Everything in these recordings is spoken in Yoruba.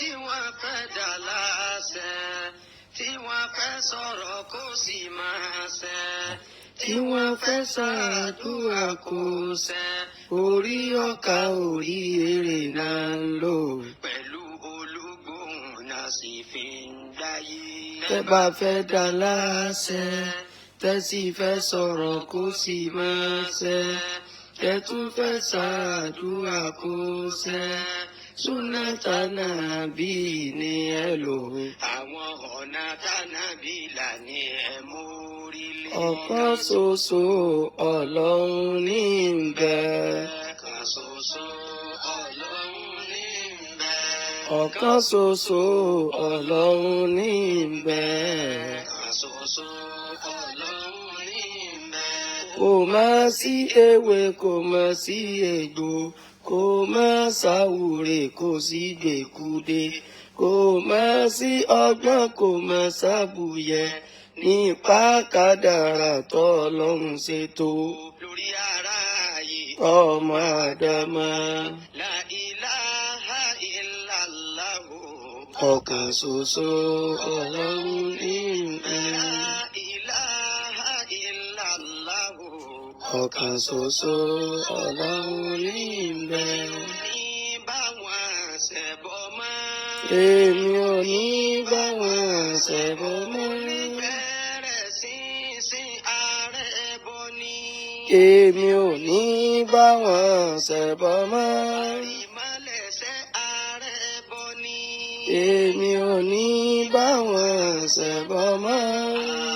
Tí wọ́n fẹ́ dà láṣẹ, tí wọ́n fẹ́ sọ̀rọ̀ kó sì máa ṣẹ, Tí wọ́n fẹ́ ṣàdúrà kó ṣẹ, orí ọkà orí èrè náà ń lò. Pẹ̀lú olúgbòhùn náà sì fi ń gbáyé. Tẹ́ bá fẹ́ dá láṣẹ, tẹ́ sì fẹ́ sọ̀rọ̀ kó sì máa ṣẹ, tẹ́ tún fẹ́ ṣàdúrà kó ṣẹ, súnà tànàbí ni ẹ lò. Àwọn ọ̀nà tánàbí là ní ẹ mórí lé. Ọ̀kan ṣoṣo Ọlọ́run ní ń bẹ. Ọ̀kan ṣoṣo Ọlọ́run ní ń bẹ. Ọ̀kan ṣoṣo Ọlọ́run ní ń bẹ. Ọ̀kan ṣoṣo Ọlọ́run ní ń bẹ. Kò má sí ewé, kò má sí egbò, kò má sáwúre, kò sí gbèkúde, kò má sí ọgbọ́n, kò má sábùyẹ nípa kádàrá tọ́lọ́run ṣètò lórí aráyé. Ọmọ Ádámà. La ilaha illallahu. Ọ̀kan ṣoṣo Ọlọ́run ní ń bẹ. La ilaha illallahu. Ọ̀kan ṣoṣo Ọlọ́run ní ń bẹ. Ní báwọn ṣẹbọ mọ́. Èmi ò ní bá wọn ṣẹbọ mọ́. Bẹ̀rẹ̀ sínsìn ààrẹ bọ ni. Èmi ò ní bá wọn ṣẹbọ mọ́. Ìmọ̀lẹ̀ṣẹ̀ ààrẹ bọ ni. Èmi ò ní bá wọn ṣẹbọ mọ́.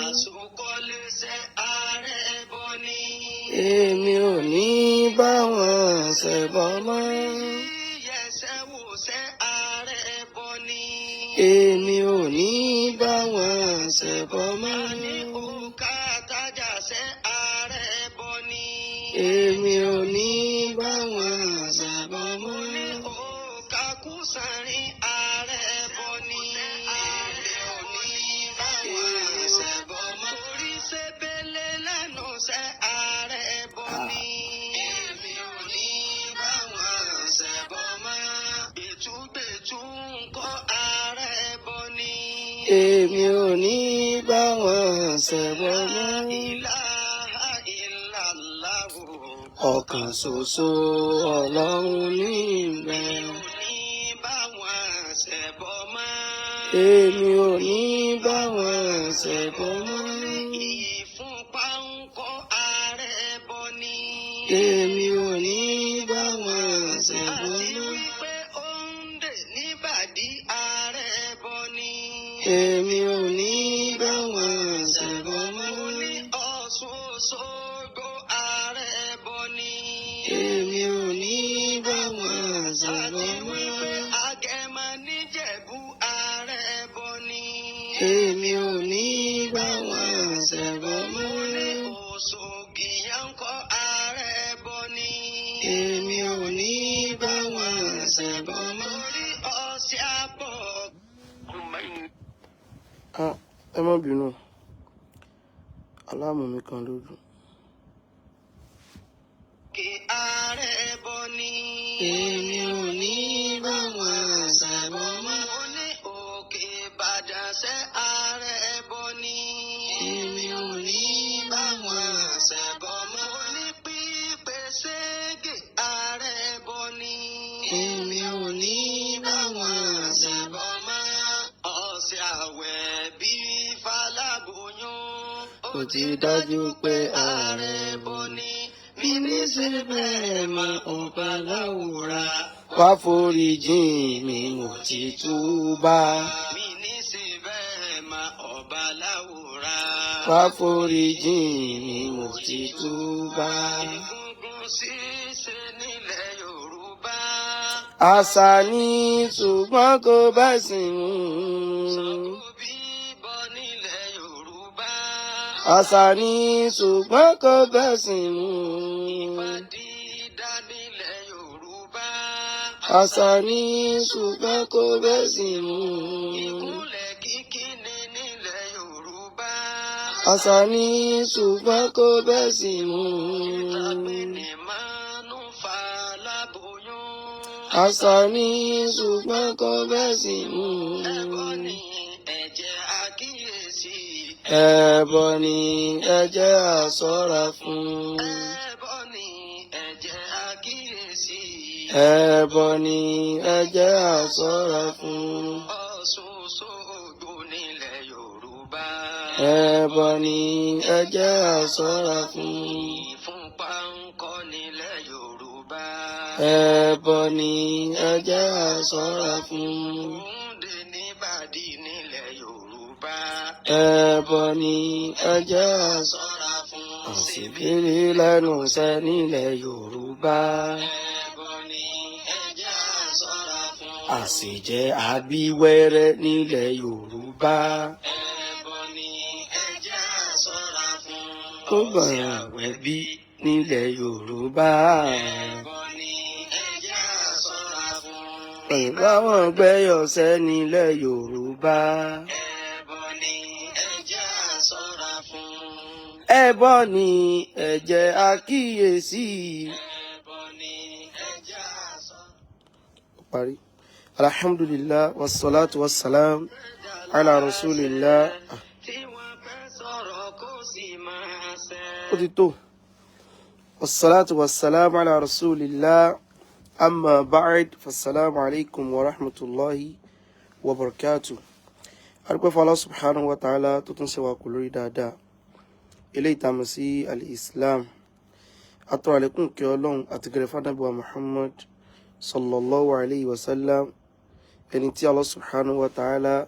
Àsokọ́lẹ́ṣẹ̀ ààrẹ bọ ni. Èmi ò ní bá wọn ṣẹbọ mọ́. Yíyẹsẹ̀ wòṣẹ̀ ààrẹ bọ ni. Èmi ò ní bá wọn ṣẹbọ mọ́. Ní òkà tájàṣẹ̀ ààrẹ bọ ni. Èmi ò ní bá wọn ṣẹbọ mọ́. Ní òkà kúsànrín ààrẹ bọ ni. Ààrẹ ò ní bá wọn ṣẹbọ mọ́. Orí ṣebele lẹ́nu ṣẹ́ ààrẹ bọ ni. Èmi ò ní bá wọn ṣẹbọ mọ́. Gbẹ̀túgbẹ̀tú ń kọ́ ààrẹ bọ ni. Èmi ò ní bá wọn ṣẹbọ mọ́. Ilaha illallahu. Ọ̀kan ṣoṣo Ọlọ́run ní ń bẹ. Ní bá wọn ṣẹbọ mọ́. Èmi ò ní bá wọn ṣẹbọ mọ́. Ìfúnpá ń kọ́ ààrẹ bọ ni. Èmi ò ní bá wọn ṣẹbọ Àti mọ́. wípé ó ń dè níbàdí ààrẹ bọ ni. Èmi ò ní bá wọn ṣẹbọ mọ́. Mo ní Ọ̀ṣun Òṣogbo ààrẹ bọ ni. Èmi ò ní bá wọn ṣẹbọ Àti mọ́. wípé Agẹmọ níjẹ̀bú ààrẹ bọ ni. Èmi ò ní bá wọn ṣẹbọ mọ́. Òṣogì yẹn ń kọ́ ààrẹ bọ ni. Èmi ò ní bá wọn ṣẹbọ mọ́. Torí ọ̀sẹ̀ àbọ̀. Ah, ẹ má bínú, alarm mi kan lójú. Kí ààrẹ bọ ni. Èmi ò ní bá wọn ṣẹbọ mọ́. Mo ní Òkè Ìbàdàn ṣẹ́ ààrẹ bọ ni. Èmi ò ní bá wọn Ṣẹbọ mọ́. Mo ní pípé ségè ààrẹ bọ ni. Èmi ò ní bá wọn ṣẹbọ mọ́. Ọ̀sẹ̀ àwẹ̀ bí Fáláboyún. Ó ti dájú pé ààrẹ bọ ni. Mi ní ṣe bẹ́ẹ̀ mọ, ọba láwùrà. Wá foríjìn mi, mo ti túbà. Mi ní ṣe bẹ́ẹ̀ mọ, ọba láwùrà. Wá foríjìn mi, mo ti túbà. Egungun ṣíṣe nílẹ̀ Yorùbá. Àṣà ni, ṣùgbọ́n kò bẹ́sìn mu. Ṣàngó bíbọ nílẹ̀ Yorùbá. Àṣà ni, ṣùgbọ́n kò bẹ́sìn mu. Ifá dídá nílẹ̀ Yorùbá. Àṣà ni, ṣùgbọ́n kò bẹ́sìn mu. Ìkúnlẹ̀ kíkí ni nílẹ̀ Yorùbá. Àṣà ni, ṣùgbọ́n kò bẹ́sìn mu. Ìtàpé ni máa ń fa láboyún. Àṣà ni, ṣùgbọ́n kò bẹ́sìn mu. Ẹbọ ni, ẹ jẹ́ á kíyèsí. Ẹbọ ni, ẹ jẹ́ á ṣọ́ra fún. Ẹbọ ni, ẹ jẹ́ á kíyèsí. Ẹbọ ni, ẹ jẹ́ á ṣọ́ra fún. Ọ̀ṣun Òṣogbo nílẹ̀ Yorùbá. Ẹbọ ni, ẹ jẹ́ á ṣọ́ra fún. Ìfúnpá ń kọ́ nílẹ̀ Yorùbá. Ẹbọ ni, ẹ jẹ́ á ṣọ́ra fún. Òǹdè níbàdí nílẹ̀ Yorùbá. Ẹbọ ni, ẹ jẹ́ á ṣọ́ra fún. Àṣìbírí lẹ́nu iṣẹ́ nílẹ̀ Yorùbá. Ẹbọ ni, ẹ jẹ́ á ṣọ́ra fún. Àṣejẹ àbíwẹ́rẹ́ nílẹ̀ Yorùbá. Ẹbọ ni, ẹ jẹ́ á ṣọ́ra fún. Ó gbọ̀n àwẹ̀ bí nílẹ̀ Yorùbá. Ẹbọ ni, ẹ jẹ́ á ṣọ́ra fún. Ìbáwọn gbẹ́yọ̀sẹ́ nílẹ̀ Yorùbá. Ẹbọ ni, ẹ jẹ́ á ṣọ́ra fún. Ẹbọ ni, ẹ jẹ́ á kíyèsí. Ẹbọ ni, ẹ jẹ́ á ṣọ́ra. Parí. Alhamdulillah, wassalatu wassalam ala rasulillah. Tí wọ́n fẹ́ sọ̀rọ̀ kó sì máa ṣẹ. Ó ti tó. Wassalatu wassalam ala rasulillah, amma ba'd, fassalamu alaikum wa rahmatullahi wa barakatuh. Adúpẹ́ fún Allah subhanahu wa ta'ala tó tún ṣe wá kù lórí dáadáa eléyìí tá a mọ̀ sí al-Islam. Atọ́ àlékún kí Ọlọ́run àti gẹrẹ fún Muhammad sallallahu alayhi wa sallam, ẹni tí Allah subhanahu wa ta'ala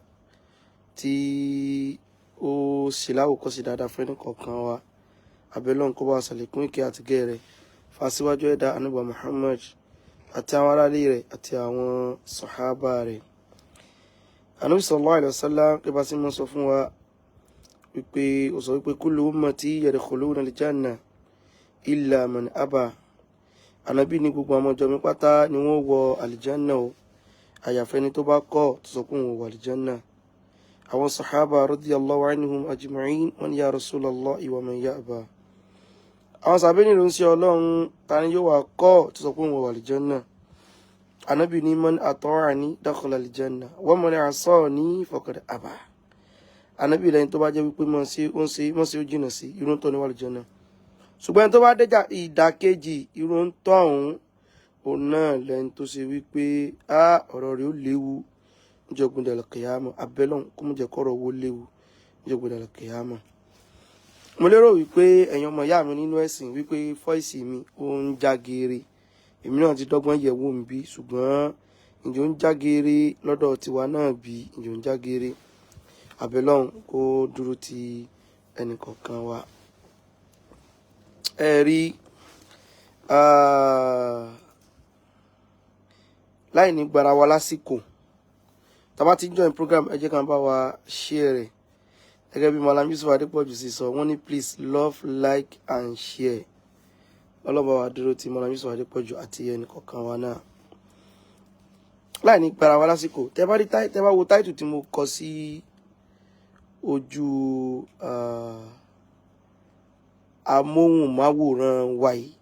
tí ó ṣe láwòkọ́ṣe dáadáa fún ẹnì kọ̀ọ̀kan wa. Abẹ́lọ́n kó bá wa ṣàlékún ìkẹ́ àti gẹ̀rẹ́ fàṣíwájú ẹ̀dá anábì Muhammad àti àwọn aráalé rẹ̀ àti àwọn sàhábà rẹ̀. Anábì sallallahu alayhi wa sallam kí bá sí mọ́ sọ fún wa wípé ó sọ wípé kullu ummati yadkhuluna al-janna illa man aba. Anábì ní gbogbo àwọn ọjọ́ mi pátá ni wọ́n wọ àlìjánà o, àyàfẹ́ni tó bá kọ̀ tó sọ pé òun wọ àlìjánà. Àwọn sàhábà radiyallahu anhum ajma'in, wọ́n ní ya Rasulallah wa man ya'ba? Àwọn sàbẹ́ nílò ń ṣe Ọlọ́run, ta ni yóò wà kọ́ tó sọ pé òun wọ àlìjánà? Anábì ní man ata'ani dakhala àlìjánà wa man asani faqad aba. Anábì lẹ́yìn tó bá jẹ́ wípé mọ̀ sí ó ń ṣe mọ̀ sí ó jìnà sí irú ń tọ́ ní wà àlìjánà, ṣùgbọ́n tó bá dẹ́jà ìdàkejì, irú ń tọ́ ọ̀hún, òun náà lẹ́ni tó ṣe wípé á ọ̀rọ̀ rẹ̀ ó léwu níjọ́ gbọdọ̀ kìyàmọ̀. Abẹ́lọ́n kó mú jẹ́ kọ́rọ̀ owó léwu níjọ́ gbọdọ̀ kìyàmọ̀. Mo lérò wípé ẹ̀yin ọmọ ìyá mi nínú ẹ̀sìn wípé voice mi ó ń já geere. Èmi náà ti dọ́gbọ́n yẹ̀wò ń bí, ṣùgbọ́n ǹjẹ́ ó ń já geere lọ́dọ̀ tiwa náà bí? Ǹjẹ́ ó ń já geere? Abẹ́lọ́n kó dúró ti ẹnì kọ̀ọ̀kan wa. Ẹ rí, láì ní gbára wa lásìkò, tá bá ti join program, ẹ jẹ́ ká bá wa share rẹ̀ gẹ́gẹ́ bí Malam Yusuf Adépọ̀jù sì sọ. Wọ́n ní please love, like and share. Ọlọ́ba wa dúró ti Malam Yusuf Adépọ̀jù àti ẹnì kọ̀ọ̀kan wa náà. Láì ní gbára wa lásìkò, tẹ́ bá rí, tẹ́ bá wo táìtù tí mo kọ sí ojú amóhùnmáwòrán wa yìí,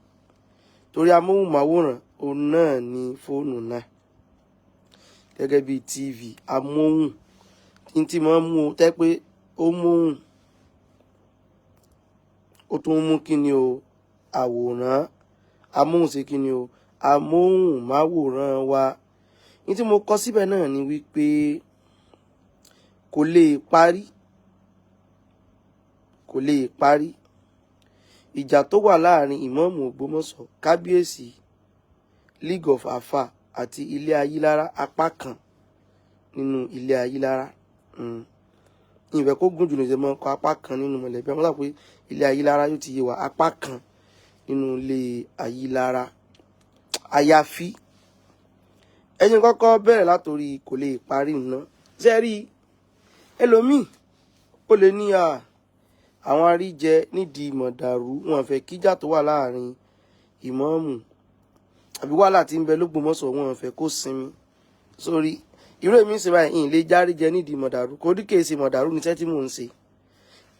torí amóhùnmáwòrán òun náà ni fóònù náà gẹ́gẹ́ bí TV amóhùn tí mo mú tẹ́ pé ó móhùn, ó tún mú kí ni o, àwòrán amóhùn sí kí ni o, amóhùnmáwòrán wa. Ní tí mo kọ síbẹ̀ náà ni wípé kò lè parí, kò lè parí. Ìjà tó wà láàrin ìmáàmù Ògbómọ̀ṣọ́, kábíyèsí, League of Afa àti ilé Ayílára, apá kan nínú ilé Ayílára, ìfẹ́ kó gùn jù ní ìṣẹ́ mọ́ kọ apá kan nínú mọ̀lẹ́bí àwọn sọ pé ilé Ayílára yóò ti yé wa, apá kan nínú ilé Ayílára. Àyàfi ẹni kọ́kọ́ bẹ̀rẹ̀ látòrí kò lè parí ná. Ṣe rí ẹlòmíì, ó lè ní à àwọn àríjẹ nídìí mọ̀dàrú, wọn fẹ́ kíjà tó wà láàrin ìmáàmù àbí wàhálà tí ń bẹ lÓgbómọ̀ṣọ́, wọn fẹ́ kó sinmi sórí irú èmi ń ṣe báyìí. Ìyìn lè járí jẹ nídìí mọ̀dàrú kò rí kèsì mọ̀dàrú ní iṣẹ́ tí mò ń ṣe.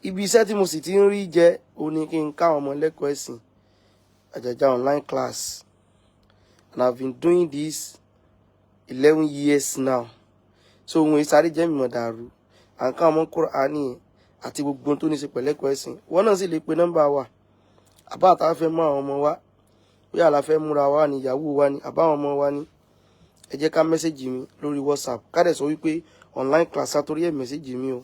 Ibi iṣẹ́ tí mo sì ti ń rí jẹ ó ní kí n káwọn ọmọ lẹ́kọ̀ọ́ ẹ̀sìn, àjàjà online class, and I've been doing this. 11 years now. So òun ìsáré jẹ́ mímọ̀ dàrú à ń ká ọmọ Kùránì àti gbogbo ohun tó ní í ṣe pẹ̀lẹ́kọ̀ọ́ ẹ̀sìn. Wọn náà sì lè pe nọ́mbà wa, àbá àtàwọn fẹ́ mú àwọn ọmọ wa, bóyá la fẹ́ múra wa ni, ìyàwó wa ni, àbáwọn ọmọ wa ni. Ẹ jẹ́ ká message mi lórí WhatsApp, ká dẹ̀ sọ wípé online class àtòrí ẹ̀. Message mi o,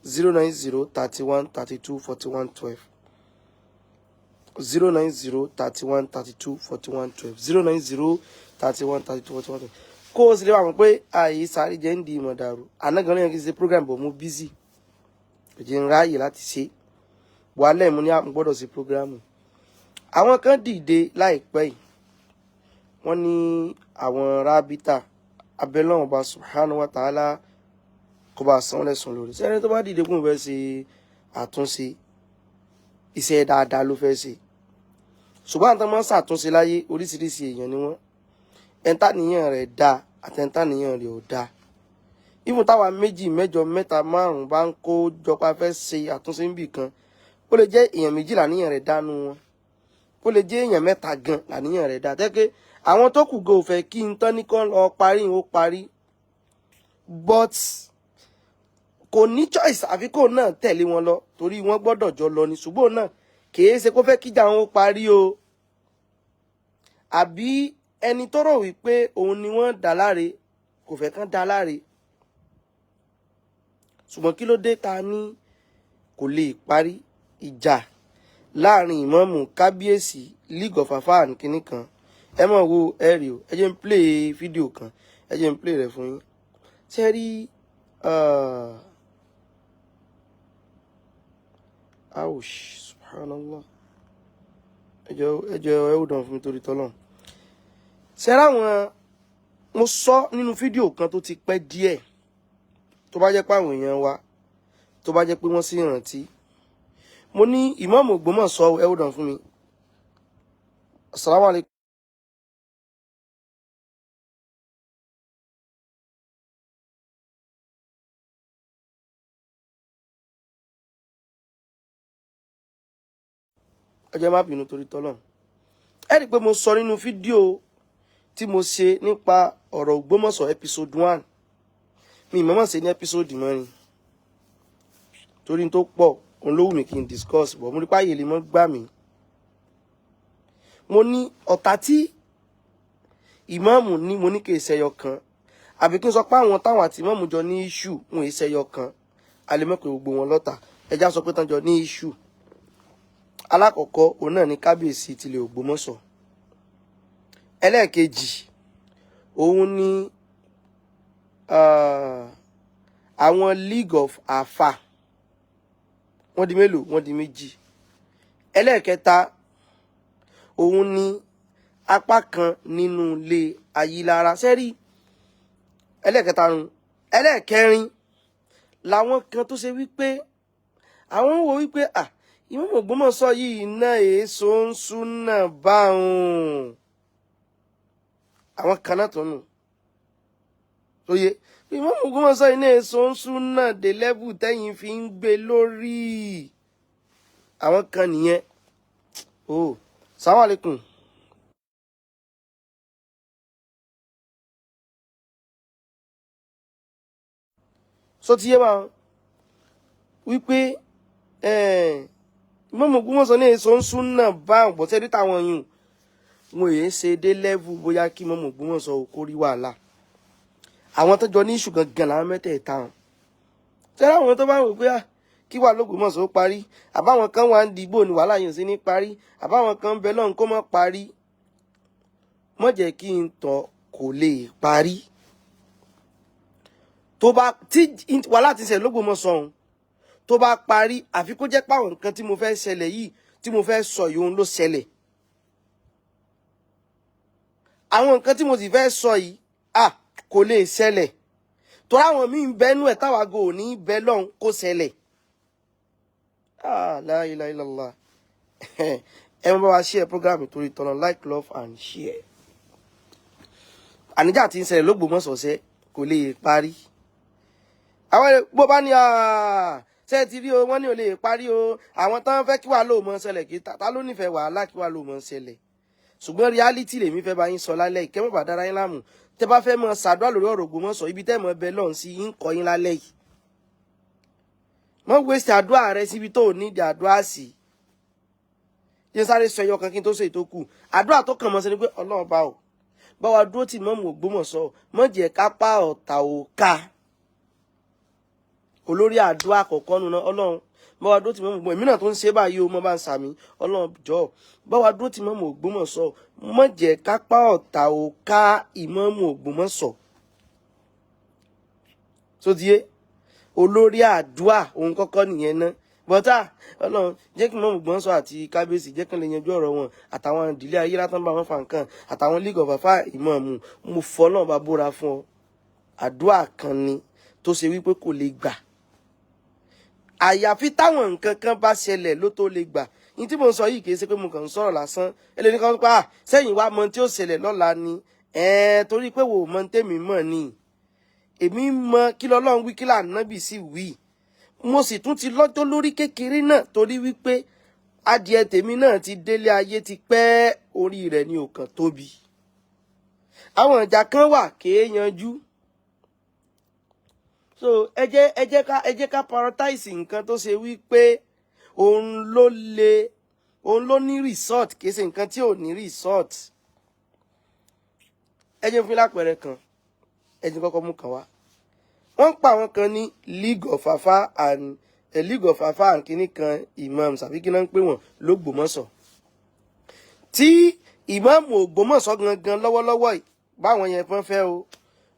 09031324112, 09031324112, 09031324112. Kó o sì lè wà mọ̀ pé àyè sáré jẹ́ ń di ìmọ̀ dàrú. Àná gan lẹ́yìn kí n ṣe program bọ̀, mo busy, kò jẹ́ ń ráàyè láti ṣe wàhálẹ̀. Mo ní àwọn gbọ́dọ̀ ṣe program. Àwọn kan dìde láìpẹ́ yìí, wọ́n ní àwọn rábítà abẹ́lọ́wọ̀n ọba subhanahu wa ta'ala kó bá san lẹ́sùn lórí sẹ́ni tó bá dìde kún fẹ́ ṣe àtúnṣe. Iṣẹ́ dáadáa ló fẹ́ ṣe, ṣùgbọ́n àwọn tó máa ń ṣàtúnṣe láyé, oríṣiríṣi èèyàn ni wọ́n. Ẹ̀ńtàníyàn rẹ̀ dáa àtẹ̀ńtàníyàn rẹ̀ ò dáa. Even táwa méjì, mẹ́jọ, mẹ́ta, márùn bá ń kó jọpa fẹ́ ṣe àtúnṣe níbì kan, ó lè jẹ́ èèyàn méjì làníyàn rẹ̀ dánú wọn, ó lè jẹ́ èèyàn mẹ́ta gan làníyàn rẹ̀ dá tẹ́kẹ́. Àwọn tó kù gan ò fẹ́ kí n tán ní kán lọ parí, ó parí, but kò ní choice àfi kó náà tẹ̀lé wọn lọ, torí wọ́n gbọ́dọ̀ jọ lọ ni. Ṣùgbọ́n náà kìí ṣe kó fẹ́ kíjà wọn ó parí o, àbí ẹni tó rò wípé òun ni wọ́n dá láre kò fẹ́ kán dá láre. Ṣùgbọ́n kí ló dé ta ní kò lè parí ìjà láàrin ìmáàmù, kábíyèsí, League of Afa kínní kan? Ẹ mọ̀ wo, ẹ rí o. Ẹ jẹ́ n play fídíò kan, ẹ jẹ́ n play rẹ̀ fún yín. Ṣé rí? Ouch, subhanallah. Ẹ jọ̀ọ́, ẹ jọ̀ọ́, ẹ hold on fún mi torí tọ́lọ́run. Ṣé ráwọn mo sọ nínú fídíò kan tó ti pẹ́ díẹ̀, tó bá jẹ́ pé àwọn èèyàn wa, tó bá jẹ́ pé wọ́n sì rántí, mo ní ìmáàmù Ògbómọ̀ṣọ́, ẹ hold on fún mi. Assalamu alaikum. Ẹ jẹ́ má bínú torí tọ́lọ́run. Ẹ rí i pé mo sọ nínú fídíò tí mo ṣe nípa ọ̀rọ̀ Ògbómọ̀ṣọ́ episode 1, mi ìmọ̀mọ̀ ṣe ní episode mẹ́rin torí tó pọ̀, òun ló wù mí kí n discuss bọ̀, mo rí páyé lè mọ́ gbà mí. Mo ní ọ̀tá tí ìmáàmù ní, mo ní kì í ṣẹyọ kan, àbí kí n sọ pé àwọn táwọn àti ìmáàmù jọ ní issue wọn ì ṣẹyọ kan. A lè mọ̀ pé gbogbo wọn lọ́tà, ẹja sọ pé tán jọ ní issue. Alákọ̀ọ́kọ́, òun náà ní kábíyèsí tilẹ̀ Ògbómọ̀ṣọ́. Ẹlẹ́ẹ̀kejì, òun ní àwọn League of Afa. Wọ́n di mélòó? Wọ́n di méjì. Ẹlẹ́ẹ̀kẹta, òun ní apá kan nínú ilé Ayílára sẹ́rí. Ẹlẹ́ẹ̀kẹta run. Ẹlẹ́ẹ̀kẹrin làwọn kan tó ṣe wípé àwọn ń wo wípé à Ìmáàmù Ògbómọ̀ṣọ́ yìí náà èso ń súnà báwọn. Àwọn kan náà tó nù tó yé Ìmáàmù Ògbómọ̀ṣọ́ yìí náà èso ń súnà dé level tẹ́yìn fi ń gbé lórí. Àwọn kan nìyẹn o. Salaam alaikum. So ti yé wa wípé Ìmáàmù Ògbómọ̀ṣọ́ ní èso ń súnà báwọn bọ̀tẹ́ rí táwọn yìí wọn èé ṣe dé level bóyá kí Ìmáàmù Ògbómọ̀ṣọ́ kó rí wàhálà. Àwọn tó jọ ní issue gangan làwọn mẹ́tẹ̀ẹ̀ta hàn. Tẹ́lẹ̀ àwọn tó bá wò pé kí wàá l'Ógbómọ̀ṣọ́ ó parí, àbáwọn kan wà ń dìbò ní wàhálà yìí ò sí ní parí, àbáwọn kan ń bẹ lọ́hùn kó má parí, mọ̀ jẹ́ kí n tọ́ kò lè parí. Tó bá tí wàhálà ti ṣẹlẹ̀ l'Ógbómọ̀ṣọ́ ọ̀hún tó bá parí, àfi kó jẹ́ páwọn nǹkan tí mo fẹ́ ṣẹlẹ̀ yìí, tí mo fẹ́ sọ yìí, òun ló ṣẹlẹ̀. Àwọn nǹkan tí mo sì fẹ́ sọ yìí kò lè ṣẹlẹ̀, torí àwọn míì ń bẹnu ẹ̀ táwa go ò ní bẹ lọ́hùn kó ṣẹlẹ̀. La ilaha illallah. Ẹ máa bá wa share program torí tọ́nà. Like, love and share. Àníjà tí ń ṣẹlẹ̀ l'Ógbómọ̀ṣọ́ kò lè parí. Àwọn bó bá ní ṣe ti rí o, wọ́n ní ò lè parí o. Àwọn tán fẹ́ kí wàá lò mọ́ ṣẹlẹ̀, kí ta ló nífẹ̀ẹ́ wàhálà kí wàá lò mọ́ ṣẹlẹ̀? Ṣùgbọ́n reality lèmi fẹ́ bá yín sọ lálẹ́ yìí, kẹ́ mọ́ bá dára yín láàmú. Tẹ́ bá fẹ́ mọ ṣàdúrà lórí ọ̀rọ̀ Ògbómọ̀ṣọ́, ibi tẹ́ mọ bẹ lọ́hùn sí yín kọ́ yín lálẹ́ yìí. Mọ́ waste àdúrà rẹ síbi tó nídìí àdúrà sí. Jẹ́ sáré sọ ẹyọ kan kí n tó sọ èyí tó kù. Àdúrà tó kàn mọ́ sí ni pé Ọlọ́run bá o bá wa dúró tì mọ́mù Ògbómọ̀ṣọ́, mọ́ jẹ́ kápá ọ̀tá ò ká. Olórí àdúrà àkọ́kọ́ nu náà, Ọlọ́run bá wa dúró tì mọ́mù Ògbómọ̀ṣọ́. Èmi náà tó ń ṣe báyìí o, mọ́ bá ń sàmì. Ọlọ́run jọ̀ọ́, bá wa dúró tì mọ́mù Ògbómọ̀ṣọ́, mọ́ jẹ́ kápá ọ̀tá ò ká ìmọ̀mù Ògbómọ̀ṣọ́. Tó di yé, olórí àdúà òun kọ́kọ́ nìyẹn ná. Bọ́tà Ọlọ́run jẹ́ kí mọ́mù Ògbómọ̀ṣọ́ àti kábíyèsí jẹ́ kí n lè yanjú ọ̀rọ̀ wọn, àtàwọn ìdílé ayé látàn bá wọn fa nǹkan, àtàwọn League of Afa ìmọ̀ọ́mù. Mo fọ́ náà bá búra fún ọ, àdúà kan ni tó ṣe wípé kò lè gbà àyàfi táwọn nǹkan kan bá ṣẹlẹ̀ ló tó lè gbà. Ní tí mo ń sọ yìí, kì í ṣe pé mo kàn ń sọ̀rọ̀ lásán. Ẹlẹ́ni kan pa sẹ́yìn wá mọ tí ó ṣẹlẹ̀ lọ́la ni ẹ̀ẹ́n, torí pé wò mọ tèmi mọ̀ ni. Èmi mọ kí lọ́lọ́run wí, kí lànábì sì wí. Mo sì tún ti lọ́jọ́ lórí kékeré náà, torí wípé adìẹ tèmi náà ti délé ayé ti pẹ́, orí rẹ̀ ni ò kàn tóbi. Àwọn ìjà kan wà kéé yanjú. So ẹ jẹ́ ká prioritize nǹkan tó ṣe wípé òun ló lè, òun ló ní result, kìí ṣe nǹkan tí ò ní result. Ẹ jẹ́ fún yín lápẹẹrẹ kan. Ẹ jẹ́ kọ́kọ́ mú kan wá. Wọ́n ń pa àwọn kan ní League of Afa and a League of Afa and kìíní kan imams, àbí kí náà ń pè wọ́n lÓgbómọ̀ṣọ́, tí ìmáàmù Ògbómọ̀ṣọ́ gangan lọ́wọ́lọ́wọ́ yìí, báwọn yẹn fọ́n fẹ́ o,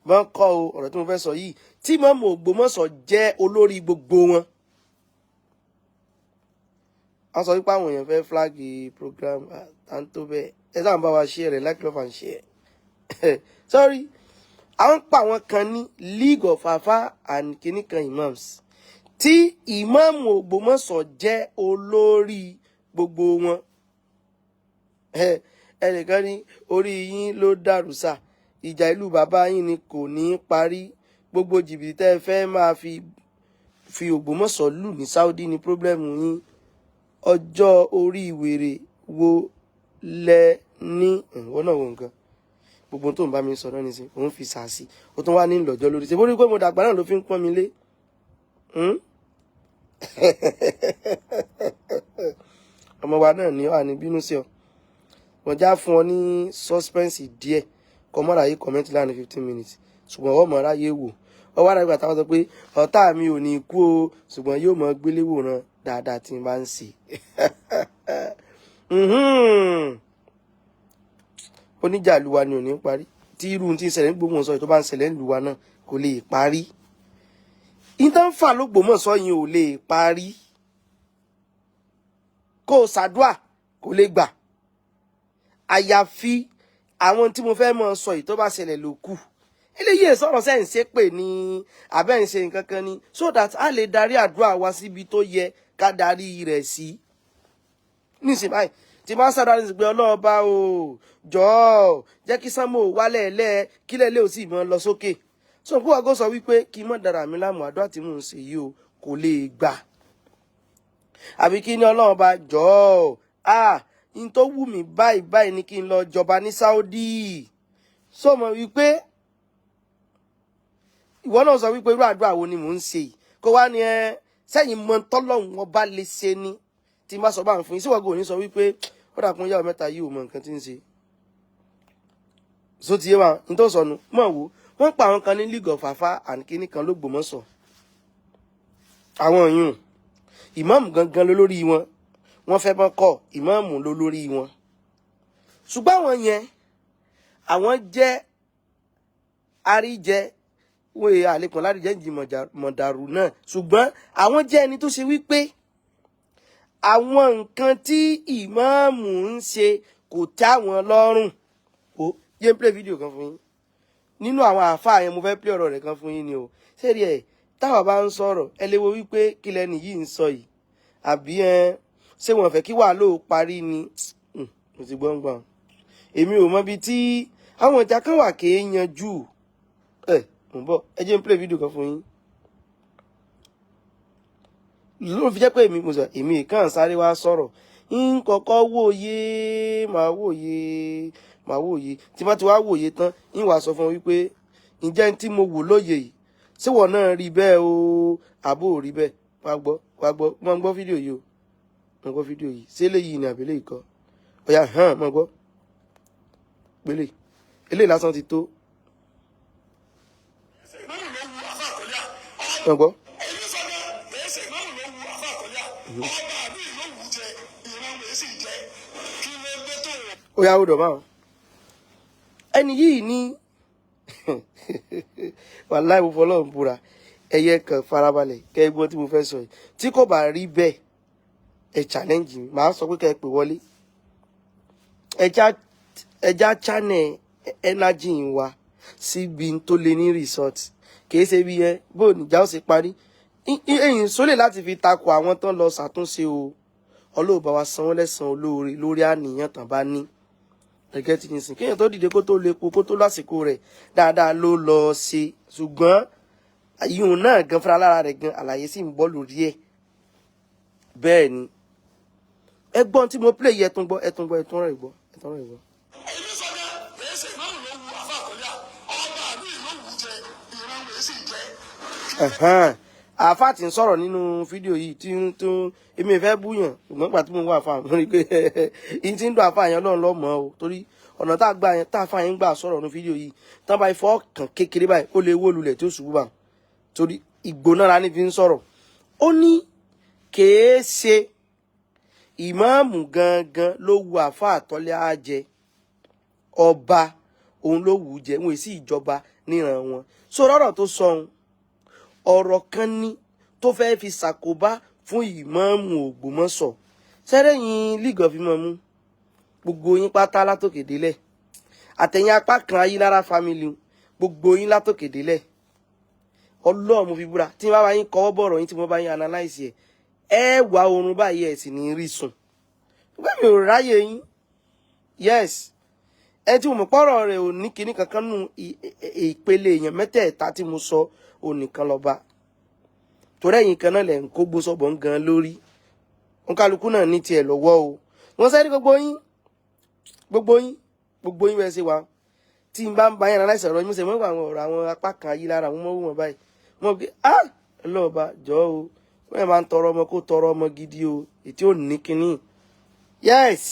wọ́n kọ́ o, ọ̀rọ̀ tí mo fẹ́ sọ yìí, tí ìmáàmù Ògbómọ̀ṣọ́ jẹ́ olórí gbogbo wọn. Wọ́n sọ wípé àwọn èèyàn fẹ́ flag program à ń tó bẹ́ẹ̀. Ẹ sáà ń bá wa share rẹ̀, like, love and share. Sorry, àwọn ń pa àwọn kan ní League of Afa and kìíní kan imams, tí ìmáàmù Ògbómọ̀ṣọ́ jẹ́ olórí gbogbo wọn. Ẹnìkan ní orí yín ló dàrú sà, ìjà ìlú bàbá yín ni kò ní í parí. Gbogbo jìbìtì tẹ́ ẹ fẹ́ máa fi Ògbómọ̀ṣọ́ lù ní Saudi ní problem yín. Ọjọ́ orí wèrè wo lẹ ní ìwọ náà? Wo nǹkan gbogbo tó ń bá mi sọ náà nísìn, òun fi sàásì, ó tún wá ní ìlọ́jọ́ lórí. Ṣe bó rí pé mo dàgbà náà ló fi ń pọ́n mi lé? Hmm? Ọmọ wa náà ní wà ní bínú sí ọ. Wọ́n já fún ọ ní suspense díẹ̀, kọ́ mọ́ra yìí comment láàrin 15 minutes, ṣùgbọ́n ọwọ́ mọ́ra yé wò ọwọ́ àdàgbà táwọn sọ pé ọ̀tá mi ò ní kú o, ṣùgbọ́n yóò mọ gbélé wòran dáadáa tí n bá ń ṣe. Oníjàlúwa ni ò ní parí. Tí irú tí ń ṣẹlẹ̀ ní Ògbómọ̀ṣọ́ yìí tó bá ń ṣẹlẹ̀ nílùú wa náà, kò lè parí. Ìtàn fà lÓgbómọ̀ṣọ́ yìí ò lè parí. Kó o ṣàdúà, kò lè gbà, àyàfi àwọn tí mo fẹ́ mọ sọ yìí tó bá ṣẹlẹ̀ ló kù. Eléyìí sọ̀rọ̀ sẹ́yìn ṣe pè ní abẹ́ ń ṣe nǹkan kan ni, so that a lè darí àdúrà wa síbi tó yẹ ká darí rẹ̀ sí. Nísìnyí báyìí, tí bá ń ṣàdúrà ní pé Ọlọ́ọ̀bá o, jọ̀ọ́ jẹ́ kí sánmọ̀ wálẹ̀ lẹ́, kílẹ̀ lé ò sì mọ́ lọ sókè. So kó wàá sọ wípé kí n mọ̀ dára mi láàmú, àdúrà tí mò ń ṣe yìí o kò lè gbà. Àbí kí ní Ọlọ́run bá jọ̀ọ́, ah, n tó wù mí báyìí báyìí ni kí n lọ jọba ní Saudi. So mọ̀ wípé ìwọ náà sọ wípé irú àdúrà wo ni mò ń ṣe yìí? Kó wá ní ẹ sẹ́yìn mọ tọ́lọ́hún ọba lè ṣe ni. Tí n bá sọ bá ń fún yín síwájú, òní sọ wípé ó dà kún yàwó mẹ́ta yìí ò mọ nǹkan tí ń ṣe. So ti yé wa n tó sọnù mọ̀ wò. Wọ́n pa àwọn kan ní League of Afa and kíní kan l'Ógbómọ̀ṣọ́. Àwọn yùn, ìmáàmù gangan lólórí wọn. Wọ́n fẹ́ mọ́ kọ́ ìmáàmù lólórí wọn, ṣùgbọ́n àwọn yẹn, àwọn jẹ́ àríjẹ wọ́n èè àlékún láríjẹ ń jí mọ̀dàrú náà, ṣùgbọ́n àwọn jẹ́ ẹni tó ṣe wípé àwọn nǹkan tí ìmáàmù ń ṣe kò tẹ́ àwọn lọ́rùn. Ó yé ń play video kan fún yín nínú àwọn àáfàá yẹn. Mo fẹ́ play ọ̀rọ̀ rẹ̀ kan fún yín ni o. Sẹ́rí ẹ̀, táwa bá ń sọ̀rọ̀, ẹ lè wo wípé kí lẹni yìí ń sọ yìí, àbí ẹ ṣé wọn fẹ́ kí wàhálà ó parí ni? Mo ti gbọ́n gbọ́n, èmi ò mọ ibi tí àwọn ìjà kan wà kéé yanjú ẹ. Mo ń bọ̀, ẹ jẹ́ n play video kan fún yín. Ló fi jẹ́ pé èmi mo sọ, èmi kàn sáré wá sọ̀rọ̀. Ń kọ́kọ́ wòye, màá wòye, màá wòye. Tí bá ti wá wòye tán, ń wàá sọ fún ọ wípé ǹjẹ́ n tí mo wò lóye yìí, ṣé wọ́n náà rí bẹ́ẹ̀ o, àbó ò rí bẹ́ẹ̀? Wá gbọ́, wá gbọ́, máa gbọ́ fídíò yìí o, máa gbọ́ fídíò yìí. Ṣé eléyìí ni àbí eléyìí kọ́? Ọ̀yà hàn, máa gbọ́ gbélé eléyìí lásán ti tó. Ìmáàmù ló wu àfa àkọlíà. Máa gbọ́. Èmi sọ pé kìí ṣe ìmáàmù ló wu àfa àkọlíà, ọba àbí ló wù jẹ, ìran wèé sì jẹ. Kí ló dé tó wọ̀? Ó yá, ó dọ̀ báwọn. Ẹni yìí ní wàláì, mo fọlọ́run búra. Ẹyẹ kan farabalẹ̀ kẹ́ ẹ gbọ́ tí mo fẹ́ sọ yìí. Tí kò bá rí bẹ́ẹ̀, ẹ challenge mi. Màá sọ pé kẹ́ ẹ pè wọlé. Ẹja channel energy wa síbi tó lè ní result, kìí ṣe bí ẹ bó níjà ó sì parí. Ẹ̀yìn sólè láti fi takò àwọn tán lọ ṣàtúnṣe o. Ọlọ́run bá wa san wọ́n lẹ́san olóore lórí àníyàn tán bá ní ẹgẹ́ tí nìsín. Kéèyàn tó dìde kó tó lè po kó tó lásìkò rẹ̀ dáadáa ló lọ ṣe, ṣùgbọ́n ìhun náà gan fúnra lára rẹ̀ gan, àlàyé sì ń bọ́ lórí ẹ̀. Bẹ́ẹ̀ ni ẹgbọ́n tí mo play yẹ, tún gbọ́, ẹ tún gbọ́, ẹ tún rẹ̀ gbọ́, ẹ tún rẹ̀ gbọ́. Èmi sọ pé kìí ṣe ìmáàmù ló wu àfa àkọlíà, ọba àbí ló wù jẹ, ìran wèé sì jẹ. Ẹ̀hẹ́n. Àáfàá tí ń sọ̀rọ̀ nínú fídíò yìí tí ń tún èmi fẹ́ búyàn, ṣùgbọ́n ìgbà tí mo ń wá àáfàá, mo rí i pé ìyí tí ń dùn àáfàá yẹn, Ọlọ́run ló mọ̀ o, torí ọ̀nà tá a gbà yẹn, tá àáfàá yẹn ń gbà sọ̀rọ̀ nínú fídíò yìí tán bá ifọ̀ kàn kékeré báyìí, ó lè wó lulẹ̀ tí ó ṣubú bá, torí ìgbónára ní fi ń sọ̀rọ̀. Ó ní kèé ṣe ìmáàmù gangan ló wu àáfàá àtọ́lé á jẹ, ọba òun ló wù ú jẹ, wọn èsì ìjọba níran wọn. So ọ̀rọ̀ tó sọ ohun, ọ̀rọ̀ kan ní tó fẹ́ẹ́ fi ṣàkóbá fún ìmáàmù Ògbómọ̀ṣọ́. Sẹ́rẹ̀yìn League of Imamu, gbogbo yín pátá látòkè délẹ̀, àtẹ̀yìn apá kan Ayílára family, gbogbo yín látòkè délẹ̀, Ọlọ́run mo fi búra, tí n bá bá yín kọ́wọ́ bọ̀rọ̀ yín, tí mo bá yín analyse ẹ̀, ẹ wà oorun báyìí, ẹ̀ sì ní rí sùn. Ṣùgbọ́n mi ò ráyè yín. Yes, ẹ tí mo mọ̀ pọ́rọ̀ rẹ̀ ò ní kinní kankan nù. Ìpele èèyàn mẹ́tẹ̀ẹ̀ta tí mo sọ ò nìkan lọ́ba, torí ẹ̀yin kan náà lẹ̀ ń kó gbósọ̀bọ̀ ń gan lórí òǹkálukú náà ní tiẹ̀ lọ́wọ́ o. Wọ́n sẹ́rí gbogbo yín, gbogbo yín, gbogbo yín bẹ́ẹ̀ ṣe wà. Tí n bá ń bá yín aláìsàn ọ̀rọ̀ yín, mo sì mọ́ àwọn ọ̀rọ̀ àwọn apá kan ayé lára àwọn ọmọ wọn báyìí, wọ́n gbé ah ọlọ́ọ̀ba jọ̀ọ́ o. Wọ́n yẹn máa ń tọrọ ọmọ, kó tọrọ ọmọ gidi o, ètí ò ní kínní. Yes,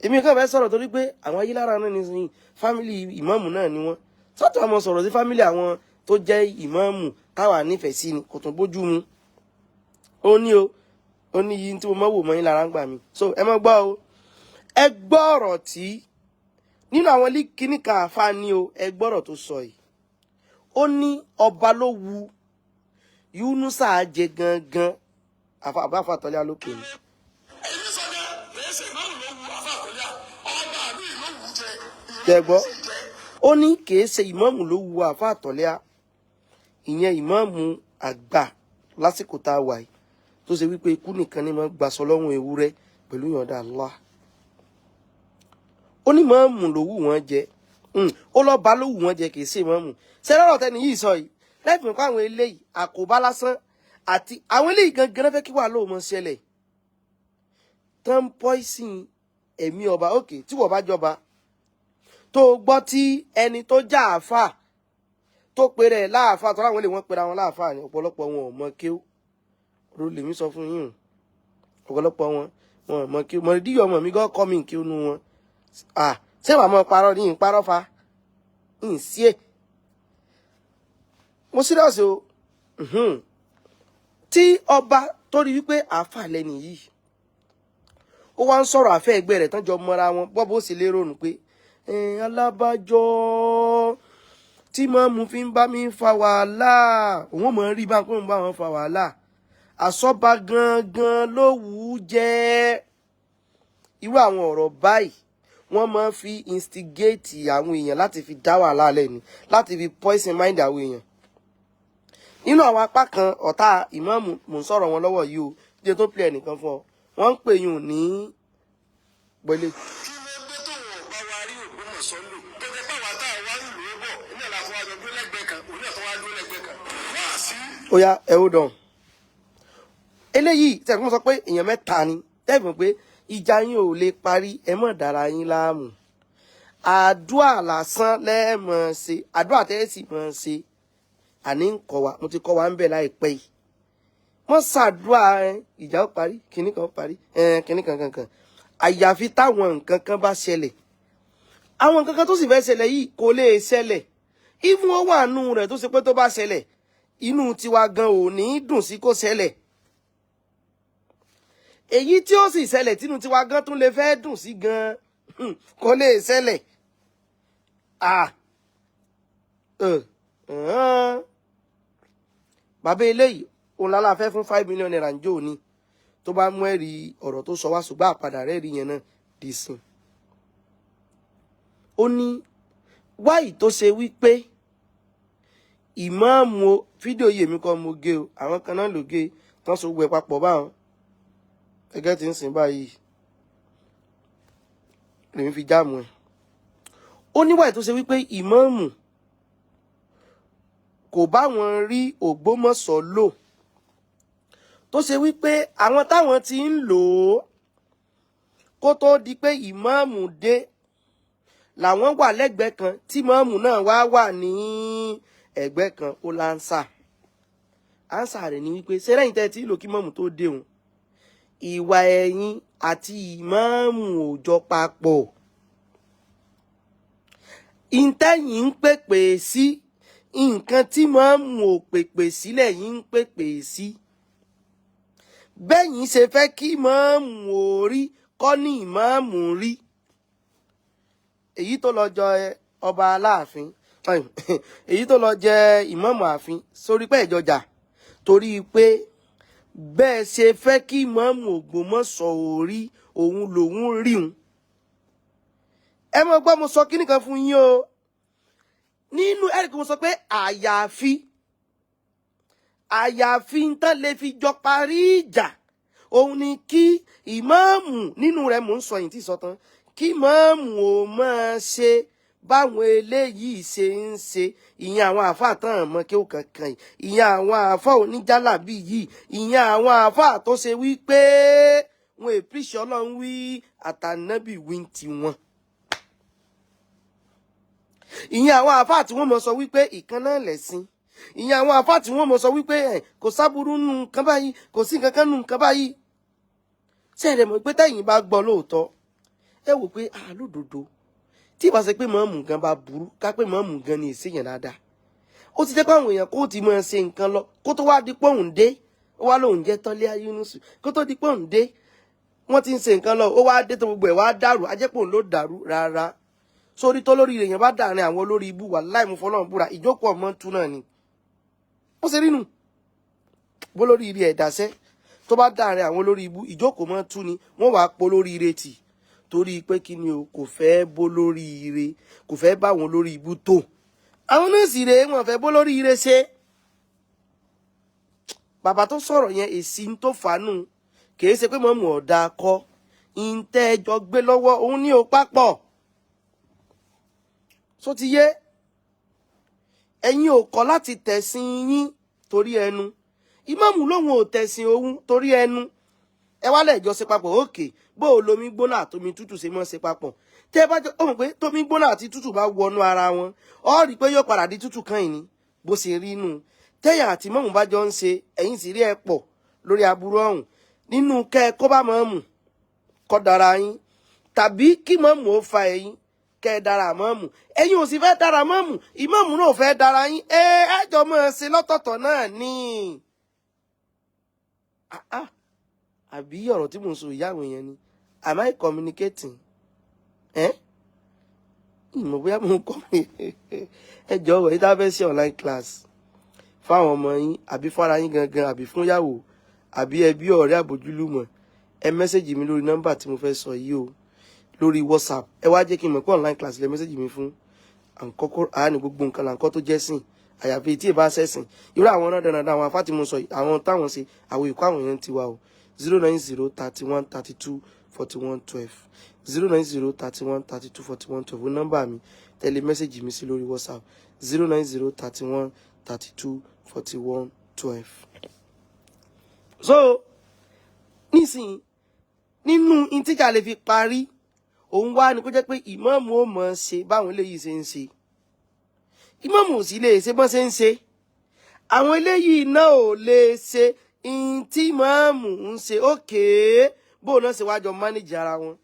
èmi kàn fẹ́ sọ̀rọ̀ torí pé àwọn ayélujára náà nísìnyí, family ìmáàmù náà ni wọ́n sọ́tọ̀. Àmọ́ sọ̀rọ̀ sí family àwọn tó jẹ́ ìmáàmù táwa nífẹ̀ẹ́ sí ni kò tún bójú mu. Ó ní o, ó ní yìí tí mo mọ̀ wò mọ́ yín lára ń gbà mí. So ẹ mọ́ gbọ́ o, ẹ gbọ́ ọ̀rọ̀ tí nínú àwọn kíní kan àfa ní o. Ẹ gbọ́rọ̀ tó sọ yìí. Ó ní ọba ló wu Yunusa jẹ gangan, àfa àbáfà tọ́lá lókè ni. Èmi sọ pé kìí ṣe ìmáàmù ló wu àfa àkọlíà, ọba àbí ló wù jẹ, Jẹ ìran gbọ́. wèé sì jẹ. Ó ní kìí ṣe ìmáàmù ló wu àfa àtọ̀lẹ́à, ìyẹn ìmáàmù àgbà lásìkò tá a wà yìí, tó ṣe wípé ikú nìkan ni máa gbàsọ lọ́rùn ewúrẹ́ pẹ̀lú ìyọ̀ǹda Allah. Ó ní ìmáàmù ló wù wọ́n jẹ. Ó lọ́ba ló wù wọ́n jẹ, kìí ṣe ìmáàmù. Ṣé lọ́rọ̀ tẹ́ni yìí sọ yìí lẹ́fìn kọ́? Àwọn eléyìí, àkóbá lásán àti àwọn eléyìí gangan fẹ́ kí wàá lóò mọ ṣẹlẹ̀ tán, poison ẹ̀mí ọba. Òkè tí wọ́n bá jọba, tó gbọ́ tí ẹni tó já àáfà tó pèrè láàfà tó láwọn lè wọ́n pera wọn láàfà ni, ọ̀pọ̀lọpọ̀ wọn ò mọ kéw ro lèmi sọ fún yín o. Ọ̀pọ̀lọpọ̀ wọn wọn ò mọ kéw. Mọ̀rídìí ọmọ mi gan kọ́ mi kéw nu wọn. Ah, ṣé wàá mọ parọ́ ní ìparọ́ fa ń sí ẹ̀? Mo serious o. Tí ọba tó rí wípé àáfà lẹ́nu yìí, ó wá ń sọ̀rọ̀ àfẹ́ ẹgbẹ́ rẹ̀ tán jọ mọ́ra wọn bọ́ bó sì lérò nù pé alábàjọ tí mọ́mú fi ń bá mi fa wàhálà, òun ò mọ̀ rí bá ń pè ń bá wọn fa wàhálà, àsọba gangan ló wù ú jẹ́. Irú àwọn ọ̀rọ̀ báyìí, wọ́n máa ń fi instigate àwọn èèyàn láti fi dá wàhálà lẹ̀ ni, láti fi poison mind àwọn èèyàn. Nínú àwọn apá kan ọ̀tá ìmáàmù, mò ń sọ̀rọ̀ wọn lọ́wọ́ yìí o, jẹ́ tó play ẹnìkan fún ọ, wọ́n ń pè yùn ní gbọ́lé. Kí ló dé tó wọ̀ bá wa rí Ògbómọ̀ṣọ́ lò, tó jẹ́ pé àwa tá a wá ń lò ó bọ̀ iná la fún wa jọ dúró lẹ́gbẹ̀ẹ́ kan, òun náà tó wá dúró lẹ́gbẹ̀ẹ́ kan wá sí. Ó yá, ẹ hold on. Eléyìí tẹ̀kún sọ pé èèyàn mẹ́ta ni. Tẹ́gbọ̀n pé ìjà yín ò lè parí, ẹ mọ̀ dára yín láàmú. Àdúà lásán lẹ́ẹ̀mọ̀ ṣe, àdúà tẹ́ẹ̀sì mọ̀ ṣe. Àní ń kọ́ wa, mo ti kọ́ wa ń bẹ̀ láìpẹ́ yìí. Wọ́n ṣàdúà ìjà ó parí, kinní kan ó parí, kinní kan kankan. Àyàfi táwọn nǹkan kan bá ṣẹlẹ̀. Àwọn nǹkan kan tó sì fẹ́ ṣẹlẹ̀ yìí kò lè ṣẹlẹ̀. Even ó wà nù rẹ̀ tó ṣe pé tó bá ṣẹlẹ̀, inú tiwa gan ò ní dùn sí kó ṣẹlẹ̀. Èyí tí ó sì ṣẹlẹ̀ tínú tiwa gan tún lè fẹ́ dùn sí gan kò lè ṣẹlẹ̀. Ah, bàbá eléyìí òun lálá fẹ́ fún ₦5 million ń jò ní tó bá mú ẹ̀rí ọ̀rọ̀ tó sọ wá, ṣùgbọ́n àpadà rẹ̀ rí yẹn náà dì sìn. Ó ní wáyì tó ṣe wípé ìmáàmù o, fídíò yìí èmi kọ́ mo gé o, àwọn kan náà ló gé tán, so gbẹ papọ̀ báwọn ẹgẹ́ tí ń sìn báyìí lèmi fi jáàmù ẹ̀. Ó ní wáyì tó ṣe wípé ìmáàmù kò bá wọn rí Ògbómọ̀ṣọ́ lò, tó ṣe wípé àwọn táwọn ti ń lò ó kó tó di pé ìmáàmù dé làwọn wà lẹ́gbẹ̀ẹ́ kan, tí ìmáàmù náà wá wà ní ẹ̀gbẹ́ kan. Ó láǹsà ánsà rẹ̀ ni wípé ṣé lẹ́yìn tẹ́ tí lò kí ìmáàmù tó dé òun, ìwà ẹ̀yin àti ìmáàmù ò jọ papọ̀. Ìtẹ́yìn ń pèpè sí nǹkan tí ìmáàmù ò pèpè sílẹ̀ yín ń pèpè sí. Bẹ́yìn ṣe fẹ́ kí ìmáàmù ò rí kọ́ ní ìmáàmù rí. Èyí tó lọ jọ ọba aláàfin, èyí tó lọ jẹ ìmáàmù ààfin sórí pé ìjọjà, torí pé bẹ́ẹ̀ ṣe fẹ́ kí ìmáàmù Ògbómọ̀ṣọ́ ò rí òun lòun rí òun. Ẹ mọ̀ gbọ́, mo sọ kíní kan fún yín o. Nínú ẹ̀rí mo sọ pé àyàfi ń tán lè fi jọ parí ìjà, òun ni kí ìmáàmù nínú rẹ̀, mò ń sọ yìí tí sọ tán, kí ìmáàmù ò máa ṣe báwọn eléyìí ṣe ń ṣe, ìyẹn àwọn àáfàá tán mọ kí ó kankan yìí, ìyẹn àwọn àáfàá oníjàlábí yìí, ìyẹn àwọn àáfàá tó ṣe wípé wọn èpìṣẹ Ọlọ́run wí àtànábì wí tiwọn, ìyẹn àwọn àáfàá tí wọ́n mọ̀ sọ wípé ìkan náà lẹ̀sìn, ìyẹn àwọn àáfàá tí wọ́n mọ̀ sọ wípé ẹ̀ kò sábúrú nù nǹkan báyìí, kò sí nǹkan kan nù nǹkan báyìí. Ṣé ẹ rẹ̀ mọ̀ pé tẹ̀yìn bá gbọ́ lóòótọ́, ẹ wò pé àlódodo tí ìbá ṣe pé mọ̀ọ́mù gan bá burú, ká pé mọ̀ọ́mù gan ni èsì yẹn dáadáa, ó ti jẹ́ pé àwọn èèyàn kó ti máa ṣe nǹkan lọ kó tó wá di pé òun dé. Ó wá lóun jẹ́ tọ́lé ayúnúsù, kó tó di pé òun dé wọ́n ti ń ṣe nǹkan lọ, ó wá dé tó gbogbo ẹ̀ wá dàrú, ajẹ́pọ̀ òun ló dàrú rárá. Sórí tó lórí èèyàn bá dàrin àwọn olórí ibú wà láì mú fọlọ́run búra, ìjókòó ọmọ tú náà ni ó ṣe rínú bó lórí ibi ẹ̀dáṣẹ́ tó bá dàrin àwọn olórí ibú, ìjókòó mọ́ tú ni wọ́n wàá po lórí ire tì, torí pé kí ni o, kò fẹ́ bó lórí ire, kò fẹ́ bá àwọn olórí ibú tó, àwọn náà sì rèé, wọn fẹ́ bó lórí ire ṣe. Bàbá tó sọ̀rọ̀ yẹn, èsì tó fàánù kìí ṣe pé mọ̀mú ọ̀dà kọ́ ìǹtẹ́jọ gbé lọ́wọ́ òun ní o papọ̀ só ti yé ẹ̀yin ò kọ̀ láti tẹ̀sìn yín torí ẹnu ìmáàmù lòun ò tẹ̀sìn òun torí ẹnu ẹ wá lẹ́jọ́ ṣe papọ̀. Òkè bó o lomi gbóná àtomi tútù ṣe mọ́ ṣe papọ̀, tẹ́ ẹ bá jọ ó mọ̀ pé tómi gbóná àti tútù bá wọnú ara wọn, ọ rí i pé yóò padà di tútù kan yìí ni. Bó ṣe rí nù tẹ́yà àti mọ́mù bá jọ ń ṣe, ẹ̀yin sì rí ẹ pọ̀ lórí aburú ọ̀hún nínú kẹ́ ẹ kó bá mọ́mù kọ́ dára yín, tàbí kí mọ́mù ó fa ẹ̀yin kẹ́ ẹ dára mọ́mù. Ẹ̀yin ò sì fẹ́ dára mọ́mù, ìmọ̀mù náà ò fẹ́ dára yín, ẹ ẹ jọ mọ́ ẹ ṣe lọ́tọ̀ọ̀tọ̀ náà ni. Àbí ọ̀rọ̀ tí mò ń sọ ìyá àwọn èèyàn ni? Am I communicating? Ẹ́ ìmọ̀ bóyá mò ń kọ́ mi. Ẹ jọ̀ọ́, ẹ tá fẹ́ ṣe online class fáwọn ọmọ yín, àbí fúnra yín gangan, àbí fún yàwó, àbí ẹbí, ọ̀rẹ́, àbójúlùmọ̀, ẹ message mi lórí nọ́mbà tí mo fẹ́ sọ yìí o, lórí WhatsApp. Ẹ wá jẹ́ kí n mọ̀ pé online class lẹ message mi fún. Àǹkọ́kọ́ àá ní gbogbo nǹkan là ń kọ́ tó jẹ́ sìn, àyàfi tí ì bá ṣẹ̀sìn irú àwọn náà dandan, àwọn afá tí mo sọ yìí, àwọn táwọn ṣe àwọn ìkọ́ àwọn èèyàn ti wá o. 09031324112, 09031324112, nọ́mbà mi tẹ̀lé message mi sí lórí WhatsApp, 09031324112. So nísìnyí Nínú ìtìjà lè fi parí òun wá ni kó jẹ́ pé ìmáàmù ó mọ̀ ọ́n ṣe báwọn eléyìí ṣe ń ṣe. Ìmáàmù ò sì lè ṣe bọ́n ṣe ń ṣe. Àwọn eléyìí náà ò lè ṣe ihun tí ìmáàmù ń ṣe. Ókè, bóun náà ṣe wájọ mánéjì ara wọn.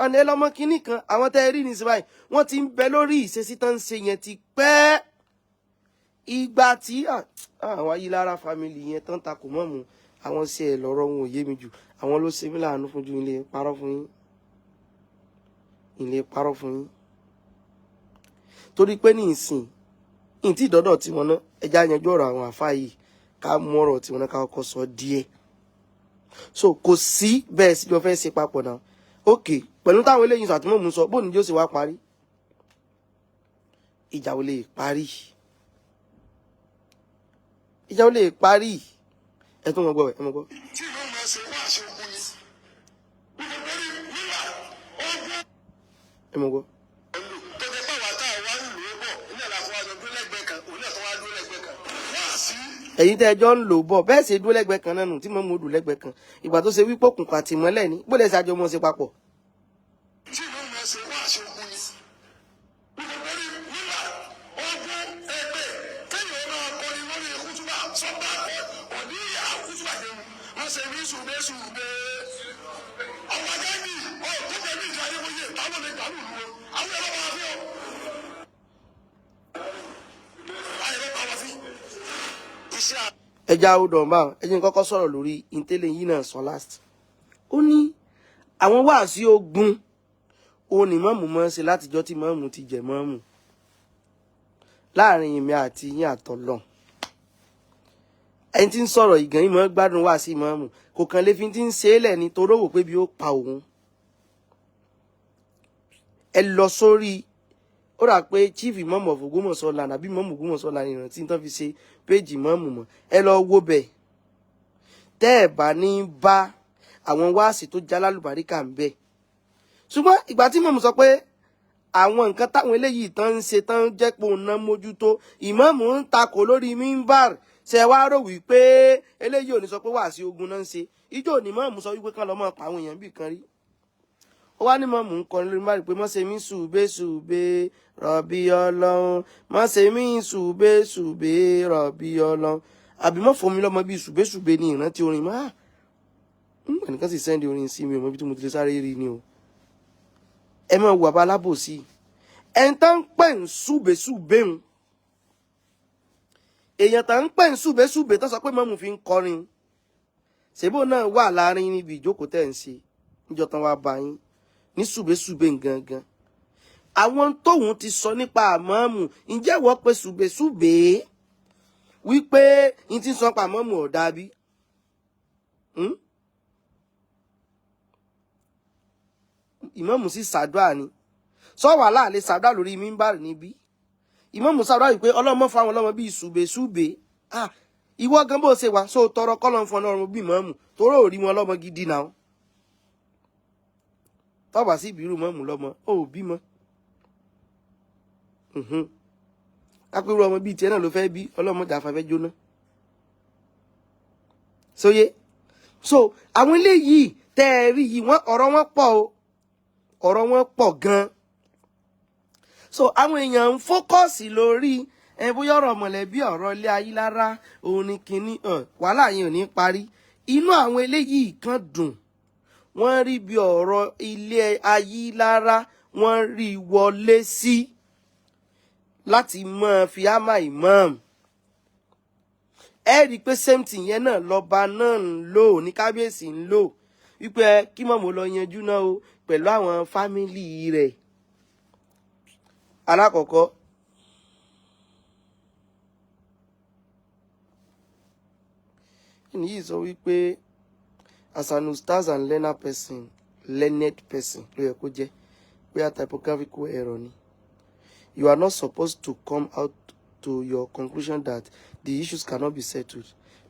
Ọ̀nà ẹlọ́mọ kínní kan, àwọn tẹ́ ẹ rí ní sí báyìí, wọ́n ti ń bẹ lórí ìṣesí tán ń ṣe yẹn ti pẹ́. Ìgbà tí àwọn Ayílára family yẹn tán takò mọ́mù, àwọn ṣe ẹ̀ lọ́rọ̀ wọn ò yé mi jù. Àwọn ló ṣe mí láàánú fún ju. Ilé parọ́ fún yín, ilé parọ́ fún yín, torí pé ní ìsìn ìtì ìdọ́dọ̀ tí wọn ná, ẹja yanjú ọ̀rọ̀ àwọn àfáà yìí, ká mú ọ̀rọ̀ tí wọn ná, ká kọ́kọ́ sọ díẹ̀. So kò sí bẹ́ẹ̀ sí jọ fẹ́ ṣe papọ̀ náà. Ok, pẹ̀lú táwọn eléyìí sọ àti mọ̀mú sọ, bóun ni yóò ṣe wá parí? Ìjà ò lè parí, ìjà ò lè parí. Ẹ tún wọn gbọ́, ẹ mọ gbọ́. Tí ìlú máa ṣe wá àṣẹ ogun ni nítorí níwà ogun Ẹ mọ gbọ́. tó jẹ́ pé àwọn tá a wá ń lò ó bọ̀ ilé àlàfo wa jọ dúró lẹ́gbẹ̀ẹ́ kan, òun náà tó wá dúró lẹ́gbẹ̀ẹ́ kan wá sí. Ẹ̀yin tẹ́ ẹjọ́ ń lò bọ̀, bẹ́ẹ̀ ṣe dúró lẹ́gbẹ̀ẹ́ kan náà nù tí mọ̀mú odò lẹ́gbẹ̀ẹ́ kan. Ìgbà tó ṣe wípé òkùnkùn àti ìmọ́lẹ̀ ní bó lẹ́sẹ̀ àjọ mọ́ ṣe papọ̀. Tí ìlú máa ṣe wá àṣẹ ogun ni nítorí níwà ogun ẹgbẹ́ kéèyàn máa kọrin lórí kútúbà sọ́gbà òní ìyá kútúbà jẹun wọ́n ṣe ní ṣùgbẹ́ ọ̀wọ́ ajá ní ọ̀ tó bẹ̀ ní ìjà ayéwòye táwọn lè gbà lùlù wọn àwọn ẹ̀rọ wà fí o àyẹ̀rọ bá wà fí iṣẹ́. Ẹja odò ọ̀nba, ẹ jẹ́ n kọ́kọ́ sọ̀rọ̀ lórí ìtẹ́lẹ̀ yìí náà sọ last. Ó ní àwọn wáàsí ogun òun ni mọ́mù mọ́ ṣe látijọ́ tí mọ́mù ti jẹ̀ mọ́mù. Láàrin èmi àti yín àtọ̀lọ́, ẹni tí ń sọ̀rọ̀ ìgàn yìí mọ́ gbádùn wáàsí mọ́mù, kò kàn lè fi ti ń ṣe é lẹ̀ ní toró wò pé bí ó pa òun. Ẹ lọ sórí, ó rà pé Chief Imam of Ògbómọ̀ṣọ́ land àbí Imam Ògbómọ̀ṣọ́ land, ìrántí tán fi ṣe péjì mọ́mù mọ́. Ẹ lọ wo bẹ̀, tẹ́ ẹ̀ bá ní bá àwọn wáàsí tó já lálùbáríkà ń bẹ̀. Ṣùgbọ́n ìgbà tí mọ̀mù sọ pé àwọn nǹkan táwọn eléyìí tán ń ṣe tán jẹ́ pé òun náà mójútó, ìmáàmù ń takò lórí mímbàr, ṣe wá rò wípé eléyìí ò ní sọ pé wáàsí ogun náà ń ṣe? Ijó ní mọ̀mù sọ wípé kán lọ́ mọ̀ pa àwọn èèyàn bì kan rí. Ó wá ní mọ̀mù ń kọrin lórí mímbàr pé mọ́ ṣe mí ṣùbé ṣùbé rọ̀bì Ọlọ́run, mọ́ ṣe mí ṣùbé ṣùbé rọ̀bì Ọlọ́run, àbí mọ́ fún mi lọ́mọ bíi ṣùbé ṣùbé ní ìrántí orin mọ́. Ẹnìkan sì send orin sí mi ò mọ ibi tí mo ti lè sáré rí ni o. Ẹ máa wà bá alábòsí ẹni tá ń pè ń súbèsúbè ń, èèyàn tá ń pè ń súbèsúbè tó sọ pé mọ́mù fi ń kọrin, ṣèbó náà wà láàrin níbi ìjókòó tẹ̀ ń ṣe níjọ́ tán wá bá yín ní súbèsúbè gangan. Àwọn tóun ti sọ nípa àmọ́mù, ǹjẹ́ wọ́n pe súbèsúbè wípé n ti sọ pa àmọ́mù ọ̀dà bí? Ìmáàmù sì ṣàdúrà ni sọ wà láàlẹ ṣàdúrà lórí mímbàrì níbí. Ìmáàmù ṣàdúrà wípé ọlọ́mọ fáwọn ọlọ́mọ bíi ṣùbẹ̀ṣùbẹ̀. Ah, ìwọ gan bó ṣe wà so tọrọ kọ́lọ́ ń fọn ọlọ́mọ bíi ìmáàmù toró ò rí wọn lọ́mọ gidi náà. Tọ́ba sí ìbírú mọ́mù lọ́mọ ó bímọ kápẹ́rú ọmọ bíi tiẹ̀ náà ló fẹ́ bí ọlọ́mọ jà fàfẹ́ jóná sóyé. So àwọn eléyìí tẹ́ ẹ rí yìí, wọ́n ọ̀rọ̀ wọn pọ̀ o, ọ̀rọ̀ wọn pọ̀ gan-an. So àwọn èèyàn ń focus lórí ẹ bóyá ọ̀rọ̀ mọ̀lẹ́bí, ọ̀rọ̀ ilé ayé lára òun ni kínní wàhálà yẹn ò ní parí. Inú àwọn eléyìí kan dùn, wọ́n rí bí ọ̀rọ̀ ilé ayé lára wọ́n rí wọlé sí láti máa fi ámà imam. Ẹ rí i pé same thing yẹn náà lọ́ba náà ń lò ní kábíyèsí ń lò wípé kí mọ̀mọ́ lọ yanjú náà o pẹ̀lú àwọn family rẹ̀. Alákọ̀ọ́kọ́, ẹni yìí sọ wípé as an ustaz and learner person, learned person ló yẹ kó jẹ́, bóyá typographical error ni, you are not supposed to come out to your conclusion that the issues cannot be settled.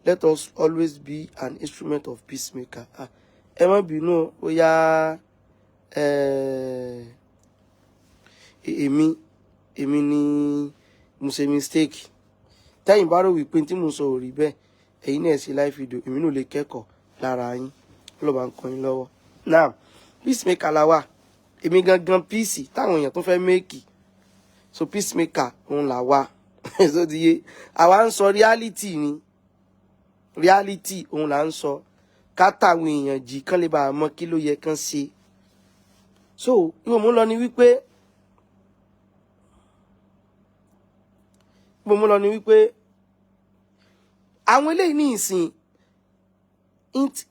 Let us always be an instrument of peacemaker. Ah, ẹ má bínú o, bóyá èmi ni mo ṣe mistake. Tẹ́yìn bá rò wípé tí mo sọ ò rí bẹ́ẹ̀, ẹ̀yin náà ṣe live video, èmi náà lè kẹ́kọ̀ọ́ lára yín. Ọlọ́ba ń kọ́ yín lọ́wọ́. Now, peacemaker la wà. Èmi gangan peace táwọn èèyàn tó fẹ́ make. So peacemaker òun là wà. So ti yé, àwa ń sọ reality ni, reality òun là ń sọ, ká táwọn èèyàn jí kán lè bá a mọ kí ló yẹ kán ṣe. So ìwọ mú lọ ni wípé, ìwọ mú lọ ni wípé àwọn eléyìí ní ìsìn,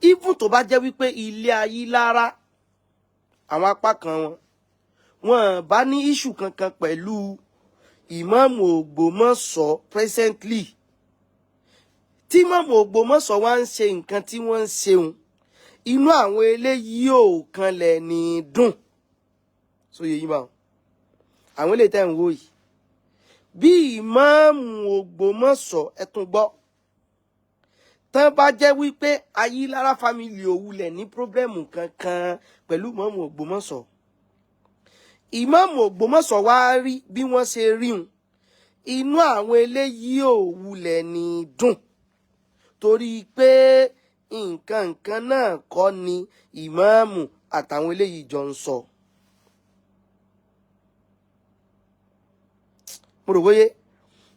even tó bá jẹ́ wípé ilé ayé lára àwọn apá kan wọn, wọn bá ní issue kankan pẹ̀lú ìmáàmù Ògbómọ̀ṣọ́ presently, tí ìmáàmù Ògbómọ̀ṣọ́ wá ń ṣe nǹkan tí wọ́n ń ṣeun, inú àwọn eléyìí ò kanlẹ̀ ní dùn. So yẹ yín bá wọn, àwọn eléyìí tẹ́ ń wò yìí, bí ìmáàmù Ògbómọ̀ṣọ́, ẹ tún gbọ́, tán bá jẹ́ wípé Ayílára family ò wulẹ̀ ní problem kankan pẹ̀lú ìmáàmù Ògbómọ̀ṣọ́, ìmáàmù Ògbómọ̀ṣọ́ wá rí bí wọ́n ṣe rí un, inú àwọn eléyìí ò wulẹ̀ ní dùn, torí pé nǹkan nǹkan náà kọ́ ni ìmáàmù àtàwọn eléyìí jọ ń sọ. Mo rò bóyé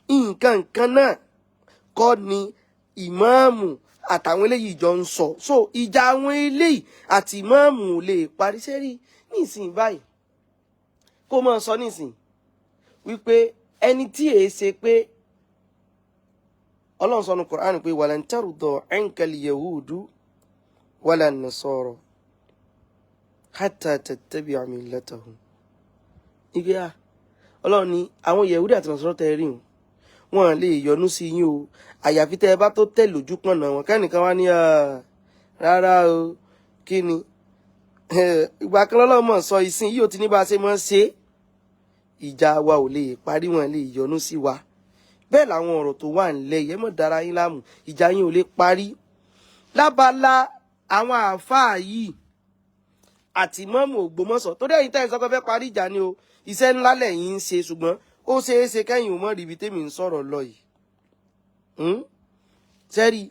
nǹkan nǹkan náà kọ́ ni ìmáàmù àtàwọn eléyìí jọ ń sọ. So ìjà àwọn eléyìí àti ìmáàmù ò lè parí. Sẹ́rí nísìnyí báyìí, kó máa sọ nísìnyí wípé ẹni tí èé ṣe pé Ọlọ́run sọ ní Kùránì pé walan tarda ankal yahudu wala nasara hatta tattabi'a millatahum. Igi a Ọlọ́run ní àwọn Yehudi àti Nasara tẹ́ rí wọn lè yọ́nú sí yín o, àyàfi tẹ́ ẹ bá tó tẹ̀ lójú pọ̀nà wọn. Kẹ́nìkan wá ní rárá o, kí ni ìgbà kan lọ́lọ́run mọ̀ sọ ìsìn yìí ó ti ní bá a ṣe mọ́ ṣe, ìjà wa ò lè parí, wọn lè yọ́nú sí wa. Bẹ́ẹ̀ làwọn ọ̀rọ̀ tó wà nílẹ̀ yẹn mọ̀ dára yín láàmú, ìjà yín ò lè parí. Lábala àwọn àáfàá yìí àti ìmáàmù Ògbómọ̀ṣọ́, torí ẹ̀yin tẹ́yìn sọ pé fẹ́ parí ìjà ni o, iṣẹ́ ńlá lẹ̀yin ń ṣe, ṣùgbọ́n ó ṣeé ṣe kẹ́yìn ò mọ̀ rí ibi tèmi ń sọ̀rọ̀ lọ yìí. Sẹ́rí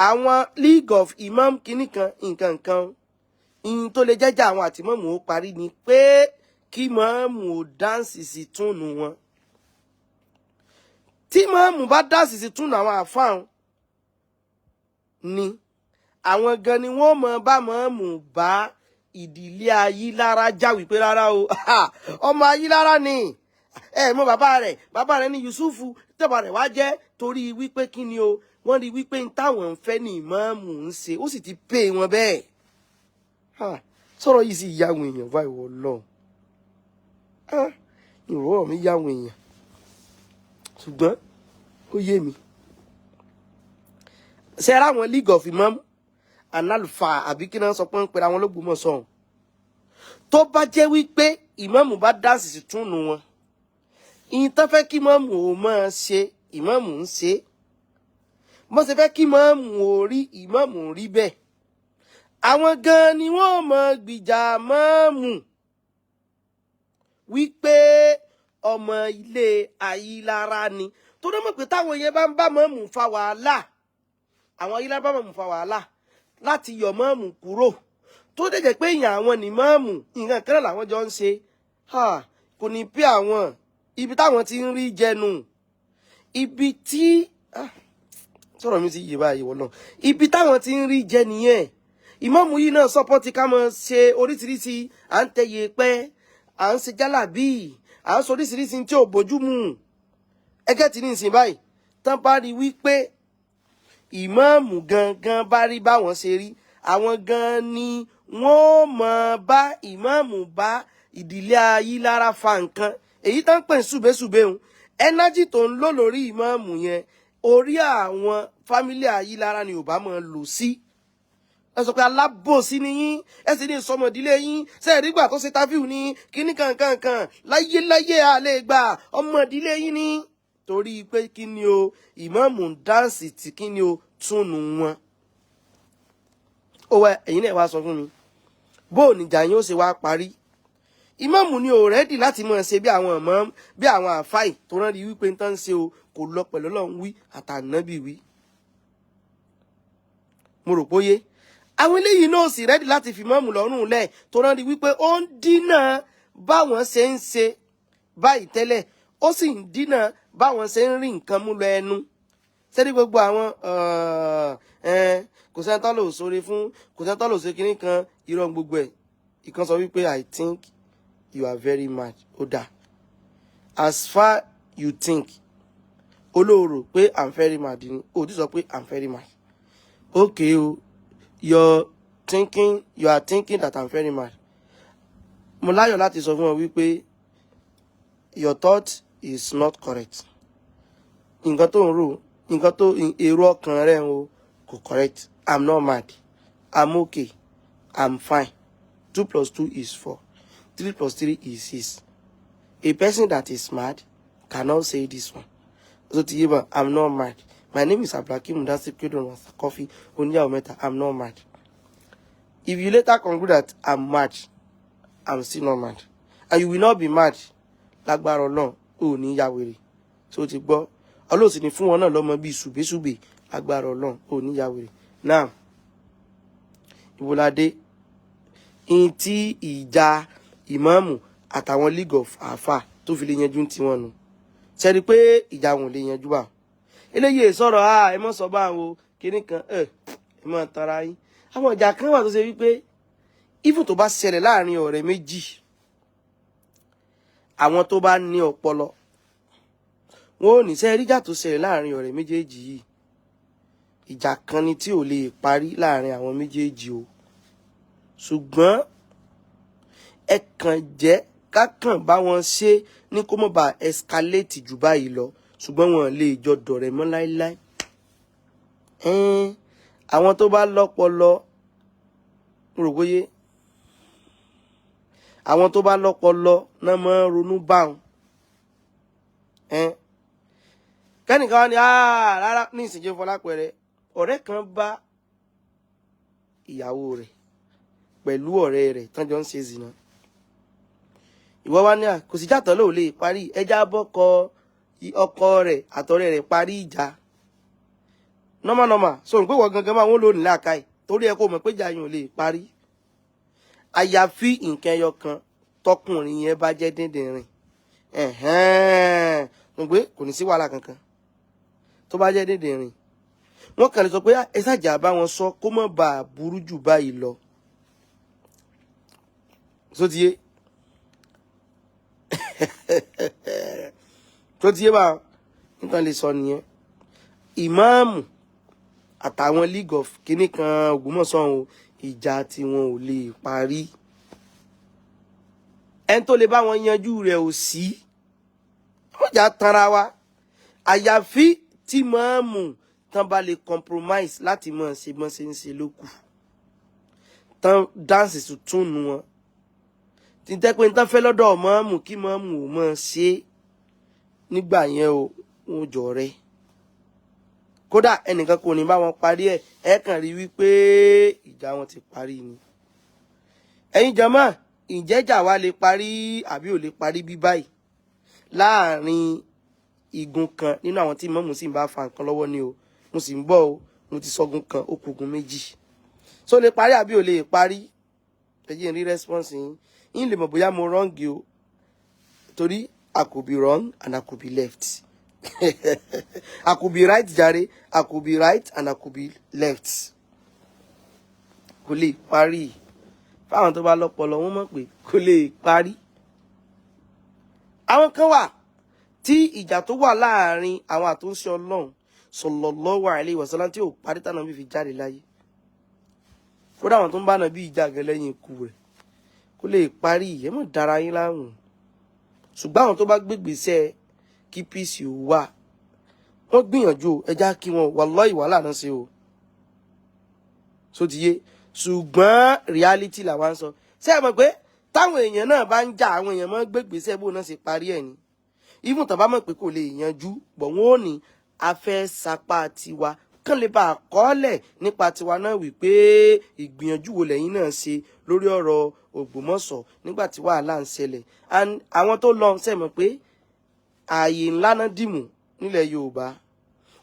àwọn League of Imam kìíní kan nǹkan kan, ìyìn tó lè jẹ́jà àwọn àti ìmáàmù ó parí ni pé kí ìmáàmù ó dáǹsì sí túnú wọn. Tí ìmáàmù bá dáǹsì sí túnú àwọn àfáàn ni, àwọn gan ni wọ́n mọ̀ bá ìmáàmù bá ìdílé Ayílára já wípé rárá o, ọmọ Ayílára ni ẹ mọ bàbá rẹ̀, bàbá rẹ̀ ní Yusufu, tẹ́bà rẹ̀ wá jẹ́ torí wípé kí ni o, wọ́n rí wípé ń táwọn ń fẹ́ ní ìmáàmù ń ṣe, ó sì ti pè wọn bẹ́ẹ̀. Sọ̀rọ̀ yìí sì yá àwọn èèyàn báyìí wọ lọ, ìrọ̀rọ̀ mi yá àwọn èèyàn, ṣùgbọ́n ó yé mi. Ṣe ara àwọn League of Imam and Alfa àbí kí náà sọ pé ń pera àwọn Ológbòmọ̀ṣọ́, tó bá jẹ́ wípé ìmáàmù bá dáǹsì sí túnú wọn, ìyìn tán fẹ́ kí ìmáàmù ò máa ṣe, ìmáàmù ń ṣe, bọ́n ṣe fẹ́ kí ìmáàmù ò rí, ìmáàmù rí bẹ́ẹ̀, àwọn gan ni wọ́n mọ̀ gbìjà máàmù wípé ọmọ ilé Ayílára ni, torí mọ̀ pé táwọn yẹn bá ń bá máàmù fa wàhálà, àwọn Ayílára bá máàmù fa wàhálà láti yọ máàmù kúrò, tó dẹ̀ jẹ́ pé èèyàn àwọn ní máàmù, nǹkan kan làwọn jọ ń ṣe, kò ní pé àwọn ibi táwọn ti ń rí jẹnu, ibi tí sọ̀rọ̀ mi ti yé báyìí wọ́n náà, ibi táwọn ti ń rí jẹ nìyẹn. Ìmáàmù yìí náà sọ́pọ́tì ká máa ṣe oríṣiríṣi, à ń tẹ̀yẹ pẹ́, à ń ṣe jálàbí, à ń sọ oríṣiríṣi tí ò bójú mu. Ẹgẹ́ ti ní ìsìn báyìí tán bá rí wípé ìmáàmù gangan bá rí báwọn ṣe rí, àwọn gan ni wọ́n mọ̀ bá ìmáàmù bá ìdílé Ayílára fa nǹkan èyí tán pè ń ṣùbẹ́ṣùbẹ́ òun, ẹnájì tó ń lò lórí ìmáàmù yẹn, orí àwọn fámílì Ayílára ni ò bá máa lò sí. Ẹ sọ pé alábòsí ni yín, ẹ sì ní ìsọmọdílé yín, ṣe é rígbà tó ṣe táfíù ní kíní kankankan láyéláyé a lè gbà ọmọdílé yín ní, torí pé kí ni o, ìmáàmù ń dáǹsì tí kí ni o túnú wọn. Ó wá ẹ̀yin náà wá sọ fún mi bó ò níjà yín ó ṣe wá parí. Ìmáàmù ni ò rẹ́dì láti máa ṣe bí àwọn ọmọ bí àwọn àfáì tó rán rí wípé ń tán ṣe o kò lọ pẹ̀lú Ọlọ́run wí àtànábì wí. Mo rò póyé Àwọn eléyìí náà sì ready láti fi ìmáàmù lọ́rùn lẹ̀, tó rán rí wípé ó ń dínà báwọn ṣe ń ṣe báyìí tẹ́lẹ̀, ó sì ń dínà báwọn ṣe ń rí nǹkan mú lọ ẹnu sẹ́ni. Gbogbo àwọn kò sẹ́ni tó lò sórí fún, kò sẹ́ni tó lò ṣe kinní kan, irọ́ gbogbo ẹ̀. Ìkan sọ wípé, "I think you are very mad." Ó dáa, as far you think olóòrò pé I'm very mad ni o ti sọ pé I'm very mad. Okay o, you're thinking, you are thinking that I'm very mad. Mo láyọ̀ láti sọ fún ọ wípé your thought is not correct. Nǹkan tó ń rò, nǹkan tó èrò ọkàn rẹ o, kò correct. I'm not mad, I'm okay, I'm fine. 2 plus 2 is 4, 3 plus 3 is 6. A person that is mad cannot say this one. So ti yé ba, I'm not mad. My name is Abdulhakeem Mudasir Kedon Coffee, oníyàwó mẹ́ta. I'm not mad. If you later conclude that I'm mad, I'm still not mad, and you will not be mad. Lágbára Ọlọ́run, ò ní ya wèrè. So ti gbọ́, Ọlọ́run sì ní fún wọn náà lọ́mọ bíi ṣùbẹ́ṣùbẹ́. Lágbára Ọlọ́run, ò ní ya wèrè. Now, ìwòládé in tí ìjà ìmáàmù àtàwọn League of Afa tó fi lè yanjú tiwọn nù, ṣe pé ìjà wọn ò lè yanjú bá eléyìí sọ̀rọ̀. A ẹ mọ̀ sọ bá àwọn kinní kan, ẹ ẹ mọ̀ tara yín. Àwọn ìjà kan wà tó ṣe wípé even tó bá ṣẹlẹ̀ láàrin ọ̀rẹ́ méjì, àwọn tó bá ní ọpọlọ wọn ò ní ṣe ríjà tó ṣẹlẹ̀ láàrin ọ̀rẹ́ méjèèjì yìí. Ìjà kan ni tí ò lè parí láàrin àwọn méjèèjì o, ṣùgbọ́n ẹ kàn jẹ́ ká kàn bá wọn ṣe ní kó má bàa escalate jù báyìí lọ, ṣùgbọ́n wọn lè jọ dọ̀rẹ́ mọ́ láéláé. Àwọn tó bá lọ́pọlọ rò bóyé, àwọn tó bá lọ́pọlọ náà máa ń ronú báwọn. Kẹ́nìkan wá ní rárá ní ìsìnjẹ́ fọlápẹ̀rẹ̀, ọ̀rẹ́ kan bá ìyàwó rẹ̀ pẹ̀lú ọ̀rẹ́ rẹ̀ tán jọ ń ṣe zìnà. Ìwọ wá ní à kò sí jàtọ̀ lóò lè parí, ẹja bọ́kọ ọkọ rẹ̀ àtọ̀rẹ́ rẹ̀ parí ìjà normal normal. So pé wọ́n gangan máa wọ́n lò ní làákàyè torí ẹ kó mọ̀ pé ìjà yẹn ò lè parí, àyàfi nǹkan ẹyọ kan, tọkùnrin yẹn bá jẹ́ díndìnrín ẹ̀hẹ́n, pé kò ní sí wàhálà kankan. Tó bá jẹ́ díndìnrín, wọ́n kàn lè sọ pé ẹ ṣàjà bá wọn sọ kó má bàa burú jù báyìí lọ. Sótìyé tó ti yé bá nǹkan lè sọ nìyẹn. Ìmáàmù àtàwọn League of kinní kan Ògbómọ̀ṣọ́ o, ìjà tí wọn ò lè parí, ẹni tó lè bá wọn yanjú rẹ̀ ò sí. Wọ́n jà tanra wa, àyàfi tí máàmù tán bá lè compromise láti mọ̀ ṣe mọ́ ṣe ń ṣe lókù tán dáǹsì tuntun nu wọn tí tẹ́ pé tán fẹ́ lọ́dọ̀ máàmù kí máàmù ò mọ̀ ṣe nígbà yẹn o, wọn jọ rẹ. Kódà ẹnìkan kò ní bá wọn parí ẹ̀, ẹ kàn rí wípé ìjà wọn ti parí ni. Ẹ̀yin jàmá, ìjẹ́jà wa lè parí àbí ò lè parí bí báyìí láàrin igun kan nínú àwọn tí mọ́mù sì ń bá fa nǹkan lọ́wọ́ ni o? Mo sì ń bọ̀ o, mo ti sọgun kan, ó kù gun méjì. So lè parí àbí ò lè parí? Ẹ jẹ́ n rí response yín, yín lè mọ̀ bóyá mo wrong o, torí I could be wrong and I could be left. I could be right jàre, I could be right and I could be left. Kò lè parí. Fáwọn tó bá lọ́pọlọ, wọ́n mọ̀ pé kò lè parí. Àwọn kan wà tí ìjà tó wà láàrin àwọn àtúnṣe Ọlọ́run sallallahu alaihi wasallam tí ò parí tánà bí fi jáde láyé. Kódà àwọn tó ń bá náà bí ìjà gẹ lẹ́yìn ikú rẹ̀, kó lè parí. Ẹ mọ̀ dára yín láwùn, ṣùgbọ́n àwọn tó bá gbégbèsè kí peace ò wà, wọ́n gbìyànjú. Ẹja kí wọn, wallahi, wàhálà náà ṣe o, so ti yé. Ṣùgbọ́n reality làwa ń sọ. Ṣé ẹ mọ̀ pé táwọn èèyàn náà bá ń jà, àwọn èèyàn máa ń gbégbèsè bó náà ṣe parí ẹ̀ ni? Even tàbá mọ̀ pé kò lè yanjú bọ̀, wọ́n ò ní a fẹ́ sapá tiwa kán lè bá àkọọ́lẹ̀ nípa tiwa náà wípé ìgbìyànjú wo lẹ́yìn náà ṣe lórí ọ̀rọ̀ Ògbómọ̀ṣọ́ nígbà tí wàhálà ń ṣẹlẹ̀. And àwọn tó lọ, ṣe mọ̀ pé ààyè ńlá náà dìmú nílẹ̀ Yorùbá,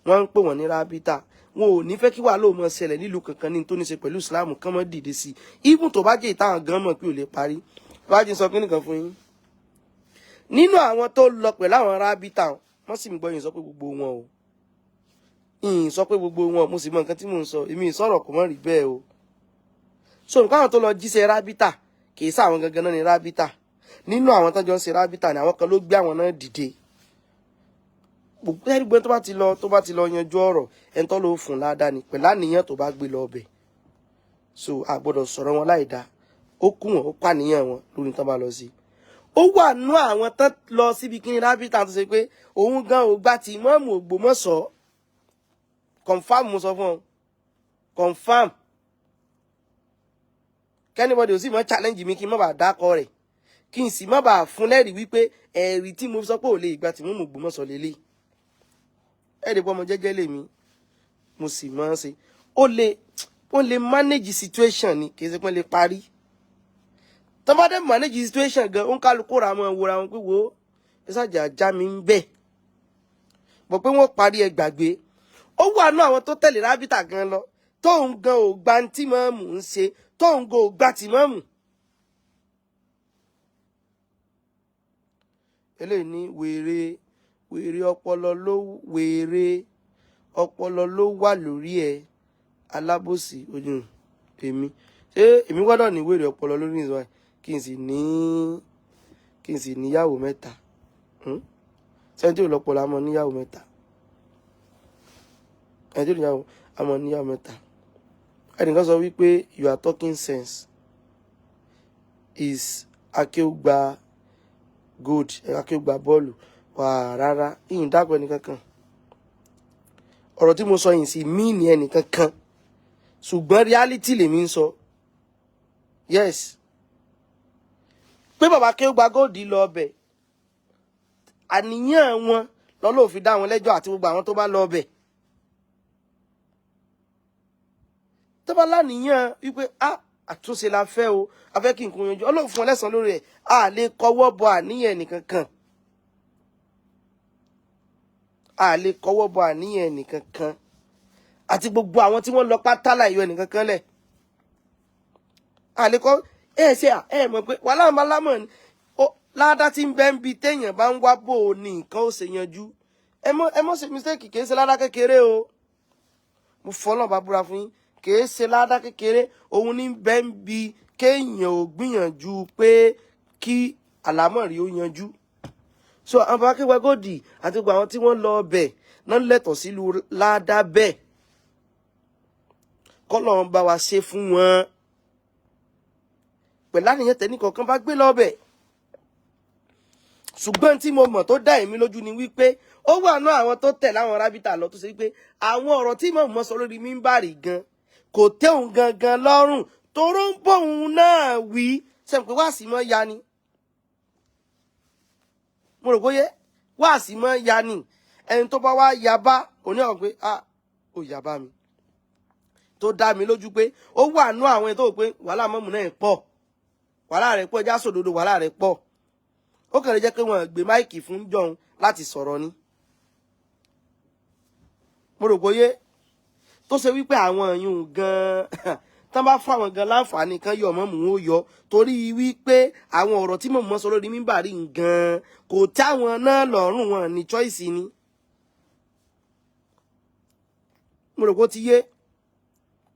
wọ́n ń pè wọ́n ní rábítà. Wọn ò ní fẹ́ kí wàhálà ò mọ ṣẹlẹ̀ nílùú kankan ní tó ní ṣe pẹ̀lú Islam kán mọ́ dìde sí i, even tó bá jẹ́ ìtàn gan mọ̀ pé ò lè parí. Bá jí sọ kíní kan fún yín, nínú àwọn tó lọ pẹ̀lú àwọn rábítà, wọ́n sì ń gbọ́ yín sọ pé gbogbo wọn o, ìyìn sọ pé gbogbo wọn. Mo sì mọ nǹkan tí mò ń sọ. Èmi ìsọ̀rọ̀ kò mọ̀ rí bẹ́ẹ̀ o. So nǹkan àwọn tó lọ jíṣẹ́ rábítà, kì í sáwọn gangan náà ní rábítà. Nínú àwọn tó jọ ń ṣe rábítà ni àwọn kan ló gbé àwọn náà dìde. Gbogbo ẹgbẹ́ tó bá ti lọ yanjú ọ̀rọ̀, ẹni tó ló fún ládàá ni pẹ̀lú àníyàn tó bá gbé lọ ọbẹ̀. So a gbọ́dọ̀ sọ̀rọ̀ wọn láì dáa. Ó kú wọn, ó pàníyàn wọn lórí tán bá lọ sí. Ó wà nú àwọn tán lọ síbi kíní rábítà tó ṣe pé òun gan ò gbà tí ìmọ̀ọ́mù Ògbómọ̀ṣọ́. Confam, mo sọ fún ọ, confam. Kí anybody ò sì mọ́ challenge mi, kí n má bàa dákọ rẹ̀, kí n sì má bàa fún lẹ́rìí wípé ẹ̀rí tí mo sọ pé ò lè gbà tí mọ̀ọ́mù Ògbómọ̀ṣọ́ lélẹ̀. Ẹ̀rí pé ọmọ jẹ́jẹ́ lèmi, mo sì máa ń ṣe. Ó lè manage situation ni, kì í ṣe pé ó lè parí. Tó bá dé manage situation gan, ó ń kálukú ra mọ́ wòra wọn pé wo ẹ ṣàjà já mi ń bẹ̀ bọ̀ pé wọ́n parí. Ẹ gbàgbé, ó wà nú àwọn tó tẹ̀lé rábìtà gan lọ tóun gan ò gba tí mọ́ọ̀mù ń ṣe, tóun gan ò gba tí mọ́ọ̀mù. Eléyìí ní wèrè, wèrè ọpọlọ ló, wèrè ọpọlọ ló wà lórí ẹ, alábòsí ojú. Èmi, ṣé èmi gbọ́dọ̀ ní wèrè ọpọlọ lórí ìzọ kí n sì níyàwó mẹ́ta? Sẹ́ni tí ò lọ́pọlọ àmọ́ níyàwó mẹ́ta? Ẹni tí ò níyàwó àmọ́ níyàwó mẹ́ta? Ẹnìkan sọ wípé you are talking sense is Akéúgba Gold, Akéúgba bọ́ọ̀lù wà. Rárá, ìyìn dákọ̀ ẹnìkankan. Ọ̀rọ̀ tí mo sọ yìí sí mí ní ẹnìkankan, ṣùgbọ́n reality lèmi ń sọ. Yes, pé bàbá Akéúgba Gold lọ ọbẹ̀, àníyàn wọn lọ́lọ́ fi dá wọn lẹ́jọ́ àti gbogbo àwọn tó bá lọ ọbẹ̀ tó bá láníyàn wípé a àtúnṣe la fẹ́ o, a fẹ́ kí nǹkan yanjú, Ọlọ́run fún wọn lẹ́san lórí ẹ̀. A lè kọwọ́ bọ àníyàn ẹnìkankan, a lè kọwọ́ bọ àníyàn ẹnìkankan àti gbogbo àwọn tí wọ́n lọ pátá láìyọ ẹnìkankan lẹ̀. A lè kọ́ ẹ ṣe ẹ mọ̀ pé wàhálà málámọ̀ ni ládá tí ń bẹ́ ń bi téèyàn bá ń wá bò ó ní nǹkan ó ṣe yanjú. Ẹ mọ́ ṣe mistake, kì í ṣe ládá kékeré o. Mo fọlọ́ bá búra fún yín, kì í ṣe ládá kékeré. Òun ní bẹ́ ń bi kéèyàn ò gbìyànjú pé kí àlámọ̀rí ó yanjú. So àwọn bàbá Akéwà Gold àti gbogbo àwọn tí wọ́n lọ ọbẹ̀ náà lẹ́tọ̀ọ́ sílùú ládá bẹ́ẹ̀, kọ́lọ̀ ń bá wa ṣe fún wọn pẹ̀lú àníyàn tẹ́ni kọ̀ọ̀kan bá gbé lọ́bẹ̀. Ṣùgbọ́n tí mo mọ̀ tó dá èmi lójú ni wípé ó wà náà àwọn tó tẹ̀ láwọn rábítà lọ tó ṣe wípé àwọn ọ̀rọ̀ tí mò ń sọ lórí mímbàrì gan kò tẹ́ òun gangan lọ́rùn, toró ń bóun náà wí sẹ́mi pé wáàsí mọ́ ya ni. Mo rò bóyá wáàsí mọ́ ya ni. Ẹni tó bá wá ya bá òní ọ̀rọ̀ pé ah, ó ya bá mi, tó dá mi lójú pé ó wà nú àwọn ẹni tó rò pé wàhálà mọ́mù náà pọ̀, wàhálà rẹ̀ pọ̀, ẹja sòdodo, wàhálà rẹ̀ pọ̀. Ó kàn lè jẹ́ pé wọ́n gbé máìkì fún jọ̀hún láti sọ̀rọ̀ ni. Mo rò bóyá tó ṣe wípé àwọn èèyàn gan-an tán bá fún àwọn gan láǹfààní kan yọ mọ́mù ó yọ, torí wípé àwọn ọ̀rọ̀ tí mọ̀mọ́ sọ lórí mímbàrí gan kò táwọn náà lọ́rùn, wọn ní choice ni. Mo rò pé ó ti yé.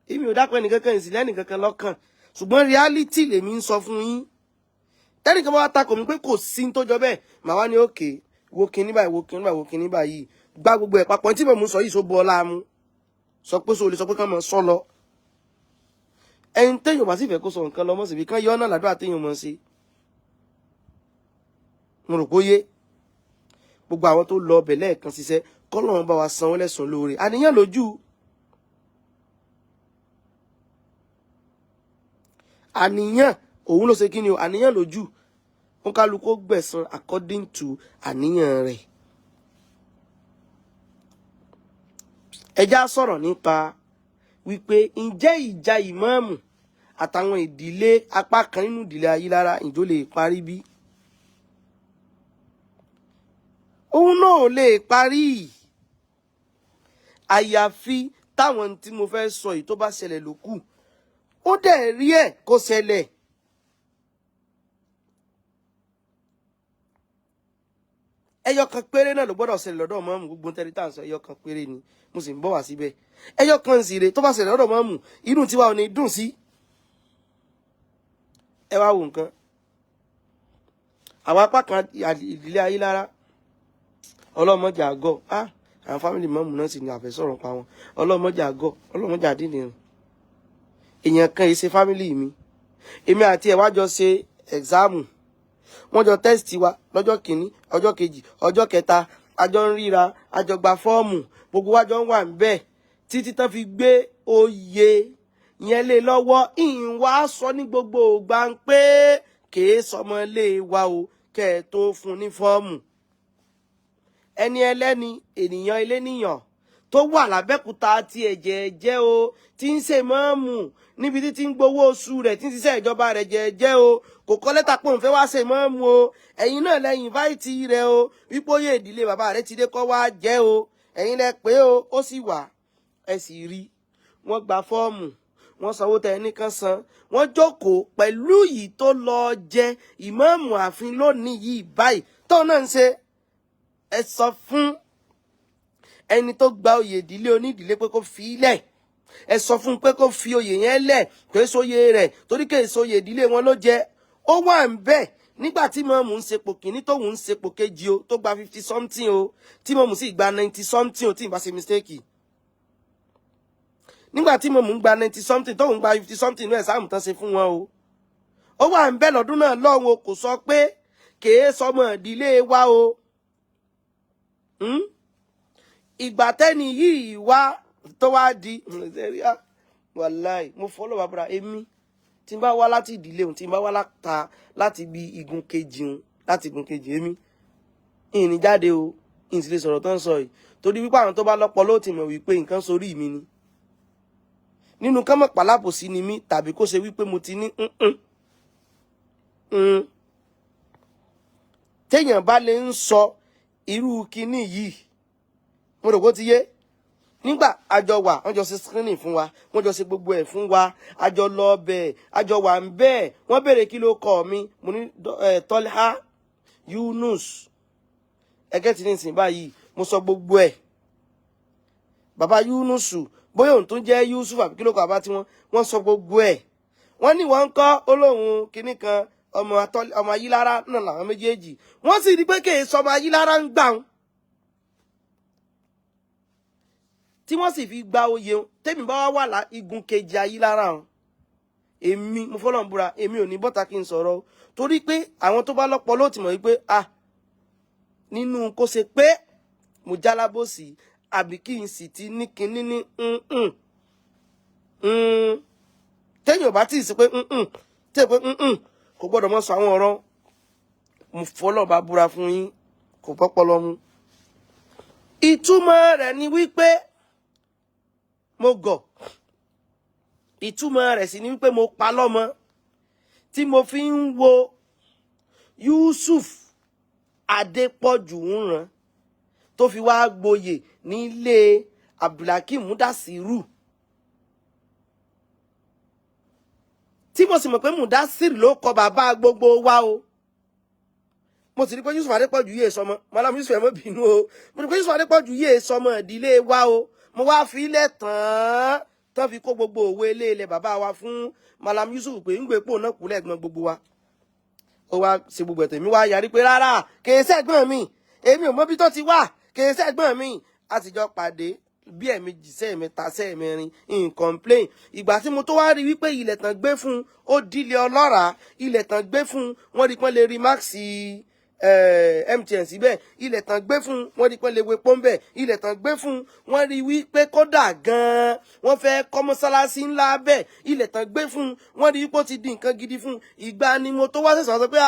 Èmi ò dápẹ́ ẹnìkankan, ìsìlẹ̀ ẹnìkankan lọ́kàn, ṣùgbọ́n reality lèmi ń sọ fún yín. Tẹ́nìkan bá wá takò mí pé kò sí ní tó jọ bẹ́ẹ̀, màá wá ní òkè wo kinní báyìí, wo kinní báyìí, wo kinní báyìí, gbá gbogbo ẹ̀ papọ̀. Tí mò ń sọ yìí só bu ọlá mu, sọ pé so lè sọ pé kán mọ̀ sọ lọ. Ẹni téèyàn bá sì fẹ́ kó sọ nǹkan lọ mọ̀ síbi kán yọ ọ́nà làdúrà téèyàn mọ̀ sí. Mo rò pé ó yé gbogbo àwọn tó lọ ọbẹ̀ lẹ́ẹ̀kan ṣiṣẹ́, kọ́lọ́run bá wa san wọ́n lẹ́san lóore. Àníyàn lójú, àníyàn òun ló ṣe kí ni o, àníyàn lójú. Wọn kálukú gbẹ̀san according to àníyàn rẹ̀. Ẹja sọ̀rọ̀ nípa wípé ǹjẹ́ ìjà ìmáàmù àtàwọn ìdílé apá kan nínú ìdílé Ayílára ìjó lè parí bí? Òun náà ò lè parí, àyàfi Táwọn tí mo fẹ́ sọ yìí tó bá ṣẹlẹ̀ ló kù, ó dẹ̀ rí ẹ̀ kó ṣẹlẹ̀. Ẹyọ kan péré náà ló gbọ́dọ̀ ṣẹlẹ̀ lọ́dọ̀ mọ́mù. Gbogbo tẹ́lẹ̀ tá à ń sọ, ẹyọ kan péré ni, mo sì ń bọ̀ wá síbẹ̀. Ẹyọ kan sì rè tó bá ṣẹlẹ̀ lọ́dọ̀ mọ́mù, inú tiwa ò ní dùn sí. Ẹ wá wo nǹkan, àwọn apá kan ìdílé Ayílára, ọlọ́mọdé àgọ́, àwọn fámìlì mọ́mù náà sì ní àfẹ́sọ̀rọ̀ pa wọn. Ọlọ́mọdé àgọ́, ọlọ́mọdé àdínìrìn. Èèyàn kan yìí ṣe fámìlì mi, èmi àti ẹ̀ wá jọ ṣe ẹ̀gzáàmù, wọ́n jọ tẹ́sítì wa lọ́jọ́ kìíní, ọjọ́ kejì, ọjọ́ kẹta, a jọ ń ríra, a jọ gba fọ́ọ̀mù, gbogbo wa jọ ń wà níbẹ̀ títí tán fi gbé oyè yẹn lé lọ́wọ́. Ìwà sọ ní gbogbo ògbà ń pé kèé sọmọ lé wa o, kẹ́ ẹ tó fún ní fọ́ọ̀mù. Ẹni ẹlẹ́ni, ènìyàn eléníyàn tó wà lábẹ́kúta ti ẹ̀jẹ̀ ẹ̀jẹ̀ o, tí ń ṣe mọ́ọ̀mù níbi tí ń gbowó oṣù rẹ̀, tí ń ṣiṣẹ́ ìjọba rẹ̀ jẹ́jẹ́ o, kò kọ́ lẹ́tà pé òun fẹ́ wá ṣe mọ́ọ̀mù o. Ẹ̀yin náà lẹ́yìn invite rẹ̀ o, wípé oyè ìdílé bàbá rẹ̀ ti dé kọ́ wá jẹ́ o. Ẹ̀yin lẹ pé o, ó sì wà, ẹ sì rí wọ́n gba fọ́ọ̀mù, wọ́n sanwó tẹ ẹnì kan san, wọ́n jókòó pẹ̀lú yìí tó lọ jẹ ìmáàmù ààfin lónìí yìí báyìí tóun náà ń ṣe. Ẹ sọ fún ẹni tó gba oyè ìdílé onídìílé pé kó fi í lẹ̀. Ẹ sọ fún un pé kó fi oyè yẹn lẹ̀, kò sóye rẹ̀, torí kò sóye ìdílé wọn ló jẹ. Ó wà ń bẹ̀ nígbà tí mọ̀mù ń sepò kìíní, tóun ń sepò kejì o, tó gba 50 something o, tí mọ̀mù sì gba 90 something o, tí ì bá ṣe mistake. Nígbà tí mọ̀mù ń gba 90 something, tóun gba 50 something inú ẹ̀ sáàmù tán ṣe fún wọn o, ó wà ń bẹ̀ lọ́dún náà lọ́hùn o, kò sọ pé kèé sọmọ ìdílé wa o. Ìgbà tẹ́ni yìí wá tó wá di wàláì, mo fọlọ́ bàbá èmi tí n bá wá láti ìdílé òun, tí n bá wá láti ibi igun kejì òun, láti igun kejì èmi ìní jáde o, ìní sì lè sọ̀rọ̀ tó ń sọ yìí, torí wípé àwọn tó bá lọ́pọ̀ ló ti mọ̀ wípé nǹkan sórí mi ni nínú kán mọ̀ pàlápòsí ni mí, tàbí kó ṣe wípé mo ti ní téèyàn bá lè ń sọ irú kinní yìí, mo rò kó ti yé. Nígbà àjọ wà, wọ́n jọ ṣe screening fún wa, wọ́n jọ ṣe gbogbo ẹ̀ fún wa, àjọ lọ bẹ̀, àjọ wà ń bẹ̀. Wọ́n béèrè kí ló kọ mi, mo ní Tọ́lá Yunus. Ẹgẹ́ ti ní ìsìn báyìí, mo sọ gbogbo ẹ̀. Bàbá Yunusu, bóyá òun tó ń jẹ́ Yusuf àbí kí ló kọ àbá tí wọ́n sọ gbogbo ẹ̀. Wọ́n ní wọ́n ń kọ́ olóhùn kinní kan, ọmọ Ayílára náà làwọn méjèèjì. Wọ́n sì rí pé kèé sọmọ Ayílára ń gbà wọn tí wọ́n sì fi gba oyè. Tẹ́mi bá wà lá igun kejì Ayílára hàn, èmi mo fọlọ́n búra, èmi ò ní bọ́ta kí n sọ̀rọ̀, torí pé àwọn tó bá lọ́pọ̀ ló ti mọ̀ wípé ah, nínú kó ṣe pé mo jálábòsí àbí kí n sì ti ní kinní ní téèyàn bá tí ì sí pé téèyàn pé kò gbọ́dọ̀ mọ́ sọ àwọn ọ̀rọ̀. Mo fọlọ́n bá búra fún yín, kò pọ́pọ́ lọ́mú. Ìtumọ̀ rẹ̀ ni wípé mo gọ̀, ìtumọ̀ rẹ̀ sì ni wípé mo pa lọ́mọ tí mo fi ń wo Yusuf Adépọ̀jù ń ràn tó fi wá gboyè nílé Abdulhakeem Mudasiru, tí mo sì mọ̀ pé Mudasiru ló kọ bàbá gbogbo wa o. Mo sì rí pé Yusuf Adépọ̀jù yéé sọmọ Malam Yusuf, ẹ má bínú o, mo rí pé Yusuf Adépọ̀jù yéé sọmọ ìdílé wa o. Mo wá fi ilẹ̀ tán tán fi kó gbogbo òwe ilé ilẹ̀ bàbá wa fún Malam Yusuf pé ń gbé pò náà kú lẹ́gbọ̀n gbogbo wa. Ó wá ṣe gbogbo ẹ̀tọ́, mi wá yarí pé rárá, kèé sẹ́gbọ̀n mi, èmi ò mọ bí tó ti wà, kèé sẹ́gbọ̀n mi. A ti jọ pàdé bí ẹ̀ẹ̀mejì, sẹ́ẹ̀mẹ́ta, sẹ́ẹ̀mẹ́rin, in complain. Ìgbà tí mo tó wá rí wípé ilẹ̀ tán gbé fún ó dílé ọlọ́ràá, ilẹ̀ tán gbé fún wọ́n rí pọ́n lè rí máàkì MTN síbẹ̀, ilẹ̀ tán gbé fún wọ́n rí pọ́n lè wepo ń bẹ̀, ilẹ̀ tán gbé fún wọ́n rí wípé kódà gan-an wọ́n fẹ́ kọ́ mọ́sálásí ńlá bẹ̀, ilẹ̀ tán gbé fún wọ́n rí wípé ó ti di nǹkan gidi fún. Ìgbà ni mo tó wá sẹ̀sọ̀ sọ pé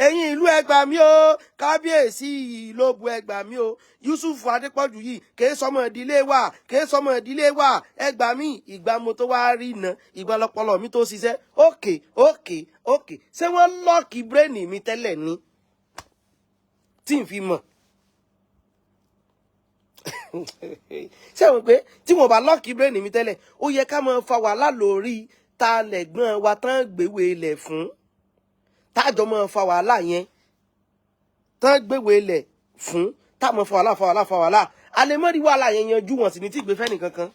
ẹ̀yin ìlú ẹ gbà mí o, kábíyèsí ló bu ẹ gbà mí o, Yusuf Adépọ̀jù yìí kèé sọmọ ìdílé wa, kèé sọmọ ìdílé wa, ẹ gbà mí. Ìgbà mo tó wá rí iná, ìgbà lọpọlọ mi tó ṣiṣẹ́. Ókè ókè ókè, ṣé wọ́n lọ́ọ̀kì bírèènì mi tẹ́lẹ̀ ni tí n fi mọ̀? Ṣé àwọn pé tí wọn bá lock brain mi tẹ́lẹ̀, ó yẹ ká máa fa wàhálà lórí ta lẹ̀gbọ́n wa tán gbéwé ilẹ̀ fún, tájọ máa fa wàhálà yẹn tán gbéwé ilẹ̀ fún, tá máa fa wàhálà, fa wàhálà, fa wàhálà. A lè mọ́ rí wàhálà yẹn yanjú, wọn sì ní tí ìgbé fẹ́ nìkankan.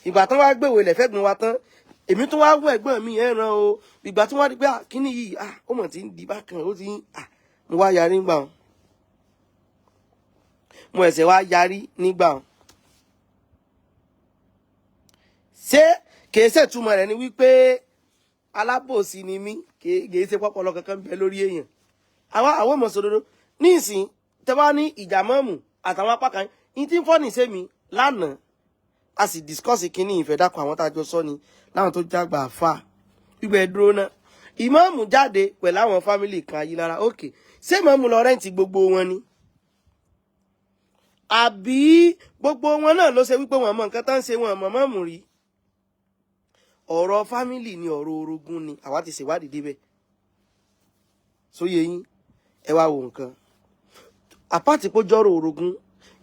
Ìgbà tán wá gbéwé ilẹ̀ fẹ́gbọ́n wa tán, èmi tó wá wọ ẹ̀gbọ́n mi yẹn ràn o. Ìgbà tí wọ́n rí pé kíní yìí, ó mọ̀ tí ń di bákan, ó ti ń mo wá yarí nígbà wọn, mo ẹ̀sẹ̀ wá yarí nígbà wọn. Ṣé kìí ṣètúmọ̀ rẹ̀ ni wípé alábòsí ni mí? Kìí ṣe pọ́pọ́lọ kankan bẹ lórí èèyàn. Àwa àwọn ọmọ sòdodo ní ìsìn tẹ́ bá ní ìjà mọ́ọ̀mù àtàwọn apá kan ní tí ń fọ́ ní sẹ́mi lánàá, a sì discuss kínní ìfẹ́ dákọ̀ àwọn tá a jọ sọ ni láwọn tó jágbà fà gbígbẹ́ dúró náà. Ìmáàmù jáde pẹ̀lú àwọn family kan ayélujára. Òkè ṣé ìmáàmù lọ rent gbogbo wọn ni, àbí gbogbo wọn náà ló ṣe wípé wọn mọ nǹkan tá ń ṣe, wọn mọ mọ́ọ̀mù rí? Ọ̀rọ̀ family ni, ọ̀rọ̀ orogún ni. Àwa ti ṣèwádìí débẹ̀ sóye yín. Ẹ wá wo nǹkan àpáàtì kó jọ́rọ̀ orogún,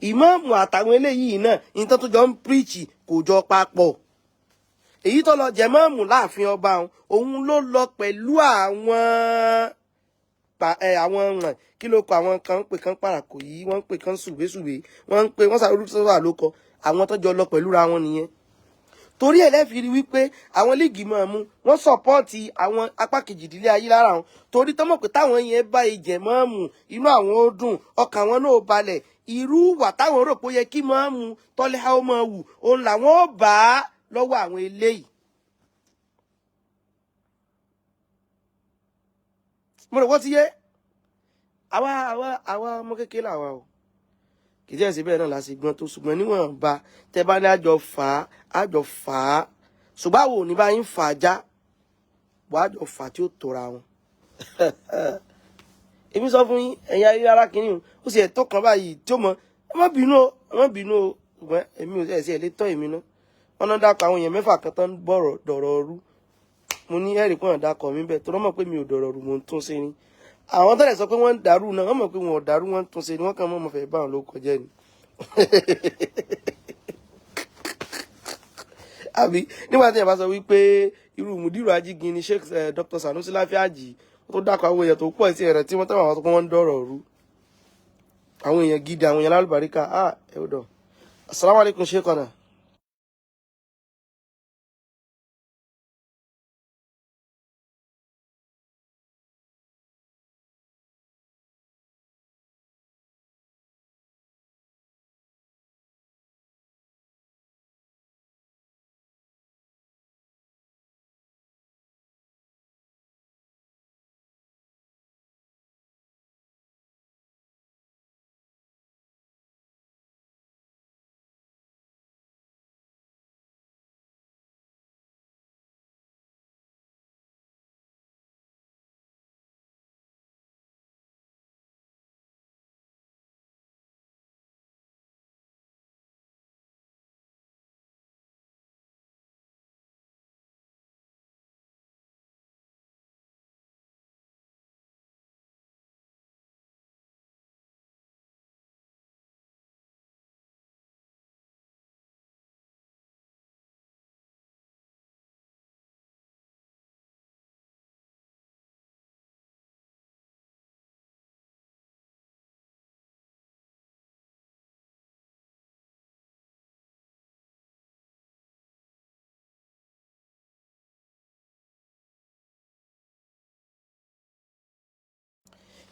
ìmáàmù àtàwọn eléyìí náà, nǹkan tó jọ ń preach kò jọ papọ̀. Èyí tó lọ jẹ mọ́ọ̀mù láàfin ọba òun ló lọ pẹ̀lú àwọn àwọn kí ló kọ, àwọn kan ń pè kan pàràkò yìí, wọ́n ń pè kan sùwésùwé, wọ́n ń pè wọ́n sàrúdú sọ́wọ́ ló kọ àwọn tó jọ lọ pẹ̀lú ra wọn nìyẹn. Torí ẹ̀ lẹ́ẹ̀fi rí wípé àwọn líìgì máa mú wọ́n support àwọn apá kejìdínlé ayé lára wọn, torí tọ́mọ̀ pé táwọn yẹn bá ìjẹ̀ mọ́ọ̀mù, inú àwọn ó dùn, ọkàn wọn náà ó balẹ̀. Irú wà táwọn rò pé ó yẹ kí mọ́ọ̀mù tọ́lẹ́há ó máa wù, òun làwọn ó bá lọ́wọ́ àwọn eléyìí. Mo rò wọ́n ti yé àwa ọmọ kékeré làwa o, kì í jẹ́ ìṣe bẹ́ẹ̀ náà la ṣe gbọ́n tó, ṣùgbọ́n níwọ̀nba tẹ́ bá ní àjọ fà á, àjọ fà á, ṣùgbọ́n àwọn ò ní bá yín fà á já, wàá jọ fà á tí ó tora wọn. Èmi sọ fún yín, ẹ̀yin ayé ara kìíní o, ó sì ẹ̀tọ́ kan báyìí tí ó mọ. Ẹ má bínú o, ẹ má bínú o, ṣùgbọ́n èmi ò ẹ̀sẹ̀ lè tọ́ èmi náà. Wọn náà dákọ̀ àwọn èèyàn mẹ́fà kan tán bọ̀rọ̀ dọ̀rọ̀ rú. Mo ní ẹ̀rí pọ̀n dákọ̀ mi bẹ́ẹ̀ tó rọ́mọ̀ pé mi ò dọ̀rọ̀ rú, mo ń tún ṣe ni. Àwọn tẹ́lẹ̀ sọ pé wọ́n ń dàrú náà, wọ́n mọ̀ pé wọn ò dàrú, wọ́n ń tún ṣe ni. Wọ́n kàn mọ́ fẹ́ bá wọn ló kọjá ni. Àbí nígbà tí ẹ bá sọ wípé irú mùdírù ajígin ni Sheikh Dr. Sanusi Láfíàjì tó dákọ̀ àwọn èèyàn tó pọ̀ sí ẹ̀rẹ̀ tí wọ́n tẹ́wọ̀n àwọn tó pọ̀, wọ́n ń dọ̀rọ̀ rú àwọn èèyàn gidi, àwọn èèyàn lálùbáríkà. Ẹ ó dọ̀. Assalamu alaikum, Sheikhana.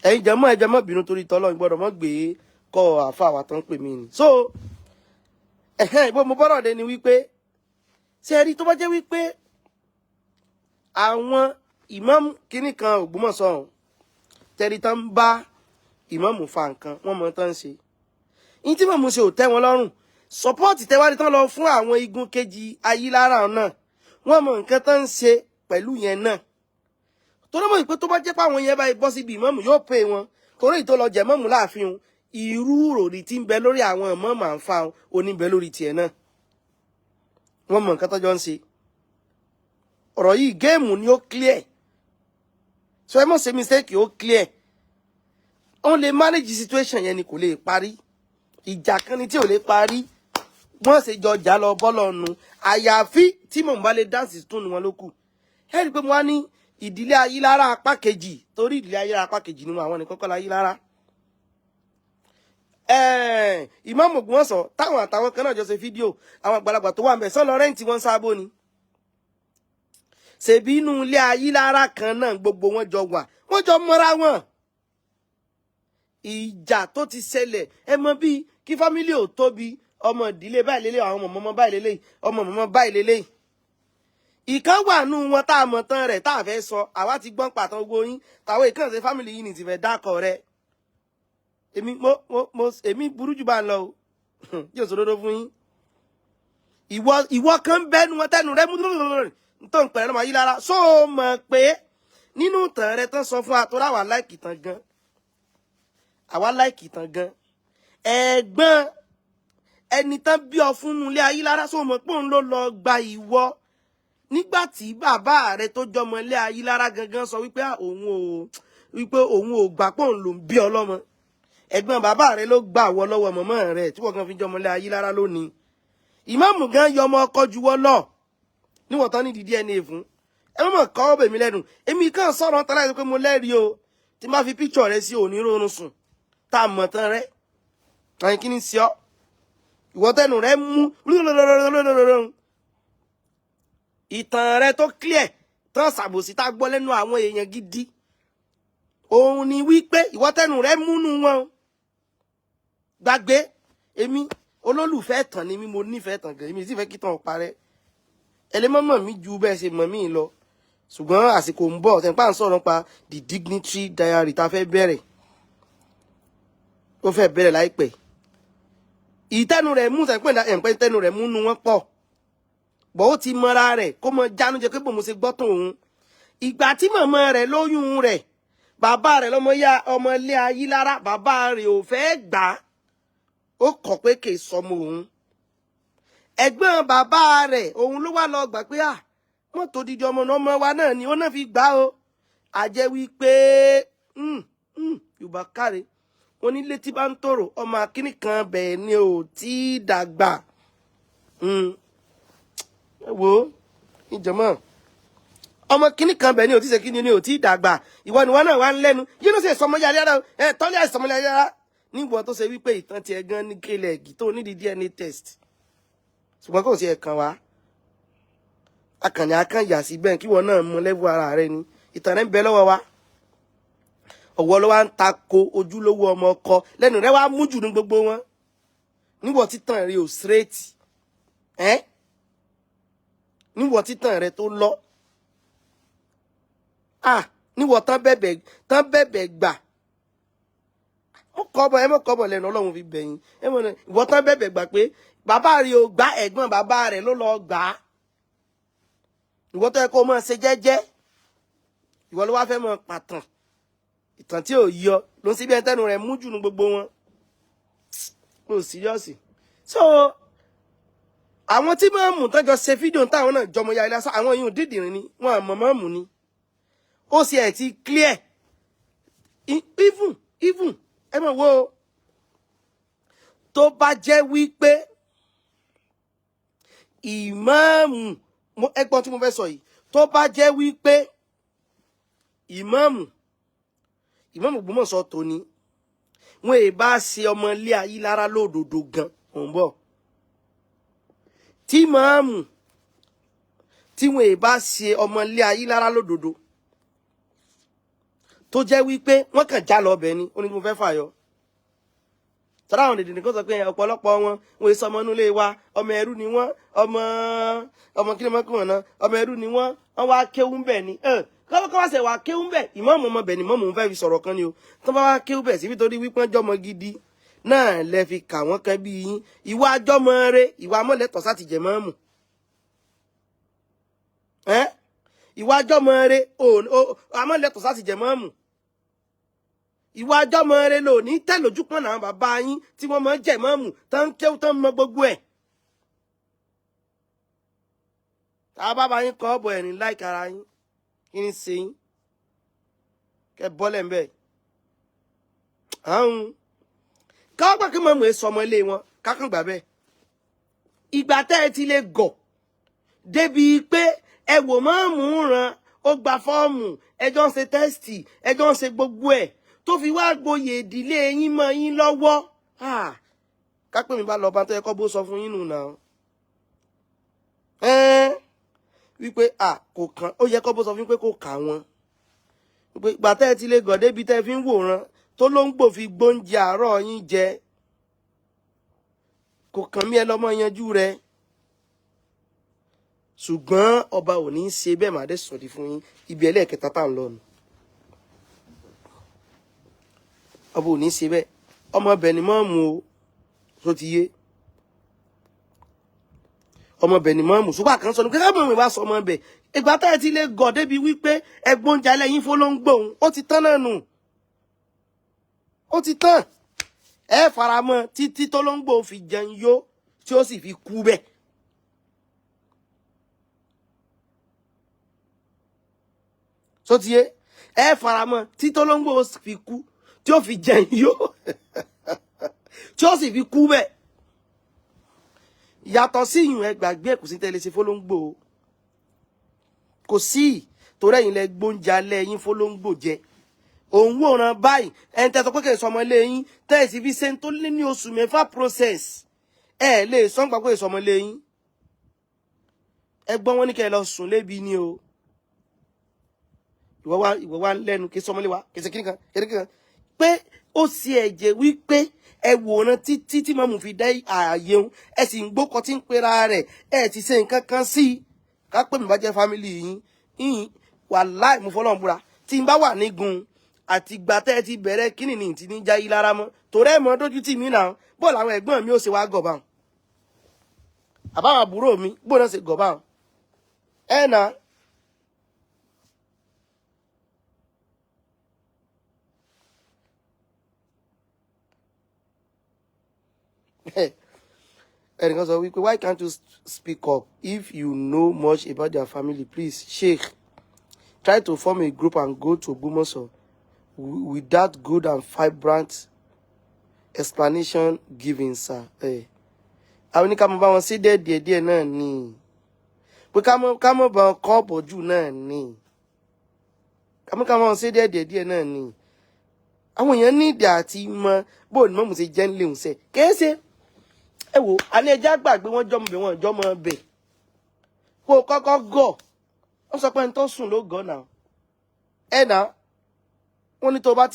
Ẹ̀yin jẹ́mọ́, ẹ jẹ́ má bínú torí tọ́lọ́ gbọ́dọ̀ mọ́ gbé kọ́ àfa àwa tó ń pè mí ni. So ẹ̀hẹ́n, ìbọn mo bọ́rọ̀ dé ni wípé ṣé ẹ rí, tó bá jẹ́ wípé àwọn ìmáàmù kínní kan Ògbómọ̀ṣọ́ ọ̀hún tẹ́rí tán ń bá ìmáàmù fa nǹkan, wọ́n mọ tán ń ṣe ní tí mọ̀mú ṣe ò tẹ́ wọn lọ́rùn. Support tẹ́wárí tán lọ fún àwọn igun kejì ayílára náà, wọ́n mọ nǹkan tán ń ṣe pẹ̀lú yẹn náà, torí mọ̀ pé tó bá jẹ́ pé àwọn yẹn báyìí bọ́ síbi ìmáàmù yóò pè wọn, torí ìtò lọ jẹ́ mọ́mù láàfin irú ròrí tí ń bẹ lórí àwọn ìmáàmù àǹfà oníbẹ̀ lórí tiẹ̀ náà, wọ́n mọ nǹkan tọ́jọ́ ń ṣe. Ọ̀rọ̀ yìí game ni, ó clear. So ẹ mọ̀ ṣe mistake, ó clear. Wọ́n lè manage situation yẹn ni, kò lè parí. Ìjà kan ni tí ò lè parí. Wọ́n ṣe jọ jà lọ bọ́lọ̀ nu, àyàfi tí mò ń bá lè dance tún ni wọn ló kù. Ẹ rí i pé mo wá ní ìdílé Ayílára apá kejì, torí ìdílé Ayílára apá kejì ni wọn, àwọn nìkan kọ́ la Ayílára. Ìmáàmù Ògbómọ̀ṣọ́ táwọn àtàwọn kan náà jọ ṣe fídíò, àwọn àgbàlagbà tó wà ń bẹ̀ sọ́lọ rent wọn sábó ni. Ṣèbí inú ilé Ayílára kan náà gbogbo wọn jọ wà, wọ́n jọ mọ́ra wọn. Ìjà tó ti ṣẹlẹ̀, ẹ mọ̀ bí kí family ò tóbi, ọmọ ìdílé báyìí lélẹ̀, àwọn ọmọ ọmọ báyìí lélẹ̀, ọmọ ọmọ báyìí lélẹ̀. Ìkan wà nù wọn tá a mọ̀ tán rẹ̀ tá a fẹ́ sọ. Àwa ti gbọ́n pàtó gbogbo yín tàwọn ìkànnì ṣe family yìí ní ti fẹ́ dákọ̀ rẹ̀. Èmi mo mo mo èmi burú jù bá ń lọ o, yóò sọ dodo fún yín. Ìwọ kan bẹ́nu wọn tẹnu rẹ mú tó ń pẹ̀lẹ́ lọ́mọ yìí lára. Só o mọ̀ pé nínú ìtàn rẹ tán sọ fún wa, tó ráwà like ìtàn gan, àwa like ìtàn gan, ẹ̀gbọ́n ẹni tán bí ọ fún ilé ayé lára, só o mọ̀ pé òun ló lọ gba ìwọ nígbà tí bàbá rẹ tó jọmọ ilé ayé lára gangan sọ wípé òun ò, wípé òun ò gbà pé òun ló ń bí ọlọ́mọ? Ẹ̀gbọ́n bàbá rẹ ló gbà wọ lọ́wọ́ mọ̀mọ́ rẹ tí wọ́n kan fi jọmọ ilé ayé lára lónìí. Ìmáàmù gan yọ ọmọ ọkọ juwọ́ lọ níwọ̀n tán ní di DNA fún. Ẹ mọ̀ kọ́ bèmí lẹ́nu, èmi kàn sọ̀rọ̀ tán láti pé mo lẹ́rìí o. Tí má fi píkṣọ̀ rẹ sí òní rọrùn sùn tá a mọ̀ tán rẹ. Àyìn kí ni sí ọ, ìwọ tẹnu rẹ mú ìtàn rẹ tó clear tán, ṣàbòsí tá a gbọ́ lẹ́nu àwọn èèyàn gidi, òun ni wípé ìwọ tẹnu rẹ múnú wọn gbàgbé. Èmi olólùfẹ́ tàn ni mí, mo nífẹ̀ẹ́ tàn gan, èmi sì fẹ́ kí tàn parẹ́. Ẹlẹ́mọ̀mọ̀ mi ju bẹ́ẹ̀ ṣe mọ̀ mí lọ, ṣùgbọ́n àsìkò ń bọ̀ tẹ̀ ń pa ń sọ̀rọ̀ nípa the dignity diary tá a fẹ́ bẹ̀rẹ̀, ó fẹ́ bẹ̀rẹ̀ láìpẹ́. Ìtẹ́nu rẹ̀ mú sẹ́pẹ́ ẹ̀pẹ́ ìtẹ́nu rẹ̀ múnú wọn pọ̀ bọ̀, ó ti mọra rẹ̀ kó mọ jánu jẹ pé bòun ṣe gbọ́ tòun. Ìgbà tí màmá rẹ̀ lóyún rẹ̀, bàbá rẹ̀ lọ́mọ ya ọmọ ilé ayé lára, bàbá rẹ̀ ò fẹ́ gbà á, ó kọ̀ pé kì í sọmọ òun. Ẹ̀gbọ́n bàbá rẹ̀ òun ló wá lọ gbà pé à mọ́tò dídí ọmọ náà, ọmọ wa náà ni ó náà fi gbà ó. Àjẹ́ wípé Yorùbá káre, wọn ní létí bá ń tòrò, ọmọ akínní kan bẹ́ẹ̀ ni ò tí ì dàgbà. Ẹ wo ìjọmọ, ọmọ kínní kan bẹ́ẹ̀ ni ò tí ì ṣe kínní ni ò tí ì dàgbà. Ìwọ ni wọn náà wà ń lẹ́nu yìí ló ṣe sọmọ yàrá yàrá ẹ tọ́lé àìsàn yàrá yàrá nígbà tó ṣe wípé ìtàn tiẹ̀ gan ní kílẹ̀ ẹ̀gì tó nídìí DNA test, ṣùgbọ́n kò sí ẹ̀kan wá akànnì akànyà sí bẹ́ẹ̀ kí wọn náà mọ level ara rẹ ni. Ìtàn rẹ ń bẹ lọ́wọ́ wa. Ọ̀wọ́ ló wá ń tako ojúlówó ọmọ ọkọ lẹ́nu rẹ wá mú jù ní gbogbo wọn níwọ̀ títàn rẹ ò straight ẹ́, níwọ̀ títàn rẹ tó lọ, ah, níwọ̀ tán bẹ̀bẹ̀ gbà ó kọ́ bọ̀, ẹ mọ̀ kọ́ bọ̀ lẹ́nu Ọlọ́run fi bẹ̀yìn. Ẹ mọ̀ ní ìwọ tán bẹ̀bẹ̀ gbà pé bàbá rẹ ò gbà, ẹ̀gbọ́n bàbá rẹ ló lọ gbà á. Ìwọ tó yẹ kó máa ṣe jẹ́jẹ́, ìwọ ló wá fẹ́ mọ pàtàn ìtàn tí ò yọ ló ń síbi ẹtẹnu rẹ mú jù ní gbogbo wọn. Mo serious. So àwọn tí máa ń mú tán jọ ṣe fídíò táwọn náà jọmọ ya ilé, àwọn yìí ò dídìrín ni wọn àmọ́ máa mú ni. Ó sì ẹ̀ ti clear. Even ẹ mọ̀ wo, tó bá jẹ́ wípé ìmáàmù, ẹgbọ́n tí mo fẹ́ sọ yìí, tó bá jẹ́ wípé ìmáàmù Ògbómọ̀ṣọ́ tòní wọn è bá ṣe ọmọ ilé ayé lára lódodo gan, òun bọ̀ tí ìmáàmù tí wọn è bá ṣe ọmọ ilé ayé lára lódodo, tó jẹ́ wípé wọ́n kàn já lọ ọbẹ̀ ni, ó ní tí mo fẹ́ fàyọ tọ́lá. Àwọn dèdè nìkan sọ pé ọ̀pọ̀lọpọ̀ wọn, wọn èso ọmọ inú ilé wa, ọmọ ẹrú ni wọ́n, ọmọ ọmọ kí ni wọ́n kí wọ́n náà, ọmọ ẹrú ni wọ́n, wọ́n wá kéwú ń bẹ̀ ni. Kọ́wọ́ kọ́wọ́ sẹ̀ wá kéwú ń bẹ̀, ìmáàmù ọmọ bẹ̀ ni ìmáàmù ń fẹ́ fi sọ̀rọ̀ kan ni o. Tó bá wá kéwú bẹ̀ síbi torí wípé wọ́n jọmọ gidi náà lẹ fi kà wọ́n kan bí yín. Ìwà àjọmọ rẹ, ìwà amọ̀lẹ́tọ̀ sáti jẹ mọ́ọ̀mù. Ìwà àjọmọ rẹ amọ̀lẹ́tọ̀ sáti jẹ mọ́ọ̀mù. Ìwà àjọmọ rẹ lò ní tẹ̀lójú pọ̀n náà bàbá yín tí wọ́n mọ̀ jẹ mọ́ọ̀mù tán kéwú tán mọ gbogbo ẹ̀. Tá a bá bá yín kọ́ ọ̀bọ̀ ẹ̀rín láìka ara yín, kí ni ṣe yín kẹ bọ́lẹ̀ ń bẹ̀. Àrùn Káwọn gbà kí mọ̀mù ẹ sọmọ ilé wọn, kákan gbà bẹ́ẹ̀. Ìgbà tẹ́ ẹ ti lè gọ̀ débi pé ẹ wò mọ́ọ̀mù ràn, ó gba fọ́ọ̀mù, ẹjọ́ ń ṣe test, ẹjọ́ ń ṣe gbogbo ẹ̀, tó fi wá gboyè ìdílé yín mọ́ yín lọ́wọ́. Kápẹ́ mi bá lọ bá tó yẹ kọ́ bó sọ fún yín nù náà wípé à kò kàn, ó yẹ kọ́ bó sọ fún yín pé kò kà wọ́n, wípé ìgbà tẹ́ ẹ ti lè gọ̀ débi tẹ́ ẹ fi ń wòran tó ló ń gbò fi gbóúnjẹ àárọ̀ yín jẹ, kò kàn mí, ẹ lọ́mọ yanjú rẹ. Ṣùgbọ́n ọba ò ní í ṣe bẹ́ẹ̀. Má dé sọ̀dí fún yín ibi ẹlẹ́ẹ̀kẹta tá à ń lọ nù. Ọba ò ní í ṣe bẹ́ẹ̀. Ọmọ ibẹ̀ ni mọ́ọ̀mù o, tó ti yé, ọmọ ibẹ̀ ni mọ́ọ̀mù. Ṣùgbọ́n àkànṣọ ni kíkà mọ̀mù bá sọ ọmọ ibẹ̀. Ìgbà tá ẹ ti lè gọ̀ débi wípé ẹgbọ́n jalè yín fọlọ́ngbòhun, ó ti tán náà nù, ó ti tán. Ẹ faramọ́ títí tọ́lọ́ngbò fi jẹun yó, tí ó sì fi kú bẹ́ẹ̀. Tó ti yé, ẹ faramọ́ títí tọ́lọ́ngbò fi kú, tí ó fi jẹun yó, tí ó sì fi kú bẹ́ẹ̀. Yàtọ̀ sí ìyún, ẹ gbàgbé, kò sí tẹ́lẹ̀ ṣe fọlọ́ngbò, kò sí, torí ẹ̀yin lẹ gbóúnjẹ alẹ́ yín fọlọ́ngbò jẹ. Òun wòran báyìí, ẹni tẹ́ sọ pé kì í sọmọ ilé yín, tẹ́ ẹ̀ sì fi ṣe ń tó lé ní oṣù 6 process, ẹ lè sọ́n gbà pé sọmọ ilé yín. Ẹ gbọ́n, wọn ní kẹ́ ẹ lọ sùn lébi ni o. Ìwọ wá lẹ́nu kí sọmọ ilé wa kì í ṣe kíníkan kíníkan, pé ó ṣe ẹ̀jẹ̀ wípé ẹ wòran títí tí mọ̀mù fi dá ààyè òun, ẹ sì ń gbókọ tí ń pera rẹ̀, ẹ ti ṣe nǹkan kan sí i. Ká pè mí bá jẹ́ family yín yín, wàláì, mo fọlọ́run búra, tí n bá wà nígun àti ìgbà tẹ́ ẹ ti bẹ̀rẹ̀ kíni ní ti ní jáyí lára mọ́, torí ẹ̀ mọ́ dójú tì mí náà. Bó làwọn ẹ̀gbọ́n mi ó ṣe wá gọ̀ báwọn, àbáwọn àbúrò mi bó náà ṣe gọ̀ báwọn ẹ̀ náà. Ẹnìkan sọ wípé, "Why can't you speak up if you know much about their family? Please, Sheikh, try to form a group and go to Ogbomoso with that good and vibrant explanation given, sir." Ẹ àwọn oníkà mọ bá wọn sí díẹ̀ díẹ̀ díẹ̀ náà ni pé ká mọ bá wọn kọ́ bọ̀jú náà ni ká mọ wọn sí díẹ̀ díẹ̀ díẹ̀ náà ni. Àwọn èèyàn ní ìdí àti mọ bó ni mọ̀mù ṣe jẹ́ ń léwu sẹ́ kéé. Ẹ wò, àní ẹjẹ́ àgbàgbé wọn jọmọ bẹ̀, wọn jọmọ bẹ̀. Kó o kọ́kọ́ gọ̀, wọ́n sọ pé ẹni tó sùn ló gọ̀ náà. Ẹ náà, wọ́n ní tó bá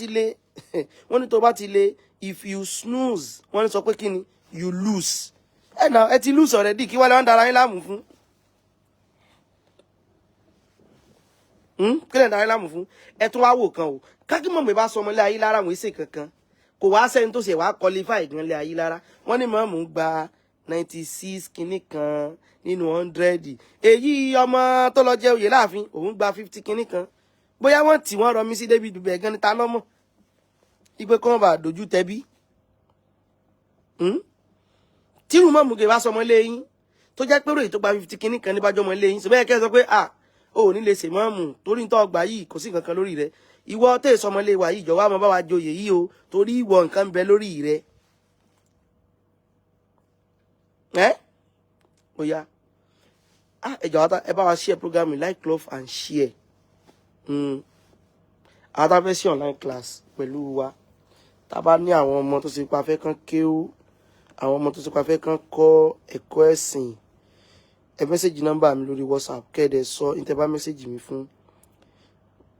ti lé, if you snooze, wọ́n ní sọ pé kí ni, you lose. Ẹ náà, ẹ ti lose already. Kí wọ́n lè wọ́n dára yín láàmú fún? Kí lè dára yín láàmú fún? Ẹ tún wá wò kan o, kákí mọ̀mọ́ bá sọ ọmọlé ayé lára àwọn èsè kankan, kò wá sẹ́ni tó ṣe wá qualify gan lé ayé lára. Wọ́n ní mọ̀mú gba 96 kinní kan nínú 100. Èyí ọmọ tó lọ jẹ oyè láàfin, òun gba 50 kinní kan. Bóyá wọ́n tì wọ́n rọmi sí débi ibẹ̀ gan ni, ta lọ́mọ̀ ipe kí wọ́n bá dojú tẹbí. Tírù mọ̀mú kì í bá sọmọ lé yín, tó jẹ́ pé ròyìn tó gba 50 kinní kan níbàjọ́ ọmọ lé yín sọ bẹ́ẹ̀, kẹ́ ẹ sọ pé à ò ní lè ṣe mọ́ọ̀mù torí ń tọ́ ọgbà yìí, kò sí nǹkan kan lórí rẹ̀. Ìwọ tẹ́ sọmọ lé wa yìí, jọ̀wọ́ àmọ́ bá wa joyè yìí o, torí ìwọ nǹkan ń bẹ lórí rẹ̀. Ẹ́ ó yá, ah, ẹ jọ̀wọ́, ẹ bá wa share program yìí, like, love and share. Àwọn tá a fẹ́ sí online class pẹ̀lú wa, tá a bá ní àwọn ọmọ tó ṣe pa fẹ́ kán kéwú, àwọn ọmọ tó ṣe pa fẹ́ kán kọ́ ẹ̀kọ́ ẹ̀sìn, ẹ message nọ́mbà mi lórí WhatsApp, kẹ́ẹ̀dẹ̀ sọ ní bá message mi fún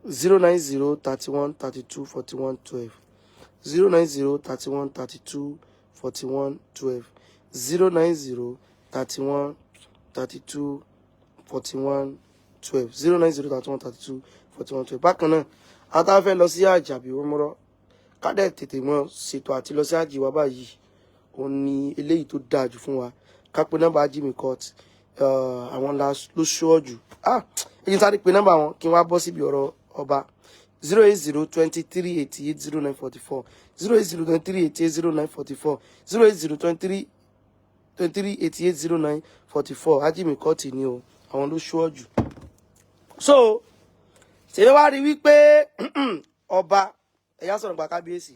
09031324112, 09031324112, 09031324112, 09031324112. Bákan náà, àwọn tá a fẹ́ lọ sí àjì àbí umrah, ká dẹ̀ tètè mọ́ ṣètò àti lọ sí àjì wa báyìí. Òun ni eléyìí tó dáa jù fún wa. Ká pe nọ́mbà Jimmy Court, àwọn la ló ṣọ́ọ̀jù. Ah, èyí sáré pe nọ́mbà wọn kí n wá bọ́ síbi ọ̀rọ̀ ọba. 08023880944, 08023880944, 0802323880944. Jimmy Court ni o, àwọn ló ṣọ́ọ̀jù. So ṣèlè wá rí wípé ọba ẹ̀yà sọ̀rọ̀ gba kábíyèsí.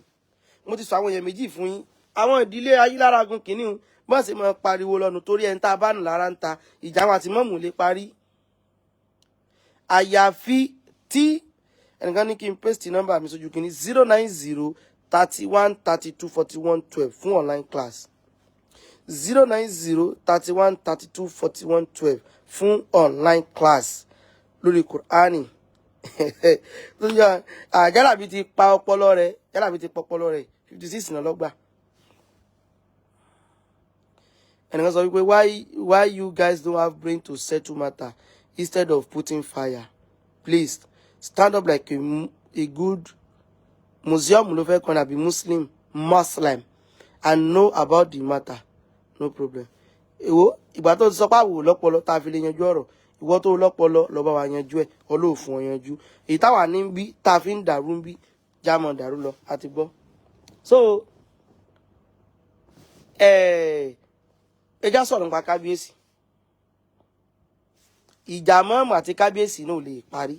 Mo ti sọ àwọn èèyàn méjì fún yín. Àwọn ìdílé Ayíláragun kìíní bọ́n sì máa pariwo lọ́nu torí ẹni tá a bá nù lára ń ta ìjà wọn àti mọ́mù lè parí. Àyàfi tí ẹnìkan ní kí n paste nọ́mbà mi sójú kìíní: 090 31 32 41 12 fún online class, 090 31 32 41 12 fún online class lórí Kùránì. Jálàbí ti pa ọpọlọ rẹ̀, jálàbí ti pa ọpọlọ rẹ̀. 56 náà lọ́gbà. Ẹnìkan sọ wípé why you guys don't have brain to settle matter instead of putting fire? Please stand up like a good museum ló fẹ́ kọ́ àbí Muslim and know about the matter. No problem. Èwo ìgbà tó ti sọ pé àwò lọ́pọlọ tá a fi lè yanjú ọ̀rọ̀? Ìwọ tó lọ́pọlọ lọ bá wa yanjú ẹ̀, ọlọ́ọ̀fun ọ yanjú èyí táwa ní bí tá a fi ń dàrú ń bí jámọ̀ dàrú lọ àti gbọ́. So ẹ já sọ̀rọ̀ nípa kábíyèsí. Ìjà mọ́ọ̀mù àti kábíyèsí náà ò lè parí.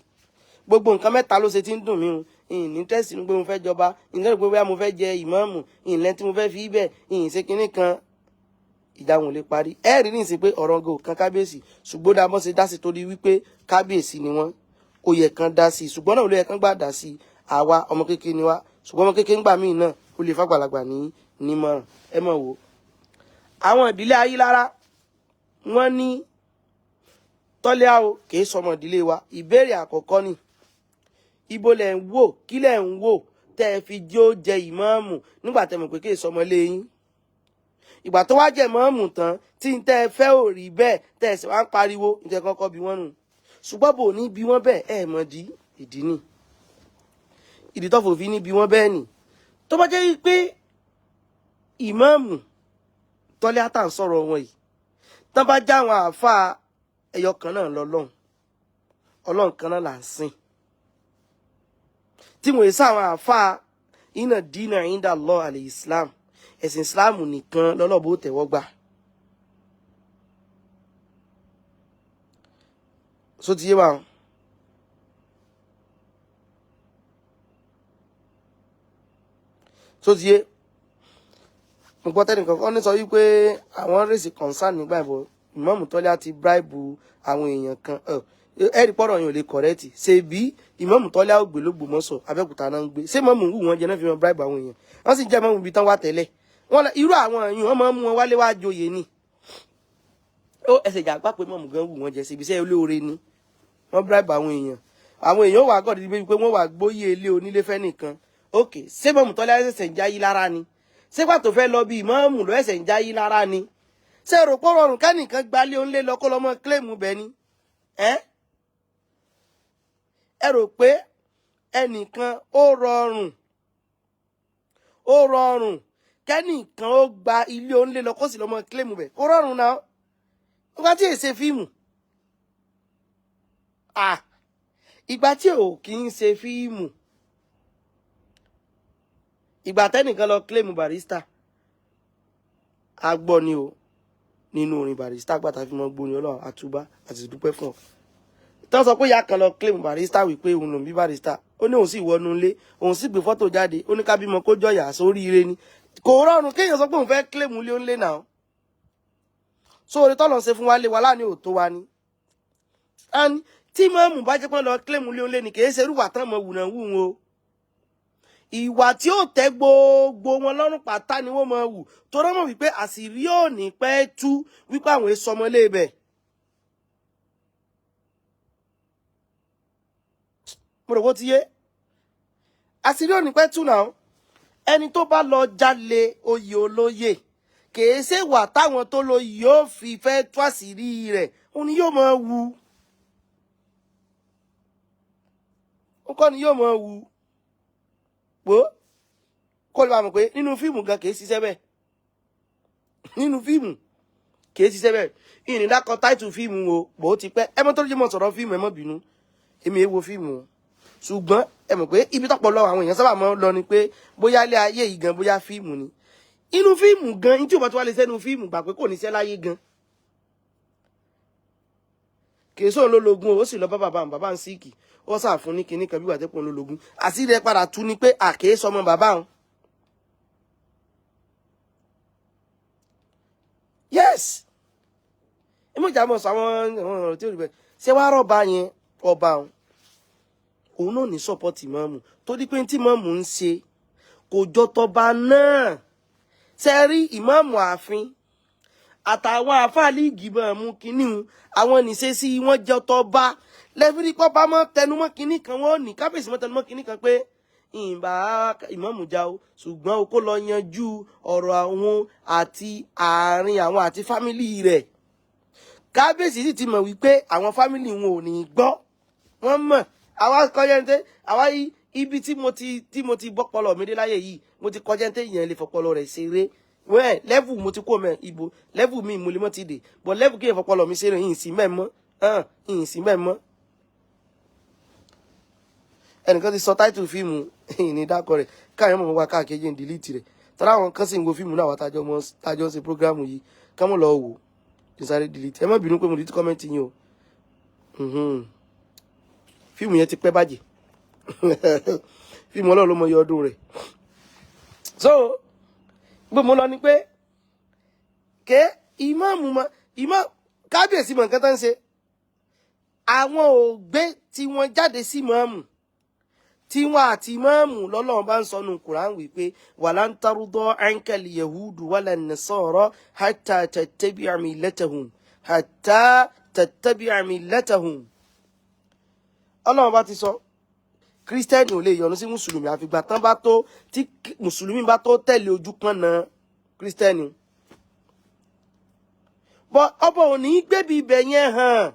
Gbogbo nǹkan mẹ́ta ló ṣe tí ń dùn mí o. Ìní tẹ́sí ní pé mo fẹ́ jọba, ìní pé bóyá mo fẹ́ jẹ ìmáàmù, ìlẹ́ tí mo fẹ́ fi bẹ́ẹ̀ ìyìn ṣe kinní kan. Ìjà wọn ò lè parí. Ẹ rí ní ìsìn pé ọ̀rọ̀ gò kan kábíyèsí, ṣùgbọ́n dá bọ́n ṣe dá sí torí wípé kábíyèsí ni wọ́n, ó yẹ kan dá sí, ṣùgbọ́n náà ló yẹ kan gbà dá sí. Àwa ọmọ kékeré ni wá, ṣùgbọ́n ọmọ kékeré ń gbà míì náà ó lè fàgbàlagbà ní nímọ̀ràn. Ẹ mọ̀ wò, àwọn ìdílé Ayílára, wọ́n ní tọ́lẹ́ o kì í sọmọ ìdílé wa. Ìbéèrè àkọ́kọ́ ni, ibo lẹ̀ ń wò, kí lẹ̀ ń wò tẹ́ ẹ fi jó jẹ ìmáàmù nígbà tẹ́ mọ̀ pé kì í sọmọ lé yín? Ìgbà tó wá jẹ ìmáàmù tán tí ń tẹ́ ẹ fẹ́ ò rí bẹ́ẹ̀, tẹ́ ẹ sì wá ń pariwo níjẹ́ kọ́kọ́ bí wọ́n nù. Ṣùgbọ́n bò ní bí wọ́n bẹ́ẹ̀, ẹ̀ mọ̀ dí ìdí nì, ìdí tó fòfin ní bí wọ́n bẹ́ẹ̀ nì. Tó bá jẹ́ pé ìmáàmù tọ́lé àtà ń sọ̀rọ̀ wọn yìí tán bá já àwọn àáfàá ẹyọ kan náà lọ́lọ́run, ọlọ́run kan náà là ń sìn, tí wọ́n sá àwọn àáfàá iná dínà inda Allah àlè Islam, ẹ̀sìn Islam nìkan lọ́lọ́bó tẹ̀wọ́ gbà. So ti yé wa? So ti yé? Mo gbọ́ tẹ́nìkan kan ní sọ wípé àwọn raise concern nígbà ìbò ìmáàmù Tọ́lá ti bribe àwọn èèyàn kan. Ẹ rí pọ́rọ̀ yẹn ò lè correct. Ṣe bí ìmáàmù Tọ́lá ò gbé l'Ógbómọ̀ṣọ́, Abẹ́òkúta náà ń gbé. Ṣé mọ́mù wù wọ́n jẹ náà fi wọn bribe àwọn èèyàn? Wọ́n sì jẹ́ mọ́mù ibi tán wá tẹ́lẹ̀ wọ́n. Irú àwọn èèyàn wọ́n máa ń mú wọn wálé wá joyè ni. Ó ẹsẹ̀ ìjà gbà pé mọ́mù gan wù wọ́n jẹ síbi iṣẹ́ olóore ni wọ́n bribe àwọn èèyàn. Àwọn èèyàn wà gọ́ọ̀dì bíi pé wọ́n wà gbóyè ilé onílé fẹ́ nìkan. Ok, ṣé mọ́mù Tọ́lá ẹsẹ̀ ń jáyí lára ni? Ṣé pàtó fẹ́ lọ bí ìmáàmù lọ ẹsẹ̀ ń jáyí lára ni? Ṣé rò pé rọrùn kẹ́nìkan gbalé onílé lọ kó lọ́mọ claim bẹ́ẹ̀ ni? Ẹ ẹ rò pé ẹnìkan ó rọrùn, ó rọrùn kẹ́nìkan ó gba ilé onílé lọ kó sì lọ́mọ claim bẹ́ẹ̀? Kó rọrùn náà nígbà tí èsè fíìmù, ah, ìgbà tí ò kì í ṣe fíìmù, ìgbà tẹ́nìkan lọ claim Barrister, a gbọ́ ni o nínú orin Barrister gbàtà fi mọ́ gbóni. Ọlọ́run àtúbá àti ìdúpẹ́ fún ọ tán sọ pé ìyá kan lọ claim Barrister wípé òun lòún bí Barrister. Ó ní òun sì wọnú ilé, òun sì gbé fọ́tò jáde. Ó ní ká bímọ kó jọyà sórí ire ni. Kò rọrùn kéèyàn sọ pé òun fẹ́ claim ilé ó ń lé náà. So orí tọ́lọ̀ ṣe fún wa lé wa láàní ò tó wa ni. And tí mọ́mù bá jẹ́ pé lọ claim ilé ó ń lé ni, kì í ṣe irúwà tán mọ̀ wùnà wù wọn o. Ìwà tí ó tẹ́ gbogbo wọn lọ́rùn pátá ni wọ́n máa wù, torí mọ̀ wípé àṣírí ò ní pẹ́ tú wípé àwọn èso ọmọlé ibẹ̀. Mo rò wó ti yé. Àṣírí ò ní pẹ́ tú náà. Ẹni tó bá lọ jalè oyè olóyè, kìí ṣe wà táwọn tó lọ yóò fi fẹ́ tú àṣírí rẹ̀, òun ni yóò máa wù ó kọ́ ni yóò máa wù pò kó lè bá mọ̀ pé nínú fíìmù gan kìí ṣiṣẹ́ bẹ́ẹ̀. Nínú fíìmù kìí ṣiṣẹ́ bẹ́ẹ̀. Ìrìn dákọ̀ táìtù fíìmù o bò ó ti pẹ́. Ẹ mọ́ tó jẹ́ mọ́ sọ̀rọ̀ fíìmù, ẹ mọ́ bínú, èmi èwo fíìmù o. Ṣùgbọ́n ẹ mọ̀ pé ibi tọ́pọ̀ lọ àwọn èèyàn sábà máa ń lọ ni pé bóyá ilé ayé yìí gan, bóyá fíìmù ni. Inú fíìmù gan ní tí ò bá tó wá lè sẹ́nu fíìmù gbà pé kò ní ṣẹ́ láyé gan. Kìí sóun ló lógún o, ó sì lọ bá bàbá òun, bàbá ń síìkì, ó sàfún ní kinní kan bí wà tẹ́pọ̀ ló lógún. Àṣírí ẹ padà tú ni pé àkèé sọmọ bàbá òun. Yes, ẹ mọ̀ jà mọ̀ sọ àwọn ọ̀rọ̀ tí ò rí bẹ́ẹ̀. Ṣé wàá rọ̀bà yẹn, ọba òun náà ní support ìmáàmù, torí pé tí ìmáàmù ń ṣe kò jọ tọba náà. Ṣe rí ìmáàmù ààfin àtàwọn àfáàlì ìgbìmọ̀ mú kínní un, àwọn nìṣesí wọn jọ tọba lẹ́fírí kọ́ba mọ́ tẹnumọ́ kínní kan, wọ́n ní kábíyèsí mọ́ tẹnumọ́ kínní kan pé ìbá ìmáàmù já o, ṣùgbọ́n o kó lọ yanjú ọ̀rọ̀ àwọn àti àárín àwọn àti family rẹ̀. Kábíyèsí sì ti mọ̀ wípé àwọn family wọn ò ní gbọ́. Wọ́n mọ̀ àwa kọjá ní tẹ́ àwa yìí ibi tí mo ti bọ́pọlọ mi dé láyé yìí, mo ti kọjá ní tẹ́ ìyẹn lè fọpọlọ rẹ̀ ṣeré. Wẹ́ẹ̀ level mo ti kó mẹ́ ibo level mi mo lè mọ́ ti dè, but level kí n fọpọlọ mi ṣeré yìí sí mẹ́ mọ́ yìí sí mẹ́ mọ́. Ẹnìkan ti sọ táìtù fíìmù ní dákọ rẹ̀ káyọ̀ mọ̀ wá káàkiri ń delete rẹ̀ tọ́lá. Àwọn kan sì ń wo fíìmù náà, wà tájọ́ mọ́ tájọ́ ń ṣe program yìí, ká mọ̀ lọ wò kí n sáré delete. Ẹ má bínú pé mo delete comment yín o. Fíìmù yẹn ti pẹ́ bàjẹ́, fíìmù Ọlọ́run ló mọ iye ọdún rẹ̀. So gbogbo mo lọ ni pé ké ìmáàmù mọ ìmọ̀ kábíyèsí mọ̀ nǹkan tó ń ṣe. Àwọn ò gbé tí wọ́n jáde sí ìmáàmù tí wọ́n àti ìmáàmù lọ́lọ́run bá ń sọnù Kùrán wípé ولن ترضى عنك اليهود ولا النصارى حتى تتبع ملتهم، حتى تتبع ملتهم. Ọlọ́run bá ti sọ kírísítẹ́nì ò lè yọ́nú sí mùsùlùmí àfìgbà tán bá tó tí mùsùlùmí bá tó tẹ̀lé ojú kan náà kírísítẹ́nì bọ́. Ọba ò ní gbébi ibẹ̀ yẹn hàn.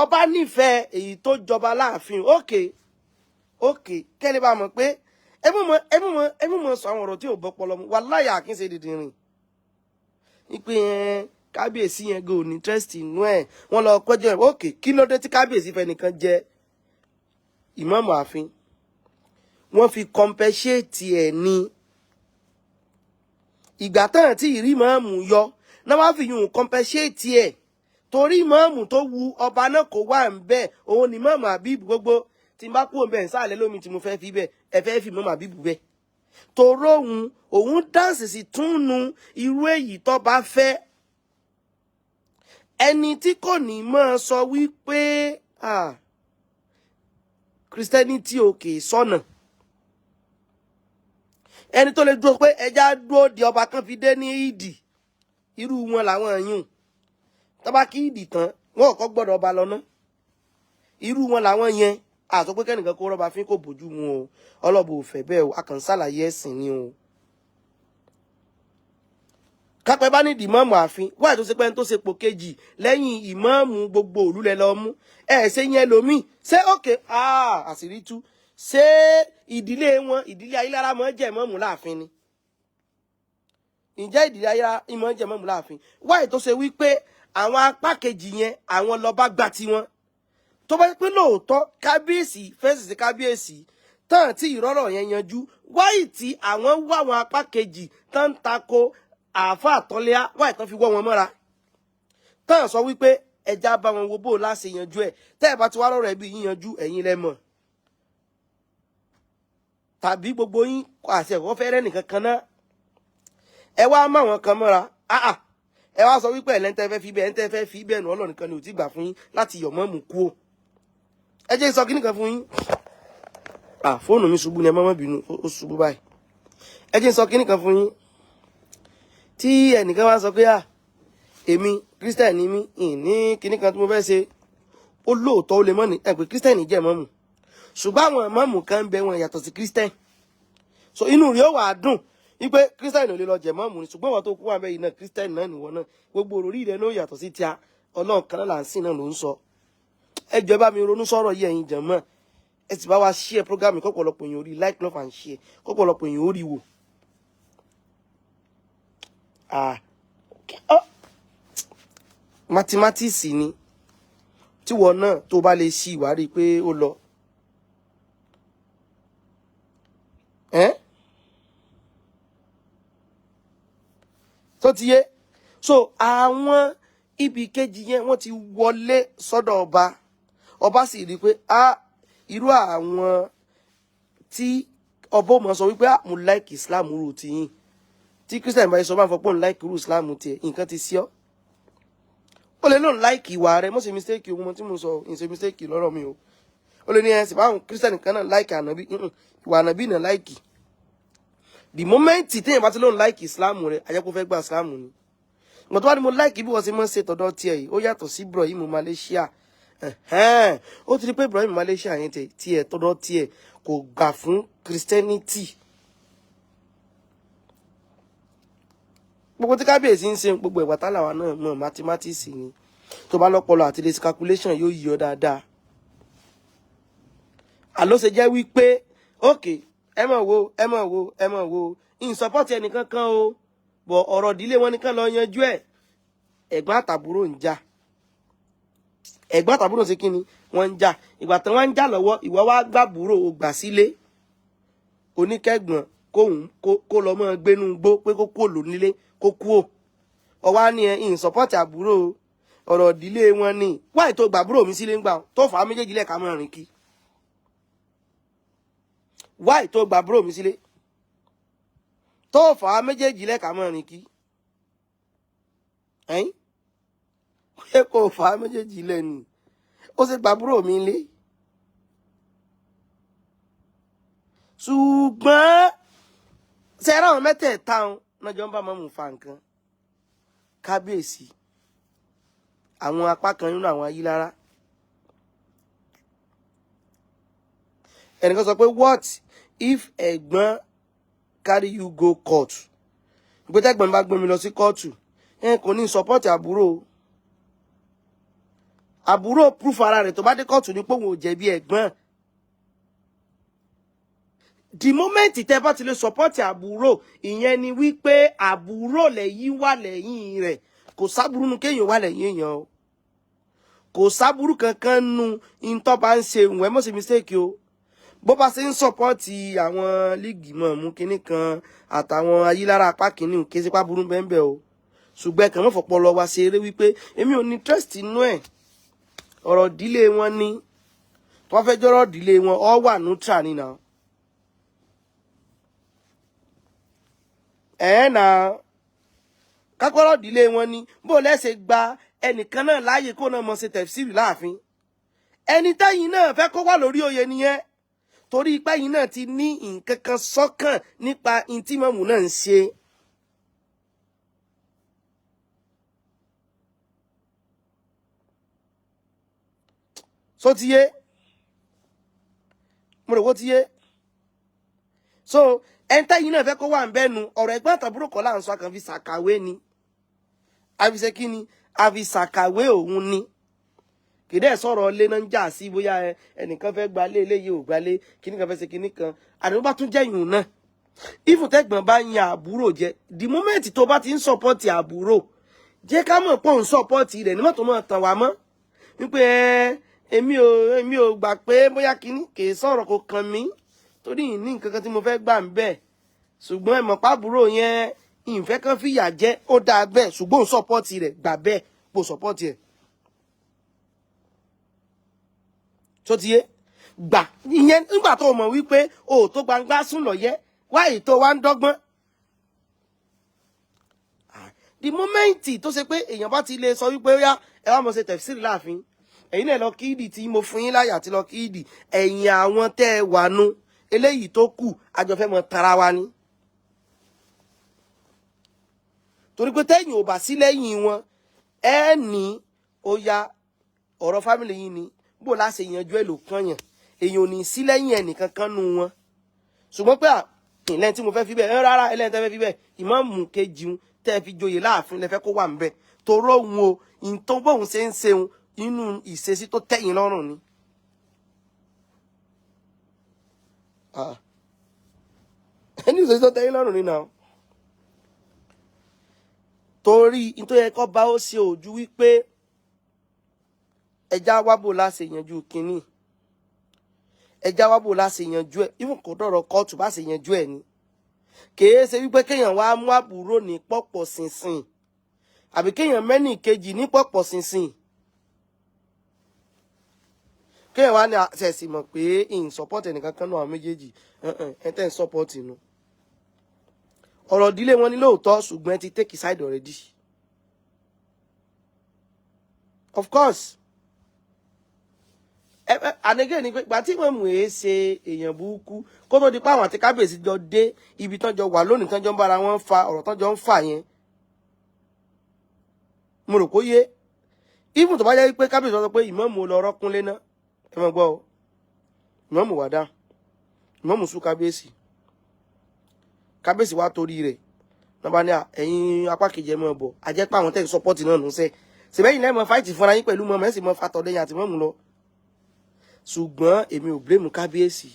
Ọba nífẹ̀ẹ́ èyí tó jọba láàfin. Ókè kẹ́lẹ́ bá mọ̀ pé ẹ mú mọ̀ sọ àwọn ọ̀rọ̀ tí ò bọ́ pọlọ mu. Wàláyà àkínṣe dìdìrìn ìpè yẹn, kábíyèsí yẹn go ní interest inú ẹ̀, wọ́n lọ kọjá ẹ̀. Ókè, kí ló dé tí kábíyèsí fẹ́ nìkan jẹ ìmáàmù ààfin? Wọ́n fi compensate ẹ̀ ní ìgbà tán tí ìrí ìmáàmù yọ náà, wá fi yùn compensate ẹ̀, torí ìmáàmù tó wu ọba náà kò wà ń bẹ́ẹ̀, òun ni ìmáàmù Àbíbù. Gbogbo tí n bá kúrò bẹ́ẹ̀ sáàlẹ̀ lómi tí mo fẹ́ fi bẹ́ẹ̀, ẹ fẹ́ fi ìmáàmù Àbíbù bẹ́ẹ̀, toró òun dance sí túnú irú èyí tó bá fẹ́. Ẹni tí kò ní máa sọ wípé ah, Christianity òkè sọ́nà, ẹni tó lè dúró pé ẹja dúró di ọba kan fi dé ní ìdì, irú wọn làwọn yùn tó bá kí ìdì tán, wọn ò kọ́ gbọ́dọ̀ ọba lọ ná. Irú wọn làwọn yẹn. Àsọ pé kẹ́nìkan kó rọ́bà fín kò bójú mu o, ọlọ́bù ò fẹ́ bẹ́ẹ̀ o, a kàn ń ṣàlàyé ẹ̀sìn ni o. Kápẹ́ bá ní ìmáàmù ààfin wáyé tó ṣe pé ẹni tó ṣe pò kejì lẹ́yìn ìmáàmù gbogbo òlú lẹ lọ mú ẹ ṣe yẹn lomi ṣé òkè àṣírí tú. Ṣé ìdílé wọn, ìdílé Ayélára mọ́ jẹ́ ìmáàmù láàfin ni? Ǹjẹ́ ìdílé Ayélára ìmọ̀ jẹ́ ìmáàmù láàfin? Wáyé tó ṣe wípé àwọn apá kejì yẹn, àwọn lọ́ba gbà tiwọn, tó bá yẹ pé lóòótọ́ kábíyèsí fẹ́sì sí kábíyèsí tán tí ìrọ́rọ̀ yẹn yanjú, wáyé tí àwọn wá àwọn apá kejì tán ń tako àáfàá tọ́lẹ́á, wáyé tán fi wọ́ wọn mọ́ra, tán sọ wípé ẹja bá wọn wo bó láṣẹ yanjú ẹ. Tẹ́ ẹ bá ti wá lọ́rọ̀ ẹbí yín yanjú, ẹ̀yin lẹ mọ̀, tàbí gbogbo yín àti ẹ̀kọ́ fẹ́rẹ́ nìkan kan náà, ẹ wá má wọn kan mọ́ra. Ah, ẹ wá sọ wípé ẹ̀lẹ́ntẹ́ fẹ́ fi bẹ́ẹ̀, ẹ̀ńtẹ́ fẹ́ fi bẹ́ẹ̀ nù, Ọlọ́run nìkan ni ò ti gbà fún yín láti yọ̀ mọ́ mú kú o. Ẹ jẹ́ sọ kíní kan fún yín. Ah, fóònù mi ṣubú ni, ẹ má má bínú, ó ṣubú báyìí. Ẹ jẹ́ sọ kíní kan fún yín. Tí ẹnìkan wá sọ pé à èmi Christian ni mí, ìní kíní kan tí mo fẹ́ ṣe, ó lóòótọ́, ó lè mọ́ ní ẹ pé Christian jẹ́ mọ́mù, ṣùgbọ́n àwọn mọ́mù kan ń bẹ wọn yàtọ̀ sí Christian. So inú rẹ̀ ó wà á dùn wípé Christian ò lè lọ jẹ mọ́mù ni, ṣùgbọ́n wọn tó kú wà bẹ́ẹ̀ yìí náà, Christian náà nìwọ náà, gbogbo òròrí rẹ̀ náà yàtọ̀ sí tíá. Ọlọ́run kan náà là ń sìn náà ló ń sọ. Ẹ jọ̀ọ́, ẹ bá mi ronú sọ̀rọ̀ yìí. Ẹ̀yin jàmọ́, ẹ sì bá wa share program kọ́pọ̀lọpọ̀ èèyàn orí like, love and share, kọ́pọ̀lọpọ̀ èèyàn orí wò. Ah, oh, mathematics ni tíwọ náà tó bá lè ṣí ìwárí pé ó lọ ẹ́ tó ti yé. So àwọn ibi kejì yẹn, wọ́n ti wọlé sọ́dọ̀ ọba. Ọba sì rí i pé ah, irú àwọn tí ọba ò mọ̀ sọ wípé ah, mo like Islam rú tiyín. Tí Christian bá yẹ sọ bá ń fọ pé òun like irú Islam tiẹ̀, nǹkan ti sí ọ́. Ó lè lóun like ìwà rẹ̀. Mo ṣe mistake ohun tí mo sọ, ń ṣe mistake lọ́rọ̀ mi o. Ó lè ní ẹ sì báwọn Christian kan náà like ànábì, ìwà ànábì náà like. The moment téèyàn bá ti lóun like Islam rẹ̀, àjẹkù fẹ́ gba Islam ni. Ìgbà tó bá ní mo like bí wọ́n ṣe máa ń ṣe tọ̀dọ̀ tiẹ̀ yìí, ó yàtọ̀ sí Ibrahim Malaysia. Ó ti rí pé Ibrahim Malaysia yẹn tiẹ̀ tọ̀dọ̀ tiẹ̀ kò gbà fún Christianity. Gbogbo tí kábíyèsí ń ṣe, gbogbo ìwà tálàwà náà mọ̀, mathematics ni. Tó bá lọ́pọlọ àti lè calculation, yóò yí ọ dáadáa. Àló ṣe jẹ́ wípé, ok, ẹ mọ̀ wo, ẹ mọ̀ wo, ẹ mọ̀ wo, in support ẹnìkan kan o, bọ̀ ọ̀rọ̀ ìdílé wọn nìkan lọ yanjú ẹ̀. Ẹ̀gbọ́n àtàbúrò ń jà. Ẹ̀gbọ́n àtàbúrò ṣe kíni? Wọ́n ń jà. Ìgbà tí wọ́n ń jà lọ́wọ́, ìwọ wá gbàbúrò, o gbà sílé. Oníkẹ́gbọ̀n kóhun kó lọ mọ́ gbénú gbó pé kó kúò lónílé, kó kúò. Ọwá ní ẹ in support àbúrò, ọ̀rọ̀ ìdílé wọn ni. Wáì tó gbàbúrò mi sílé ń gbà tó fà á méjèèjì lẹ́ẹ̀ka mọ́ rìn kí? Wáì tó gbàbúrò mi sílé tó fà á méjèèjì lẹ́ẹ̀ka mọ́ rìn kí? Ẹ̀yìn pé kò fà á méjèèjì lẹ́nu, ó sì gbàbúrò mi lé. Ṣùgbọ́n ṣe ara àwọn mẹ́tẹ̀ẹ̀ta náà jọ ń bá mọ́mù fa nǹkan. Kábíyèsí, àwọn apá kan nínú àwọn ayílára. Ẹnìkan sọ pé, what if ẹ̀gbọ́n carry you go court? Pé tẹ́gbọ́n bá gbé mi lọ sí kóòtù, ẹ kò ní support àbúrò. Àbúrò proof ara rẹ̀ tó bá dé kóòtù ní pé òun ò jẹ̀bi ẹ̀gbọ́n. The moment tẹ́ bá ti lè support àbúrò, ìyẹn ni wípé àbúrò lẹ́yìn wà lẹ́yìn rẹ̀. Kò sábúrú nu kéèyàn wà lẹ́yìn èèyàn o. Kò sábúrú kankan nu ìtọ́ bá ń ṣe ìwọ̀n. Ẹ mọ̀ sí mistake o. Bó bá ṣe ń support àwọn líìgì mọ̀ọ́mú kinní kan àtàwọn ayílára apá kìíní, kí sípà burú bẹ́ẹ̀ o. Ṣùgbọ́n ẹ̀kan mọ́ fọpọlọ wa ṣe eré wípé èmi ò ní trust inú ẹ̀. Ọ̀rọ̀ ìdílé wọn ni. Tó bá fẹ́ jọ́rọ̀ ìdílé wọn, ọ wà neutral ni now. Ẹ̀ nà kápẹ́rọ̀ ìdílé wọn ni. Bó lẹ́sẹ̀ gba ẹnìkan náà láàyè kó náà mọ̀ ṣe tẹ̀fsíìrì láàfin, ẹni tẹ́yìn náà fẹ́ kó wà lórí oyè nìyẹn, torí pẹ́yìn náà ti ní nǹkan kan sọ́kàn nípa ntí mọ̀mù náà ń ṣe. So ti yé? Mo rò wó ti yé. So ẹni tẹ́yìn náà fẹ́ kó wà ń bẹ́nu ọ̀rọ̀ ẹ̀gbọ́n àtàbúrò kọ́ là ń sọ, àkànfi ṣàkàwé ni. Àfi ṣe kí ni? Àfi ṣàkàwé òun ni. Kìdẹ́ ẹ̀ sọ̀rọ̀ ilé náà ń jà sí, bóyá ẹnìkan fẹ́ gbalé, eléyìí ò gbalé, kíní kan fẹ́ ṣe kíní kan. Àdúgbò bá tún jẹ́ ìhùn náà, ìfùtẹ́gbọ̀n bá yan àbúrò jẹ, the moment tó bá ti ń support àbúrò, jẹ́ ká mọ̀ pọ̀ ń support rẹ̀ ní mọ́tò mọ́ tàn wá mọ́ wípé ẹ èmi ò gbà pé bóyá kíní kì í sọ̀rọ̀ kò kàn mí, torí ìní nǹkan kan tí mo fẹ́ gbà ń bẹ̀. Ṣùgbọ́n ẹ mọ̀ pàbúrò yẹn, ìfẹ́ kan fìyà jẹ, ó dáa bẹ́ẹ̀, ṣùgbọ́n òun support rẹ̀, gbà bẹ́ẹ̀ pò support ẹ̀. Tó ti yé gbà ìyẹn nígbà tó mọ̀ wípé o tó gbangba sùn lọ́yẹ́ wáyé tó wá ń dọ́gbọ́n. The moment tó ṣe pé èèyàn bá ti lè sọ wípé ó yá, ẹ wá mọ̀ ṣe tẹ̀fsíìrì láàfin, ẹ̀yin náà lọ kíìdì tí mo fún yín láyà àti lọ kíìdì ẹ̀yìn àwọn tẹ́ ẹ wà nu eléyìí tó kù, àjọfẹ́ mọ̀ tara wa ni. Torí pé tẹ́yìn ò bá sí lẹ́yìn wọn, ẹ ní ó yá, ọ̀rọ̀ fámìlì yín ni, bó láṣẹ yanjú ẹ̀ ló kàn yàn. Èèyàn ò ní sí lẹ́yìn ẹnìkankan nu wọn. Ṣùgbọ́n pé ìlẹ́yìn tí mo fẹ́ fi bẹ́ẹ̀ rárá, ẹlẹ́yìn tẹ́ fẹ́ fi bẹ́ẹ̀, ìmáàmù kejì ń tẹ́ fi joyè láàfin lẹ́fẹ́ kó wà ń bẹ̀, toró òun o, ìtọ́ bóun ṣe ń ṣeun inú ìṣesí tó tẹ̀yìn lọ́rùn ni. Ẹni ìṣesí tó tẹ̀yìn lọ́rùn ni náà. Torí nítorí ẹ̀kọ́ bá ó ṣe òjú wípé ẹja wábò láṣẹ yanjú kínní, ẹja wábò láṣẹ yanjú ẹ, even kò dọ̀rọ̀ kóòtù bá ṣe yanjú ẹ ni. Kèé ṣe wípé kéèyàn wá mú àbúrò ní pọ̀pọ̀ ṣìnṣìn, àbí kéèyàn mẹ́nì kejì ní pọ̀pọ̀ ṣìnṣìn, kéèyàn wá ní àṣẹ̀sì mọ̀ pé in support ẹnìkan kan náà, àwọn méjèèjì ẹ tẹ́ ń support inú. Ọ̀rọ̀ ìdílé wọn ní lóòótọ́, ṣùgbọ́n ẹ ti take side already. Of course, and again ni pé gbà tí mọ̀mù ẹ̀ ṣe èèyàn burúkú kó tó di pé àwọn àti kábíyèsí jọ dé ibi tán jọ wà lónìí, tán jọ ń bára wọn fa ọ̀rọ̀, tán jọ ń fà yẹn, mo rò kó yé. Even tó bá jẹ́ pé kábíyèsí sọ pé ìmọ̀mù lọ rọ́kúnlé ná, ẹ mọ̀ gbọ́ o, ìmọ̀mù wà dá ìmọ̀mù sún kábíyèsí, kábíyèsí wá torí rẹ̀ náà bá ní ẹ̀yin apá kejì ẹ̀ mọ̀ bọ̀, àjẹpá àwọn tẹ̀ ń support náà nù sẹ́ sèbẹ́yìn lẹ́mọ̀ fight fúnra yín pẹ̀lú mọ̀mọ́ ẹ̀ sì mọ̀ fatọ̀ lẹ́yìn àti mọ̀mù lọ. Ṣùgbọ́n èmi ò blame kábíyèsí.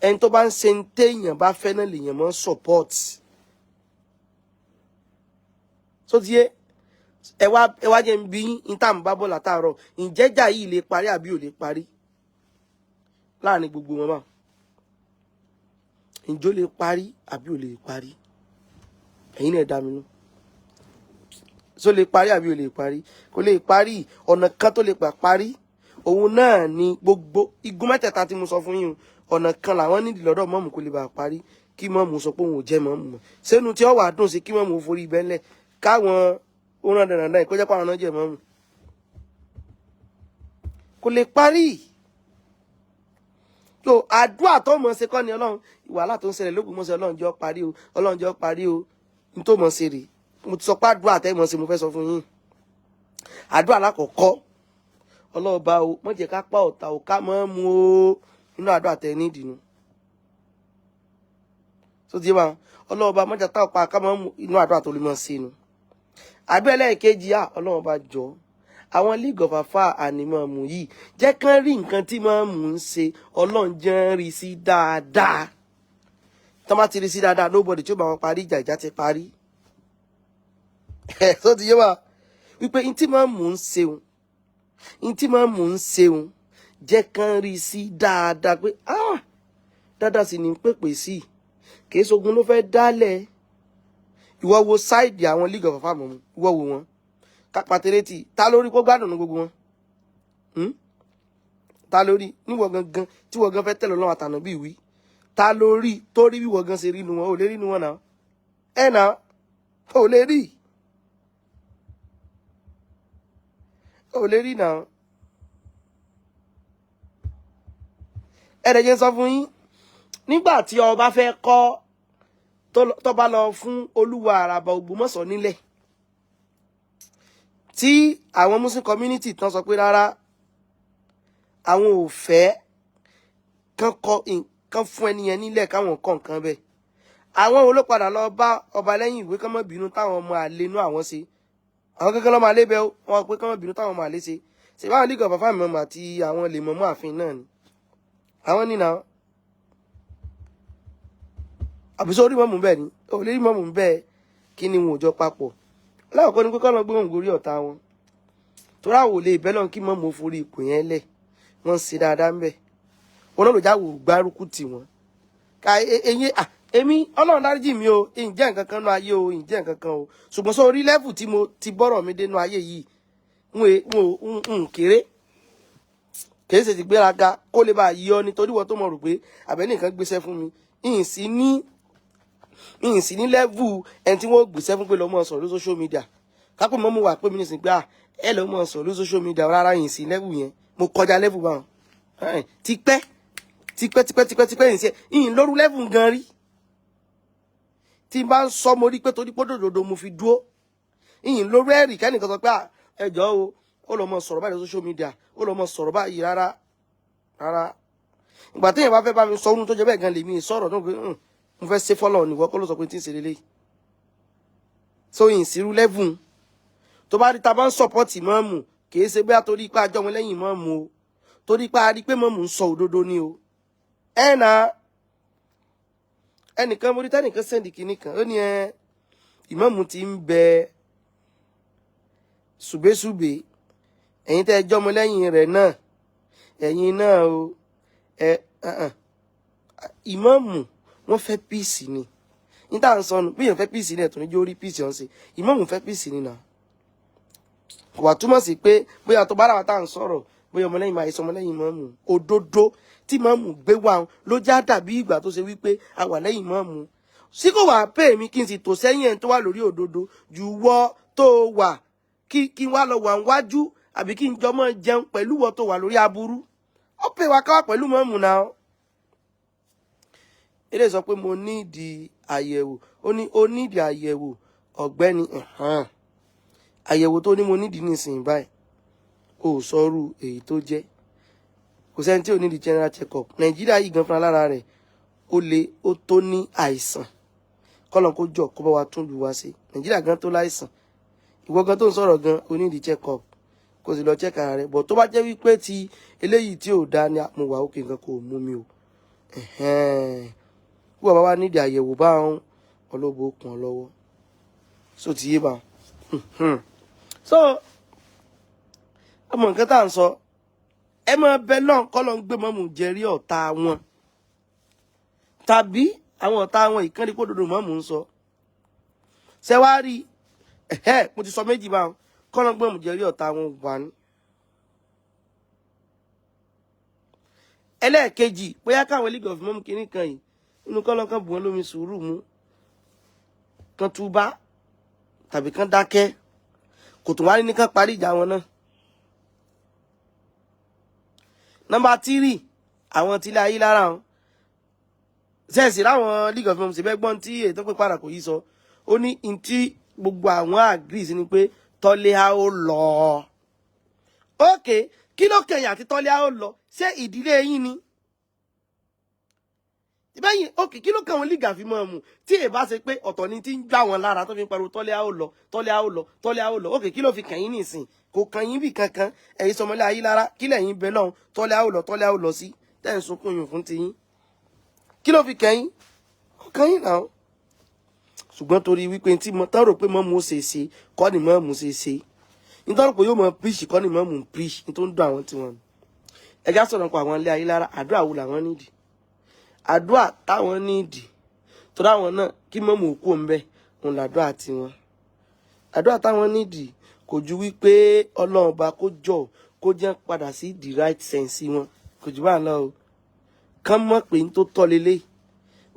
Ẹni tó bá ń ṣe ń téèyàn bá fẹ́ náà lèèyàn mọ́ support. So ti yé ẹ wá, ẹ wá jẹ́ ń bí yín tá à ń bá bọ̀ látàárọ̀. Ǹjẹ́jà yìí lè parí àbí ò lè parí láàrin gbogbo wọn bá? Ǹjọ́ lè parí àbí ò lè parí? Ẹ̀yin náà dá mi nú. So lè parí àbí ò lè parí? Kò lè parí. Ọ̀nà kan tó lè gbà parí, òun náà ni gbogbo igun mẹ́tẹ̀ẹ̀ta tí mo sọ fún yín, ọ̀nà kan làwọn nídìí lọ́dọ̀ mọ́mù kó lè bá parí: kí mọ́mù sọ pé òun ò jẹ́ mọ́mù mọ́. Sẹ́nu tí ó wà dùn sí kí mọ́mù ó forí ibẹ̀ ńlẹ̀, káwọn ó rán dandan kó jẹ́ pé àwọn náà jẹ́ mọ́mù? Kò lè parí. So àdúrà tó mọ̀ ṣe kọ́ ni, Ọlọ́run, wàhálà tó ń ṣẹlẹ̀ l'Ógbómọ̀ṣọ́, Ọlọ́run jọ̀ọ́ parí o, Ọlọ́run jọ̀ọ́ parí o. N tó mọ̀ ṣe rè, mo ti sọ pé àdúrà tẹ́ mọ̀ ṣe, mo fẹ́ sọ fún yín. Àdúrà alákọ̀ọ́kọ́: Ọlọ́ọ̀bá o, mọ̀ jẹ́ ká pa ọ̀tá ò ká mọ́ mu o. Nínú àdúrà tẹ́ ní ìdìnnú tó ti yé wa, Ọlọ́ọ̀bá mọ̀ jẹ́ tá ọ̀pá ká mọ́ mu, inú àdúrà tó lè mọ̀ sí inú. Àdúrà ẹlẹ́ẹ̀kejì: à Ọlọ́ọ̀bá jọ, àwọn League of Afa ànímọ̀mù yìí, jẹ́ kán rí nǹkan tí mọ̀mù ń ṣe. Ọlọ́run jẹ́ ń rí sí dáadáa. Tọ́ bá ti rí sí dáadáa, nobody tí ó bá wọn parí ìjà, ìjà ti parí. Ẹ̀ tó ti yé wa wípé n tí mọ̀mù ń ṣeun, n tí mọ̀mù ń ṣeun, jẹ́ kán rí sí dáadáa pé ah, dáadáa sì ní pèpè sí, kì í ṣogun ló fẹ́ dálẹ̀. Ìwọ wo side àwọn League of Afa mọ̀mù, ìwọ wo wọn kápátẹ́rẹ́tì, ta lórí kó gbádùn ní gbogbo wọn? Ta lórí níwọ gangan tí wọ́n gan fẹ́ tẹ̀lé Ọlọ́run àtànà bí wí? Ta lórí tó rí bí wọ́n gan ṣe rí nu wọn? Ò lè rí nu wọn náà, ẹ̀ náà ò lè rí, ò lè rí náà. Ẹ̀rẹ̀ jẹ́ sọ fún yín, nígbà tí ọba fẹ́ kọ́ tó bá lọ fún Olúwa Àràbà Ògbómọ̀ṣọ́ nílẹ̀, tí àwọn Muslim community tán sọ pé rárá, àwọn ò fẹ́ kán kọ́ kán fún ẹni yẹn nílẹ̀, káwọn kọ́ nǹkan bẹ́ẹ̀, àwọn wo ló padà lọ bá ọba lẹ́yìn ìwé kán má bínú táwọn ọmọ àlè inú àwọn ṣe? Àwọn kankan lọ́mọ àlè bẹ́ẹ̀, wọ́n pé kán má bínú táwọn ọmọ àlè ṣe. Ṣe báwọn League of Afa mọ̀mọ́ àti àwọn lè mọ̀mọ́ ààfin náà ni àwọn nínà àbísọ orí mọ̀mú bẹ́ẹ̀ ni ò lè rí mọ̀mú bẹ́ẹ̀. Kí ni wọn ò jọ papọ̀? Láwùkọ́ ni pé kọ́ lọ gbé wọn gorí ọ̀tá wọn, torí àwọn ò lè bẹ́ lọ́n kí mọ̀mú forí ipò yẹn lẹ̀. Wọ́n ń ṣe dáadáa ń bẹ̀, wọn náà lò jáwò gbárùkù tì wọ́n. Ká eyín èmi, Ọlọ́run dáríjì mi o, ǹjẹ́ nǹkan kan nú ayé o, ǹjẹ́ nǹkan kan o. Ṣùgbọ́n sọ orí level tí mo ti bọ́rọ̀ mi dénú ayé yìí, n kéré, kìí ṣe ti gbéraga kó lè bá yí ọ, nítorí wọ́n tó mọ̀ rò pé àbẹ́nìkan gbéṣẹ́ fún mi, ìyìn sí ní level ẹni tí wọ́n gbéṣẹ́ fún pé lọ́ mọ̀ sọ̀rọ̀ lórí social media. Kápẹ́ mọ́ mo wà pé mi nísìnyí pé ẹ lọ́ mọ̀ sọ̀rọ̀ lórí social media. Rárá, ìyìn sí level yẹn, mo kọjá level báwọn tipẹ́ tipẹ́ tipẹ́ tipẹ́ tipẹ́. Ìyìn sí ìyìn lóru level gan rí tí n bá ń sọ, mo rí pé torí pé òdòdó mo fi dúró ìyìn lóru ẹ̀rì kẹ́nìkan sọ pé ẹ jọ̀ọ́ o, ó lọ mọ sọ̀rọ̀ báyìí lórí social media, ó lọ mọ sọ̀rọ̀ báyìí. Rárá rárá, ìgbà téèyàn bá fẹ́ bá mi sọ ohun tó jẹ́ bẹ́ẹ̀ gan lèmi sọ̀rọ̀ náà pé mo fẹ́ ṣe fọ́lọ̀ ní, ìwọ kọ́ ló sọ pé tí ń ṣe lélẹ́yìí. So ìyìn sírú level tó bá rí ta bá ń support mọ́ọ̀mù, kì í ṣe bóyá torí ipá àjọ wọn lẹ́yìn mọ́ọ̀mù o, torí ipá a rí pé mọ́ọ̀mù ń sọ òdodo ni o. Ẹ̀ na ẹnìkan, mo rí tẹ́nìkan send kinní kan, ó ní ẹ ìmọ̀ọ́mù ti ń bẹ ṣùbẹ́ṣùbẹ́, ẹ̀yin tẹ́ ẹ jọ́mọ lẹ́yìn rẹ̀ náà, ẹ̀yin náà o. Ẹ ìmọ̀ọ́mù wọ́n fẹ́ peace ni. Ní tá à ń sọnù bí èèyàn fẹ́ peace ní ẹ̀tọ́ níjó rí peace ọ̀hún ṣe. Ìmọ̀ọ́mù fẹ́ peace ni náà, kò wá túmọ̀ sí pé bóyá tó bá rà wá tá à ń sọ̀rọ̀, bóyá ọmọlẹ́yìn máa ṣe ọmọlẹ́yìn mọ́ọ̀mù. Òdodo tí mọ́ọ̀mù gbé wá ló já dàbí ìgbà tó ṣe wípé a wà lẹ́yìn mọ́ọ̀mù. Sí kò wá pè mí kí n sì tò sẹ́yìn ẹni tó wà lórí òdodo jù wọ́ tó wà kí n wá lọ wà níwájú, àbí kí n jọ mọ́ jẹun pẹ̀lú wọ́ tó wà lórí aburú. Ó pè wá káwá pẹ̀lú mọ́mù náà. Eré sọ pé mo nídìí àyẹ̀wò. Ó ní ó nídìí àyẹ̀wò, ọ̀gbẹ́ni. Àyẹ̀wò tó ní mo nídìí nísìnyí báyìí, ó sọrú èyí tó jẹ́. Kò sẹ́ni tí ò nídìí general check up. Nàìjíríà yìí gan fúnra lára rẹ̀, ó le, ó tó ní àìsàn. Kọ́lọ̀ kó jọ kó bá wa tún lù wá sí. Nàìjíríà gan tó láìsàn. Ìwọ gan tó ń sọ̀rọ̀ gan, o nídìí check up, kó sì lọ check ara rẹ̀ bọ̀. Tó bá jẹ́ wípé ti eléyìí tí ò dáa ni, mo wà òkè, nǹkan kò mú mi o. Bí wọ́n bá wá nídìí àyẹ̀wò bá ń ọlọ́gbọ́ kún ọ lọ́wọ́, so ti yé bá. So ọmọ nǹkan tá à ń sọ, ẹ máa bẹ náà kọ́ ló ń gbé mọ́mù jẹrí ọ̀tá wọn, tàbí àwọn ọ̀tá wọn ìkànnì kó dodo mọ́mù ń sọ. Ṣẹwárí, mo ti sọ méjì báwọn. Kọ́ ló ń gbé mọ́mù jẹrí ọ̀tá wọn wà ní. Ẹlẹ́ẹ̀kejì, bóyá káwọn League of Imam kìíní kan yìí inú kọ́ lọ́kàn bù wọ́n lómi sùúrù mú kan túbá tàbí kan dákẹ́, kò tún wá ní kán parí ìjà wọn náà. Nọ́mbà 3, àwọn tílé ayé lára wọn sẹ́ẹ̀sì láwọn League of Imam ṣe fẹ́ gbọ́n tí ètò pé padà kò yí sọ. Ó ní ntí gbogbo àwọn agree sí ni pé Tọ́lé á ó lọ. Ókè, kí ló kẹyìn àti Tọ́lé á ó lọ? Ṣé ìdílé yín ni ìbẹ́yìn? Òkè, kí ló kàn wọ́n League of Imam tí èyí bá ṣe pé ọ̀tọ̀ ni tí ń gbà wọn lára tó fi ń pariwo Tọ́lé á ó lọ, Tọ́lé á ó lọ, Tọ́lé á ó lọ? Òkè, kí ló fi kàn yín nìsín? Kò kàn yín bì kankan. Ẹ̀yin sọmọlé ayé lára, kí lẹ̀yin bẹ lọ́hùn Tọ́lé á ó lọ, Tọ́lé á ó lọ sí tẹ́ ń sunkún yùn fún tiyín? Kí ló fi kàn yín? Kò kàn yín náà. Ṣùgbọ́n torí wípé tí mo tán rò pé mọ́mú ó ṣe ṣe kọ́ ni mọ́mú ṣe ṣe, nítorí pé yóò mọ preach kọ́ ni mọ́mú preach, ní tó ń dùn àwọn tiwọn. Ẹja sọ̀rọ̀ nípa àwọn ilé ayé lára. Àdúrà wo làwọn nídìí? Àdúrà táwọn nídìí tó dáwọn náà kí mọ́mú òkú ń bẹ òun làdúrà tiwọn. Àdúrà táwọn nídìí kò ju wípé Ọlọ́run bá kó jọ kó jẹ́ padà sí the right sense wọn, kò jù bá lọ o. Kán mọ̀ pé n tó tọ́ lélẹ̀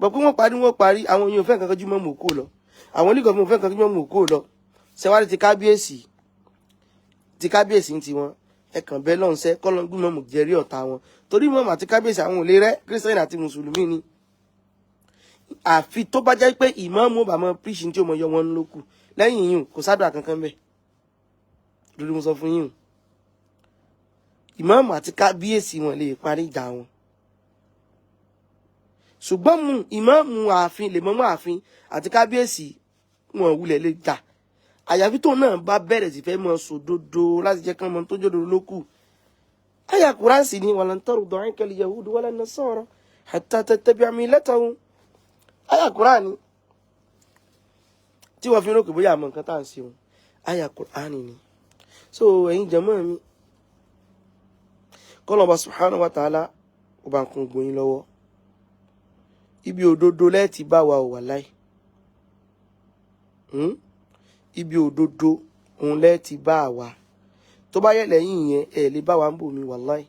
bọ̀ pé wọ́n parí, wọ́n parí. Àwọn èèyàn ò fẹ́ nǹkan kan ju mọ́mú òkú lọ. Àwọn onígbọ̀n ò fẹ́ nǹkan kan ju mọ́mú òkú lọ. Ṣẹwárí ti kábíyèsí, ti kábíyèsí ń tiwọn, ẹ kàn bẹ́ẹ̀ lọ́nṣẹ́ kọ́ lọ́n gbé mọ́mù jẹ́rí ọ̀tá wọn, torí mọ́mù àti kábíyèsí àwọn ò lè rẹ́. Kírísítẹ́nì àti mùsùlùmí ni. Àfi tó bá jẹ́ pé ìmáàmù ò bá mọ píríṣì tí ó mọ yọ wọn lókù. Lẹ́yìn yìí, kò sádùn àkankan bẹ́ẹ̀ lórí. Mo sọ fún yín, ìmáàmù àti kábíyèsí wọn lè parí ìjà wọn, ṣùgbọ́n mu ìmáàmù ààfin lè mọ́mú ààfin àti kábíyèsí wọn wulẹ̀ lè jà, àyàfi tó náà bá bẹ̀rẹ̀ sí fẹ́ mọ sòdodo láti jẹ́ kán mọ tó jòdò lókù. Àyà Kùránì ni walan tarda anka al-yahudu wala nasara hatta tattabi'a millatahum. Àyà Kùránì tí wọ́n fi ń rò pé bóyá àmọ́ nǹkan tá à ń ṣe wọn, àyà Kùránì ni. So ẹ̀yin jẹ̀mọ́ mi, kọ́lọ́ba subhanahu wa ta'ala ó bá ń kún gbóyin lọ́wọ́. Ibi òdodo lẹ́ẹ̀tì bá wa ò wà láì, ibi òdodo òun lẹ́ẹ̀tì bá wa. Tó bá yẹ lẹ́yìn yẹn, ẹ̀ lè bá wa ń bò mí wàláì.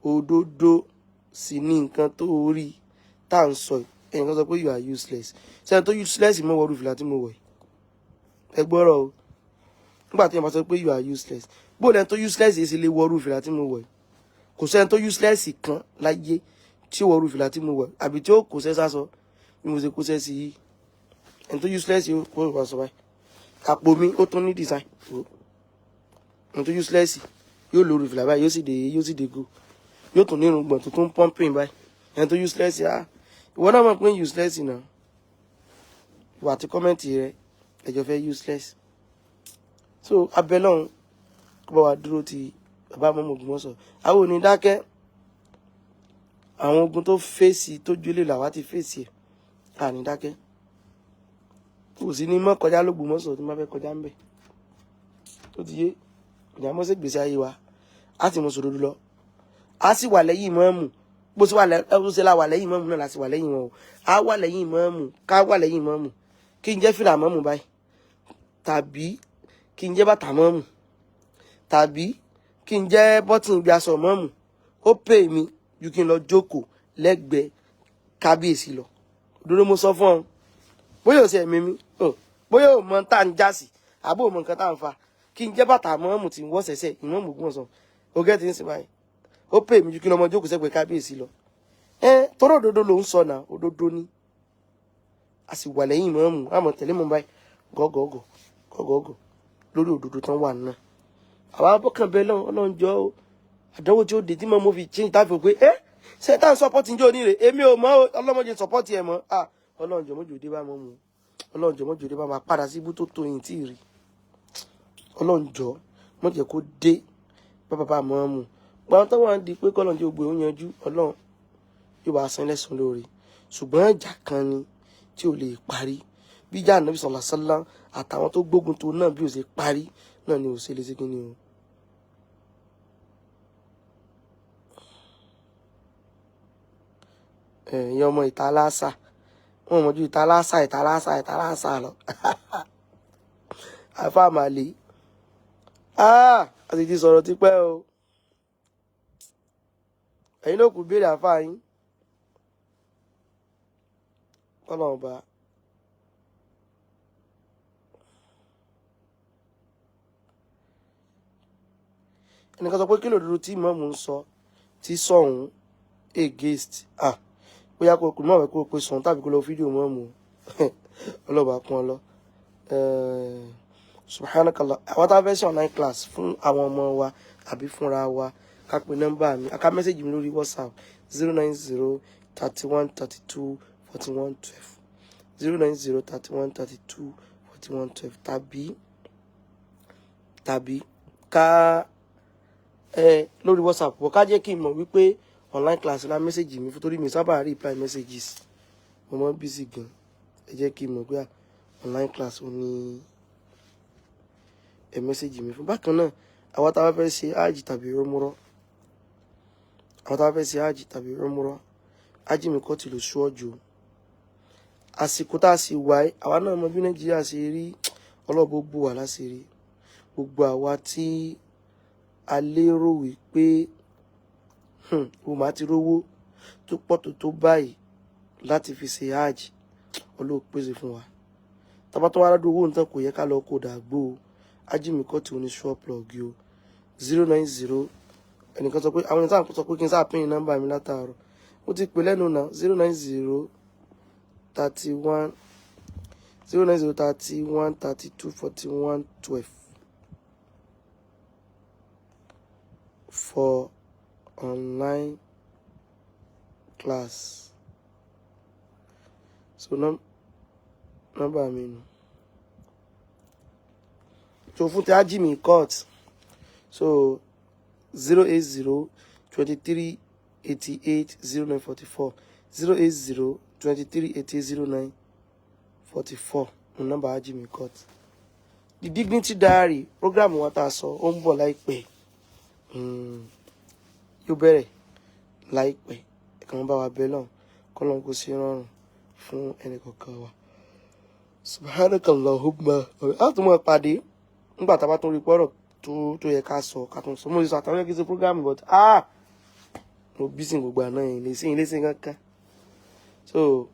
Òdodo sì ní nǹkan tó rí tá à ń sọ. Ẹ̀yìn kan sọ pé you are useless. Sẹ́ni tó useless mọ́ wọ́ọ́rù fìlà tí mo wọ̀ yìí? Ẹ gbọ́rọ̀ o. Nígbà tí yẹn bá sọ pé you are useless, bó lẹ́ni tó useless yìí sì lè wọ́ọ́rù fìlà tí mo wọ̀ yìí? Kò sẹ́ni tó useless kan láyé tí ó wọ́ọ́rù fìlà tí mo wọ̀ yìí, àbí tí ó kò sẹ́ sásọ bí mo ṣe kó sẹ́ sí yìí. Ẹni tó useless yìí kó wá sọ báyìí. Àpò mi ó tún ní design. Ẹni tó useless yóò lórí fìlà báyìí, yóò sì dé go, yóò tún ní irùngbọ̀n tó tún pumping báyìí. Ẹni tó useless ah, ìwọ náà mọ̀ pé useless náà ìwà àti comment rẹ ẹjọ́ fẹ́ useless. So abẹ́lọ́hún kó bá wa dúró ti bàbá mọ́mọ́ Ògbómọ̀ṣọ́. Àwọn ò ní dákẹ́. Àwọn ogun tó fèsì tó jólè làwa ti fèsì ẹ̀, à ní dákẹ́. Kò sí ní mọ́ kọjá l'Ógbómọ̀ṣọ́ tí wọ́n fẹ́ kọjá ń bẹ̀. Tó ti yé ìjà mọ́ sí gbèsè ayé wa, á ti mọ̀ sòdodo lọ, á sì wà lẹ́yìn ìmáàmù. Bó ṣe wà lẹ́ bó ṣe la wà lẹ́yìn ìmáàmù náà la sì wà lẹ́yìn wọn o. Á wà lẹ́yìn ìmáàmù, ká wà lẹ́yìn ìmáàmù, kí n jẹ́ fìlà mọ́mù báyìí, tàbí kí n jẹ́ bàtà mọ́mù, tàbí kí n jẹ́ bọ́tìn ibi aṣọ mọ́mù, ó pè mí ju kí n lọ jókòó lẹ́gbẹ̀ẹ́ kábíyèsí lọ. Òdodo mo sọ fún ọ. Bóyá ò sí ẹ̀mí mi, bóyá ò mọ tá à ń já sí, àbó ò mọ nǹkan tá à ń fa. Kí n jẹ́ bàtà mọ́ọ̀mù tí ń wọ́ sẹ̀sẹ̀ ìmọ̀ọ́mù Ògbómọ̀ṣọ́. Ogẹ́ ti ń sìn báyìí. Ó pè mí ju kí lọ́mọ jókòó sẹ́gbẹ̀ẹ́ kábíyèsí lọ. Ẹ torí òdodo ló ń sọ náà, òdodo ni. A sì wà lẹ́yìn mọ́ọ̀mù, àmọ̀ tẹ̀lé mọ́ báyìí. Gọ́gọ́gọ́ gọ́gọ́gọ́ lórí òdodo tán wà náà. Àwa bọ́kàn bẹ́ẹ̀ lọ́wọ́ Ọlọ́run jọ o. Àdánwò tí ó dé tí mọ́ mo fi change táfi pé ẹ́ ṣe tá à ń support njẹ́ oníire èmi ò mọ̀ ọlọ́mọdé support ẹ̀ mọ́. Ah, Ọlọ́run jọ̀ọ́ mọ́jọ́ òde bá mọ́ mu. Ọlọ́run jọ̀ọ́ mọ́jọ́ òde bá máa padà sí ibú tó tó yìí tí ì rí. Ọlọ́run jọ̀ọ́ mọ́ jẹ́ kó dé bá bàbá mọ́ mu. Gbàgbọ́n tó wà ń di pé kọ́lọ́n jẹ́ ògbé ó yanjú, Ọlọ́run yóò bá san lẹ́san lóore. Ṣùgbọ́n ìjà kan ni tí ò lè parí. Bí ìjà Ànábì sallallahu alaihi wasallam àtàwọn tó gbógun tó náà bí ò ṣe parí náà ni ò ṣe lè ṣe kí ni o. Ẹ̀yin ọmọ ìta lásà, wọn mọ̀ ju ìta lásà, ìta lásà, ìta lásà lọ. Àfa màlè. Ah, a sì ti sọ̀rọ̀ tipẹ́ o. Ẹ̀yin ló kù béèrè àfa yín. Kọ́lọ̀ ọba. Ẹnìkan sọ pé kí lòdòdó tí ìmáàmù ń sọ tí sọ̀hún against. Ah, bóyá kò kò mọ̀ wẹ́ kó pe sọ̀hún tàbí kó lọ fídíò mọ́ọ̀mù. Ọlọ́ba kún ọ lọ. Subhanakallah. Àwọn tá a fẹ́ ṣe online class fún àwọn ọmọ wa àbí fúnra wa, ká pe nọ́mbà mi, ká message mi lórí WhatsApp 09031324112, 09031324112, tàbí ká ẹ lórí WhatsApp wọ́n ká jẹ́ kí n mọ̀ wípé online class la message mi fún, torí mi sábà reply messages, mo mọ́ busy gan. Ẹ jẹ́ kí n mọ̀ pé online class ò ní ẹ message mi fún. Bákan náà, àwa tá a bá fẹ́ ṣe hajj tàbí umrah, àwọn tá a bá fẹ́ ṣe hajj tàbí umrah, hajj mi kọ́ ti lò ṣúọ́jù àsìkò tá a sì wà, àwa náà mọ bí Nàìjíríà ṣe rí. Ọlọ́bó bù wá láṣìírí. Gbogbo àwa tí a lérò wípé o máa ti rówó tó pọ̀ tó báyìí láti fi ṣe hajj, Ọlọ́run pèsè fún wa. Tá bá tún wá ládùú owó nǹkan, kò yẹ ká lọ kó dàgbò o. Hajj mi kọ́ ti oní sure plug o. 090, ẹnìkan sọ pé àwọn ènìyàn sọ pé kí n sáà pín nọ́mbà mi látàárọ̀, mo ti pè lẹ́nu náà. 090 31, 09031324112 for online class. So nọ́mbà mi nù. So fún ti hajj mi court, so 08023880944, 08023880944 nọ́mbà hajj mi court. The Dignity Diary program wa tá a sọ, ó ń bọ̀ láìpẹ́. Yóò bẹ̀rẹ̀ láìpẹ́. Ẹ̀kan bá wa bẹ̀ lọ́hùn kọ́lọ́n kó sí rọrùn fún ẹnì kọ̀ọ̀kan wa. Subhanakallahumma. A tún mọ̀ pàdé nígbà tá a bá tún rí pọ́rọ̀ tó yẹ ká sọ, ká tún sọ. Mo ti sọ àtàwọn kí n ṣe program, but ah, mo busy gbogbo àná yẹn lè sí ilé sí kankan. So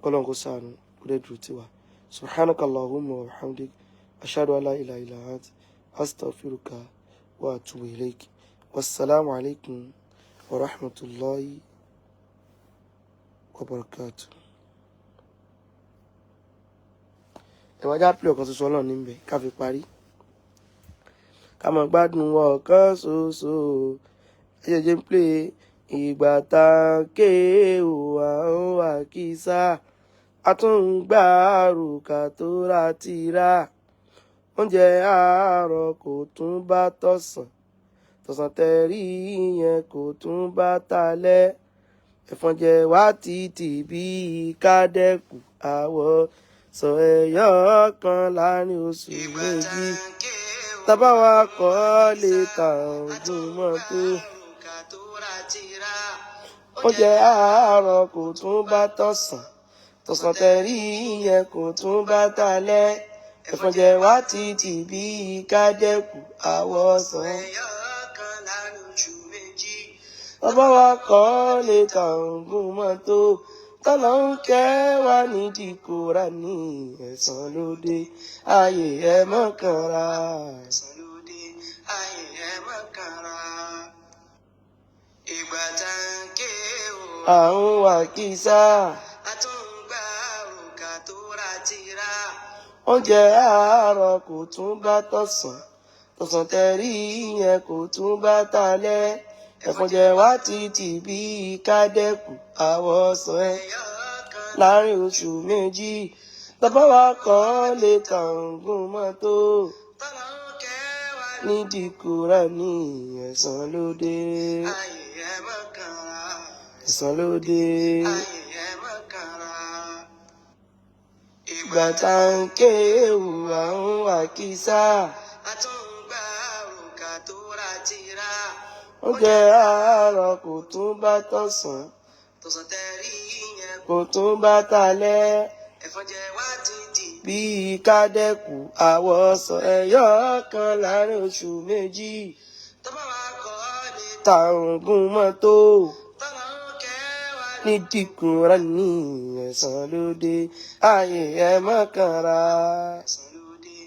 kọ́lọ́n kó ṣàánú kó dẹ̀ dúró tiwa. Subhanakallahumma wa bihamdik, ashhadu an la ilaha illa ant, astaghfiruka wa atubu ilayk. Wassalamu alaikum wa rahmatullahi wa barakatuh. Ẹ wá já pé ọ̀kan ṣoṣo Ọlọ́run níbẹ̀ ká fi parí, ká máa gbádùn ọ̀kan ṣoṣo. Ẹ jẹ́ ń play ìgbà tá a ké òwà ó wà kísà, a tún ń gbà àrùkà tó ra tìrà, oúnjẹ àárọ̀ kò tún bá tọ̀sán, tọ̀sán tẹ̀rí yẹn kò tún bá talẹ̀, ẹ̀fọn jẹ wá títì bí kádẹ́kù àwọ̀ sọ ẹ̀yọ́ kan láàrin oṣù 2, tábà wa kọ́ lè ta ọdún mọ́tò, oúnjẹ àárọ̀ kò tún bá tọ̀sán, tọ̀sán tẹ̀rí yẹn kò tún bá talẹ̀, ẹ̀fọn jẹ wá títì bí kádẹ́kù àwọ̀ sàn. Bàbá wa kọ́ lè ta ògùn mọ́tò. Tọ́lọ́ ń kẹ́ wa nídìí Kùránì, ẹ̀san ló dé, ayé ẹ mọ́ kanra. Ẹ̀san ló dé, ayé ẹ mọ́ kanra. Ìgbà tá ń ké o. À ń wàkísà. A tún ń gbà òkà tó ra tira. Oúnjẹ àárọ̀ kò tún bá tọ̀sán, tọ̀sán tẹ̀rí yẹn kò tún bá talẹ́. Ẹ̀fọn jẹ wá títì bí kádẹ́kù àwọ̀ sàn ẹ́. Ẹyọ kan Láàrin oṣù 2, bàbá wa kọ́ lè kàǹgùn mọ́tò. Tọ́lọ́ ń kẹ́ wa Nídìí Kùránì, ẹ̀san ló dé. Ayé ẹ mọ́ kanra. Ẹ̀san ló dé. Ayé ẹ mọ́ kanra. Ìgbà tá ń ké ewu à ń wàkísà. A tún ń gbà òkà tó ra tira. Oúnjẹ àárọ̀ kò tún bá tọ̀sán, Tọ̀sán tẹ̀rí yẹn kò tún bá talẹ́. Ẹ̀fọn jẹ wá títì. Bí kádẹ́kù àwọ̀ sàn ẹ̀yọ́ kan láàrin oṣù 2. Tọ́ba wa kọ́ lè Tàǹgùn mọ́tò. Tọ́lọ́ ń kẹ́ wa Nídìí Kùránì, ẹ̀san ló dé, ayé ẹ mọ́ kanra. Ẹ̀san ló dé,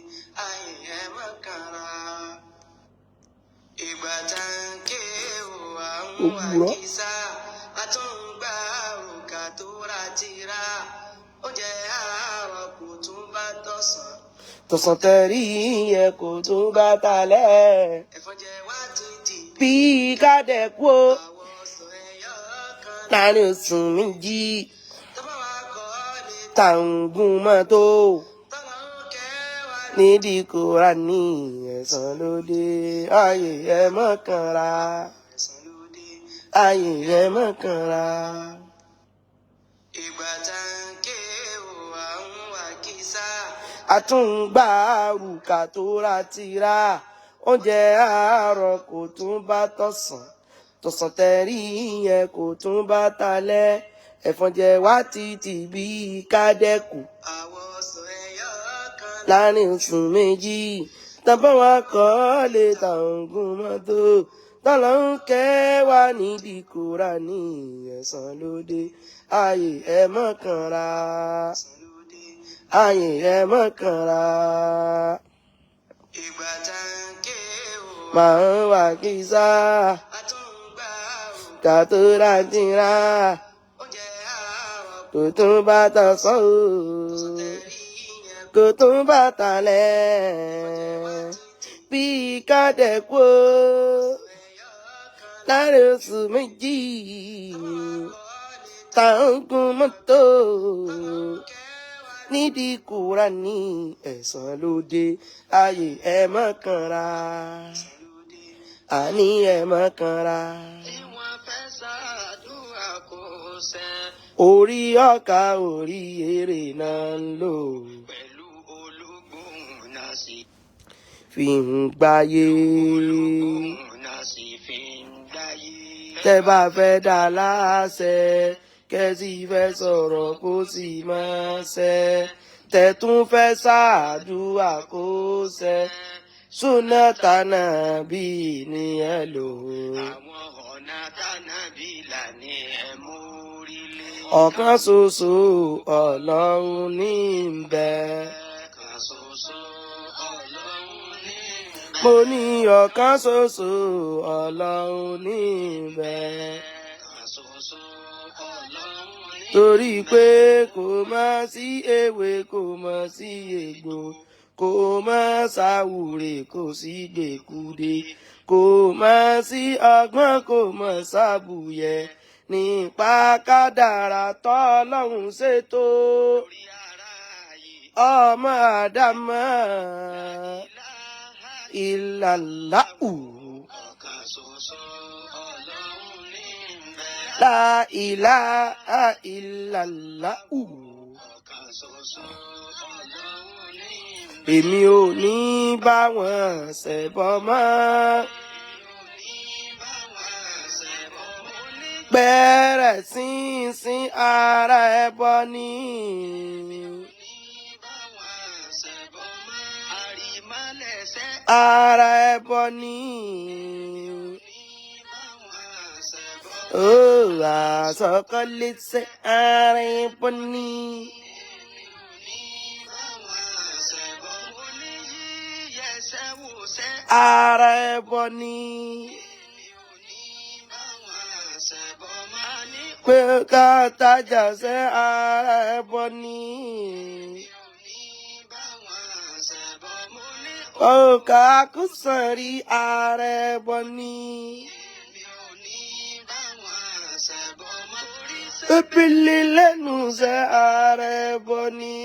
ayé ẹ mọ́ kanra. Ìgbà tá ń ké o, à ń Òwúrọ̀. wàkísà. A tún ń gbà òkà tó ra tira. Oúnjẹ àárọ̀ kò tún bá tọ̀sán. Tọ̀sán tẹ̀rí yẹn kò tún bá talẹ́. Ẹ̀fọn jẹ wá títì. Bí kádẹ́kù o. Àwọ̀ sàn ẹyọ kan. Láàrin oṣù 2, Tọ́ba wa kọ́ lè tàǹgùn mọ́tò. Tọ́lọ́ ń kẹ́ wa Nídìí Kùránì, ẹ̀san ló dé, ayé ẹ mọ́ kanra. Ẹ̀san ló dé. Ayé ẹ mọ́ kanra. Ìgbà tá ń ké o, à ń wàkísà. A tún ń gbà àrùkà tó ra tira. Oúnjẹ àárọ̀ kò tún bá tọ̀sán, tọ̀sán tẹ̀rí yẹn kò tún bá talẹ́. Ẹ̀fọn jẹ wá títì bí kádẹ́kù. Àwọ̀ sàn ẹyọ kan. Láàrin oṣù 2, tàbá wa kọ́ lè tàǹgùn mọ́tò. Tọ́lọ́ ń kẹ́ wa nídìí Kùránì, ẹ̀san ló dé, ayé ẹ mọ́ kanra. Ẹ̀san ló dé. Ayé ẹ mọ́ kanra. Ìgbà tá ń ké o. Màá ń wàkísà. A tún ń gbà òkà. Kà tó ra tira. Oúnjẹ àárọ̀ Kò tún bá tọ̀sán o. tọ̀sán tẹ̀rí yẹn Kò tún bá talẹ́. Bí kádẹ́kù o. ẹyọ kan. Láàrin oṣù 2, tàǹgùn mọ́tò. Nídìí Kùránì, ẹ̀san ló dé, ayé ẹ mọ́ kanra. Ẹ̀san ló dé. Àní ẹ mọ́ kanra. Tí wọ́n fẹ́ ṣàdúrà kò ṣẹ. Orí ọkà orí èrè náà ń lò. Pẹ̀lú olúgbòhùn náà sì. Fi ń gbáyé. Olúgbòhùn náà sì fi ń gbáyé. Tẹ́ bá fẹ́ dá láṣẹ, kẹ́sì fẹ́ sọ̀rọ̀ kó sì máa ṣẹ. Tẹ́ tún fẹ́ ṣàdúrà kó ṣẹ. Súnà tànà bí ni ẹ lò. Àwọn ọ̀nà tánàbí là ní ẹ mórí lé. Ọ̀kan ṣoṣo Ọlọ́run ní ń bẹ. Ọ̀kan ṣoṣo Ọlọ́run ní ń bẹ. Mo ní ọ̀kan ṣoṣo Ọlọ́run ní ń bẹ. Ọ̀kan ṣoṣo Ọlọ́run ní ń Torí pé kò mọ̀ sí ewé, kò mọ̀ sí egbò, kò mọ̀ sáwúre, kò sí gbèkúde, kò mọ̀ sí ọgbọ́n, kò mọ̀ sábùyẹ nípa kádàrá tọ́lọ́hún ṣètò. Orí ara yìí. Ọmọ àdámọ́ Ìlàhà ìlàláhù. Ọ̀kan ṣoṣo Ọlọ́run ní ń bẹ. La ilaha illallahu. Ọ̀kan ṣoṣo Ọlọ́run ní ń bẹ. Èmi ò ní bá wọn ṣẹbọ mọ́. Èmi ò ní bá wọn ṣẹbọ mọ́. Bẹ̀rẹ̀ sínsín ara ẹbọ ni. Èmi ò ní bá wọn ṣẹbọ mọ́. Àrìmọ́lẹ̀ṣẹ́. Ara ẹbọ ni. Èmi ò ní bá wọn ṣẹbọ mọ́. Ó. Àsọkọ́lé sẹ́ ara ẹbọ ni. Èmi ò ní bá wọn ṣẹbọ. Mo ní yíyẹsẹ̀ wò sẹ́. Ara ẹbọ ni. Èmi ò ní bá wọn ṣẹbọ. Máa ní Pé ká tajà sẹ́ ara ẹbọ ni. èmi ò ní bá wọn ṣẹbọ. Mo ní Òkà kùsàn rí ara ẹbọ ni. èmi ò ní bá wọn ṣẹbọ mọ́. Torí ṣe Pépélé lẹ́nu sẹ́ ara ẹbọ ni.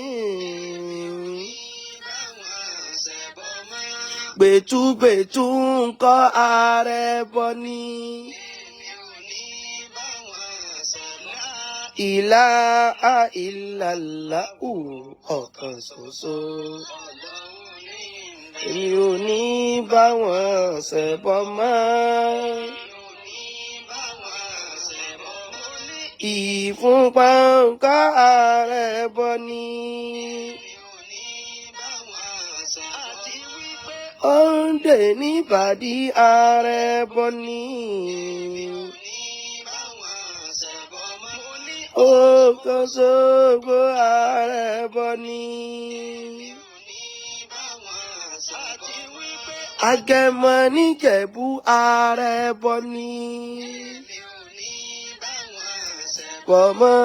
èmi ò ní bá wọn ṣẹbọ mọ́. Gbẹ̀túgbẹ̀tú ńkọ́ ara ẹbọ ni. Èmi ò ní bá wọn ṣẹbọ. Ìlà ìlàlá ọ̀kan ṣoṣo. Ọlọ́run ní ń bẹ. Èmi ò ní bá wọn ṣẹbọ mọ́. Èmi ò ní bá wọn ṣẹbọ. Mo ní Ìfúnpá ńkọ́ ara ẹbọ ni. èmi ò ní bá wọn ṣẹbọ. Àti wípé Òǹdè níbàdí ara ẹbọ ni. èmi ò ní bá wọn ṣẹbọ mọ́. Mo ní Ọ̀kan ṣoṣo ara ẹbọ ni. èmi ò ní bá wọn ṣẹbọ. Àti wípé Agẹmọ níjẹ̀bú ara ẹbọ ni. èmi ò ní bá wọn ṣẹbọ. Pọ̀mọ́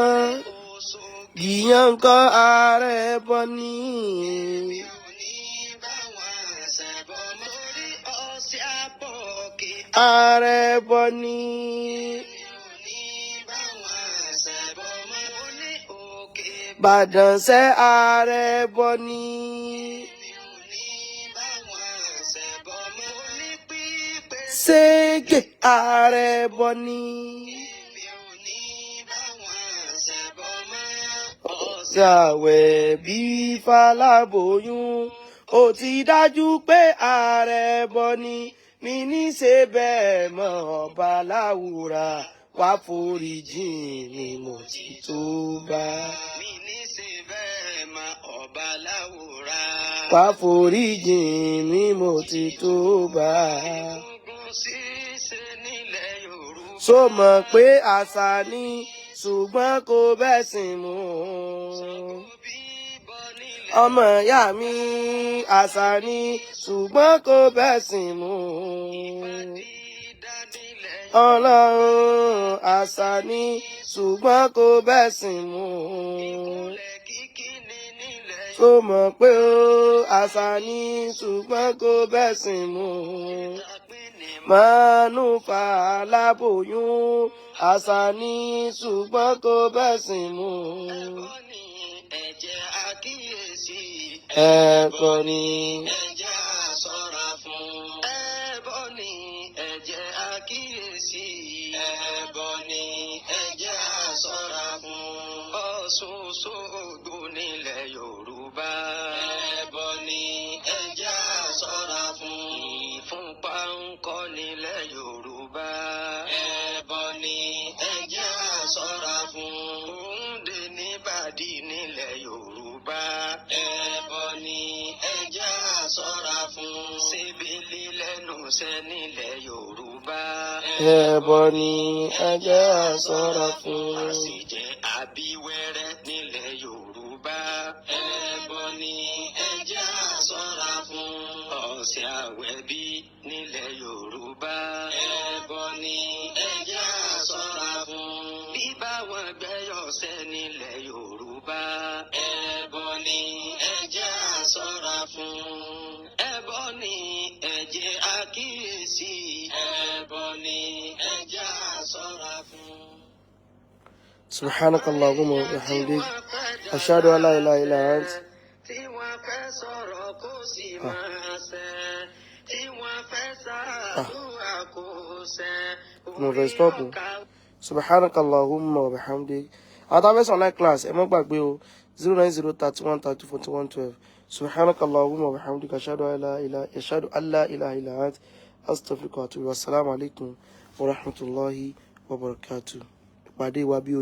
Òṣogbo gìyàn ńkọ́ ara ẹbọ ni. èmi ò ní bá wọn ṣẹbọ mọ́. Torí ọ̀sẹ̀ àbọ̀kì Ara ẹbọ ni. èmi ò ní bá wọn ṣẹbọ mọ́. Mo ní òkè Bàdàn sẹ́ ara ẹbọ ni. èmi ò ní bá wọn ṣẹbọ mọ́. Mo ní pípé Ségè ara ẹbọ ni. èmi ò ní bá wọn ṣẹbọ mọ́. Ọ̀sẹ̀ Ṣàwẹ̀ bí Fálábòyún ó ti dájú pé ara ẹbọ ni. Mi ní ṣe bẹ́ẹ̀ mọ́ ọba láwùrà wá foríjìn mi mo ti tó bá. mi ní ṣe bẹ́ẹ̀ mọ́ ọba láwùrà. Wá foríjìn mi mo ti tó bá. Egungun ṣíṣe nílẹ̀ Yorùbá. Ṣó mọ̀ pé àṣà ni ṣùgbọ́n kò bẹ́sìn mu. Ṣàngó bíbọ nílẹ̀ Ọmọ ìyá mi àṣà ni ṣùgbọ́n kò bẹ́sìn mu. Ifá dídá nílẹ̀ Ọlọ́run àṣà ni ṣùgbọ́n kò bẹ́sìn mu. Ìkúnlẹ̀ kíkí ni nílẹ̀ Ṣó mọ̀ pé ó àṣà ni ṣùgbọ́n kò bẹ́sìn mu. Ìtàpín ní Mánú fa aláboyún àṣà ni ṣùgbọ́n kò bẹ́sìn mu. ẹbọ ní ẹ̀jẹ̀ àkíyèsí. Ẹ̀kọ́ ni. Ẹ̀jẹ̀ àṣọ́ra fún. Ẹbọ ní ẹ̀jẹ̀ àkíyèsí. Ẹbọ ní ẹ̀jẹ̀ àṣọ́ra fún. Ọ̀ṣun Òṣogbo nílẹ̀ Yorùbá. Ẹbọ ní ẹ̀jẹ̀ àṣọ́ra fún. Ìfúnpá ń kọ́ nílẹ̀ Yorùbá. Ẹbọ ní ẹ̀jẹ̀ àṣọ́ra fún. Òǹdè níbàdí nílẹ̀ Yorùbá. Ẹbọ ní ẹ̀jẹ̀ àṣọ́ra fún. Ṣébélé lẹ́nu iṣẹ́ nílẹ̀ Yorùbá. Ẹbọ ni ẹ jẹ́ á ṣọ́ra fún. Àṣejẹ àbíwẹ́rẹ́ nílẹ̀ Yorùbá. Ẹbọ ní ẹ̀jẹ̀ àṣọ́ra fún. Ọ̀sẹ̀ àwẹ̀bí nílẹ̀ Yorùbá. Ẹbọ ní ẹ̀jẹ̀ àṣọ́ra fún. Bíbá wọn gbẹ́yọ̀sẹ̀ nílẹ̀ Yorùbá. Ẹbọ ní ẹ̀jẹ̀ àṣọ́ra fún. Ẹbọ ní ẹ̀jẹ̀ àkíyèsí. Ẹbọ ní ẹ̀jẹ̀ àṣọ́ra fún. سبحانك اللهم وبحمدك أشهد أن لا إله إلا أنت. Tí wọ́n fẹ́ sọ̀rọ̀ kó sì máa ṣẹ, tí wọ́n fẹ́ ṣàdúrà kó ṣẹ. Mo fẹ́ stop o. سبحانك اللهم وبحمدك. Àwọn tá a fẹ́ sọ online class, ẹ má gbàgbé o, 09031324112. سبحانك اللهم وبحمدك أشهد أن لا إله إلا أنت أستغفرك وأتوب إليك. والسلام عليكم ورحمة الله وبركاته. Ìpàdé wa bí o.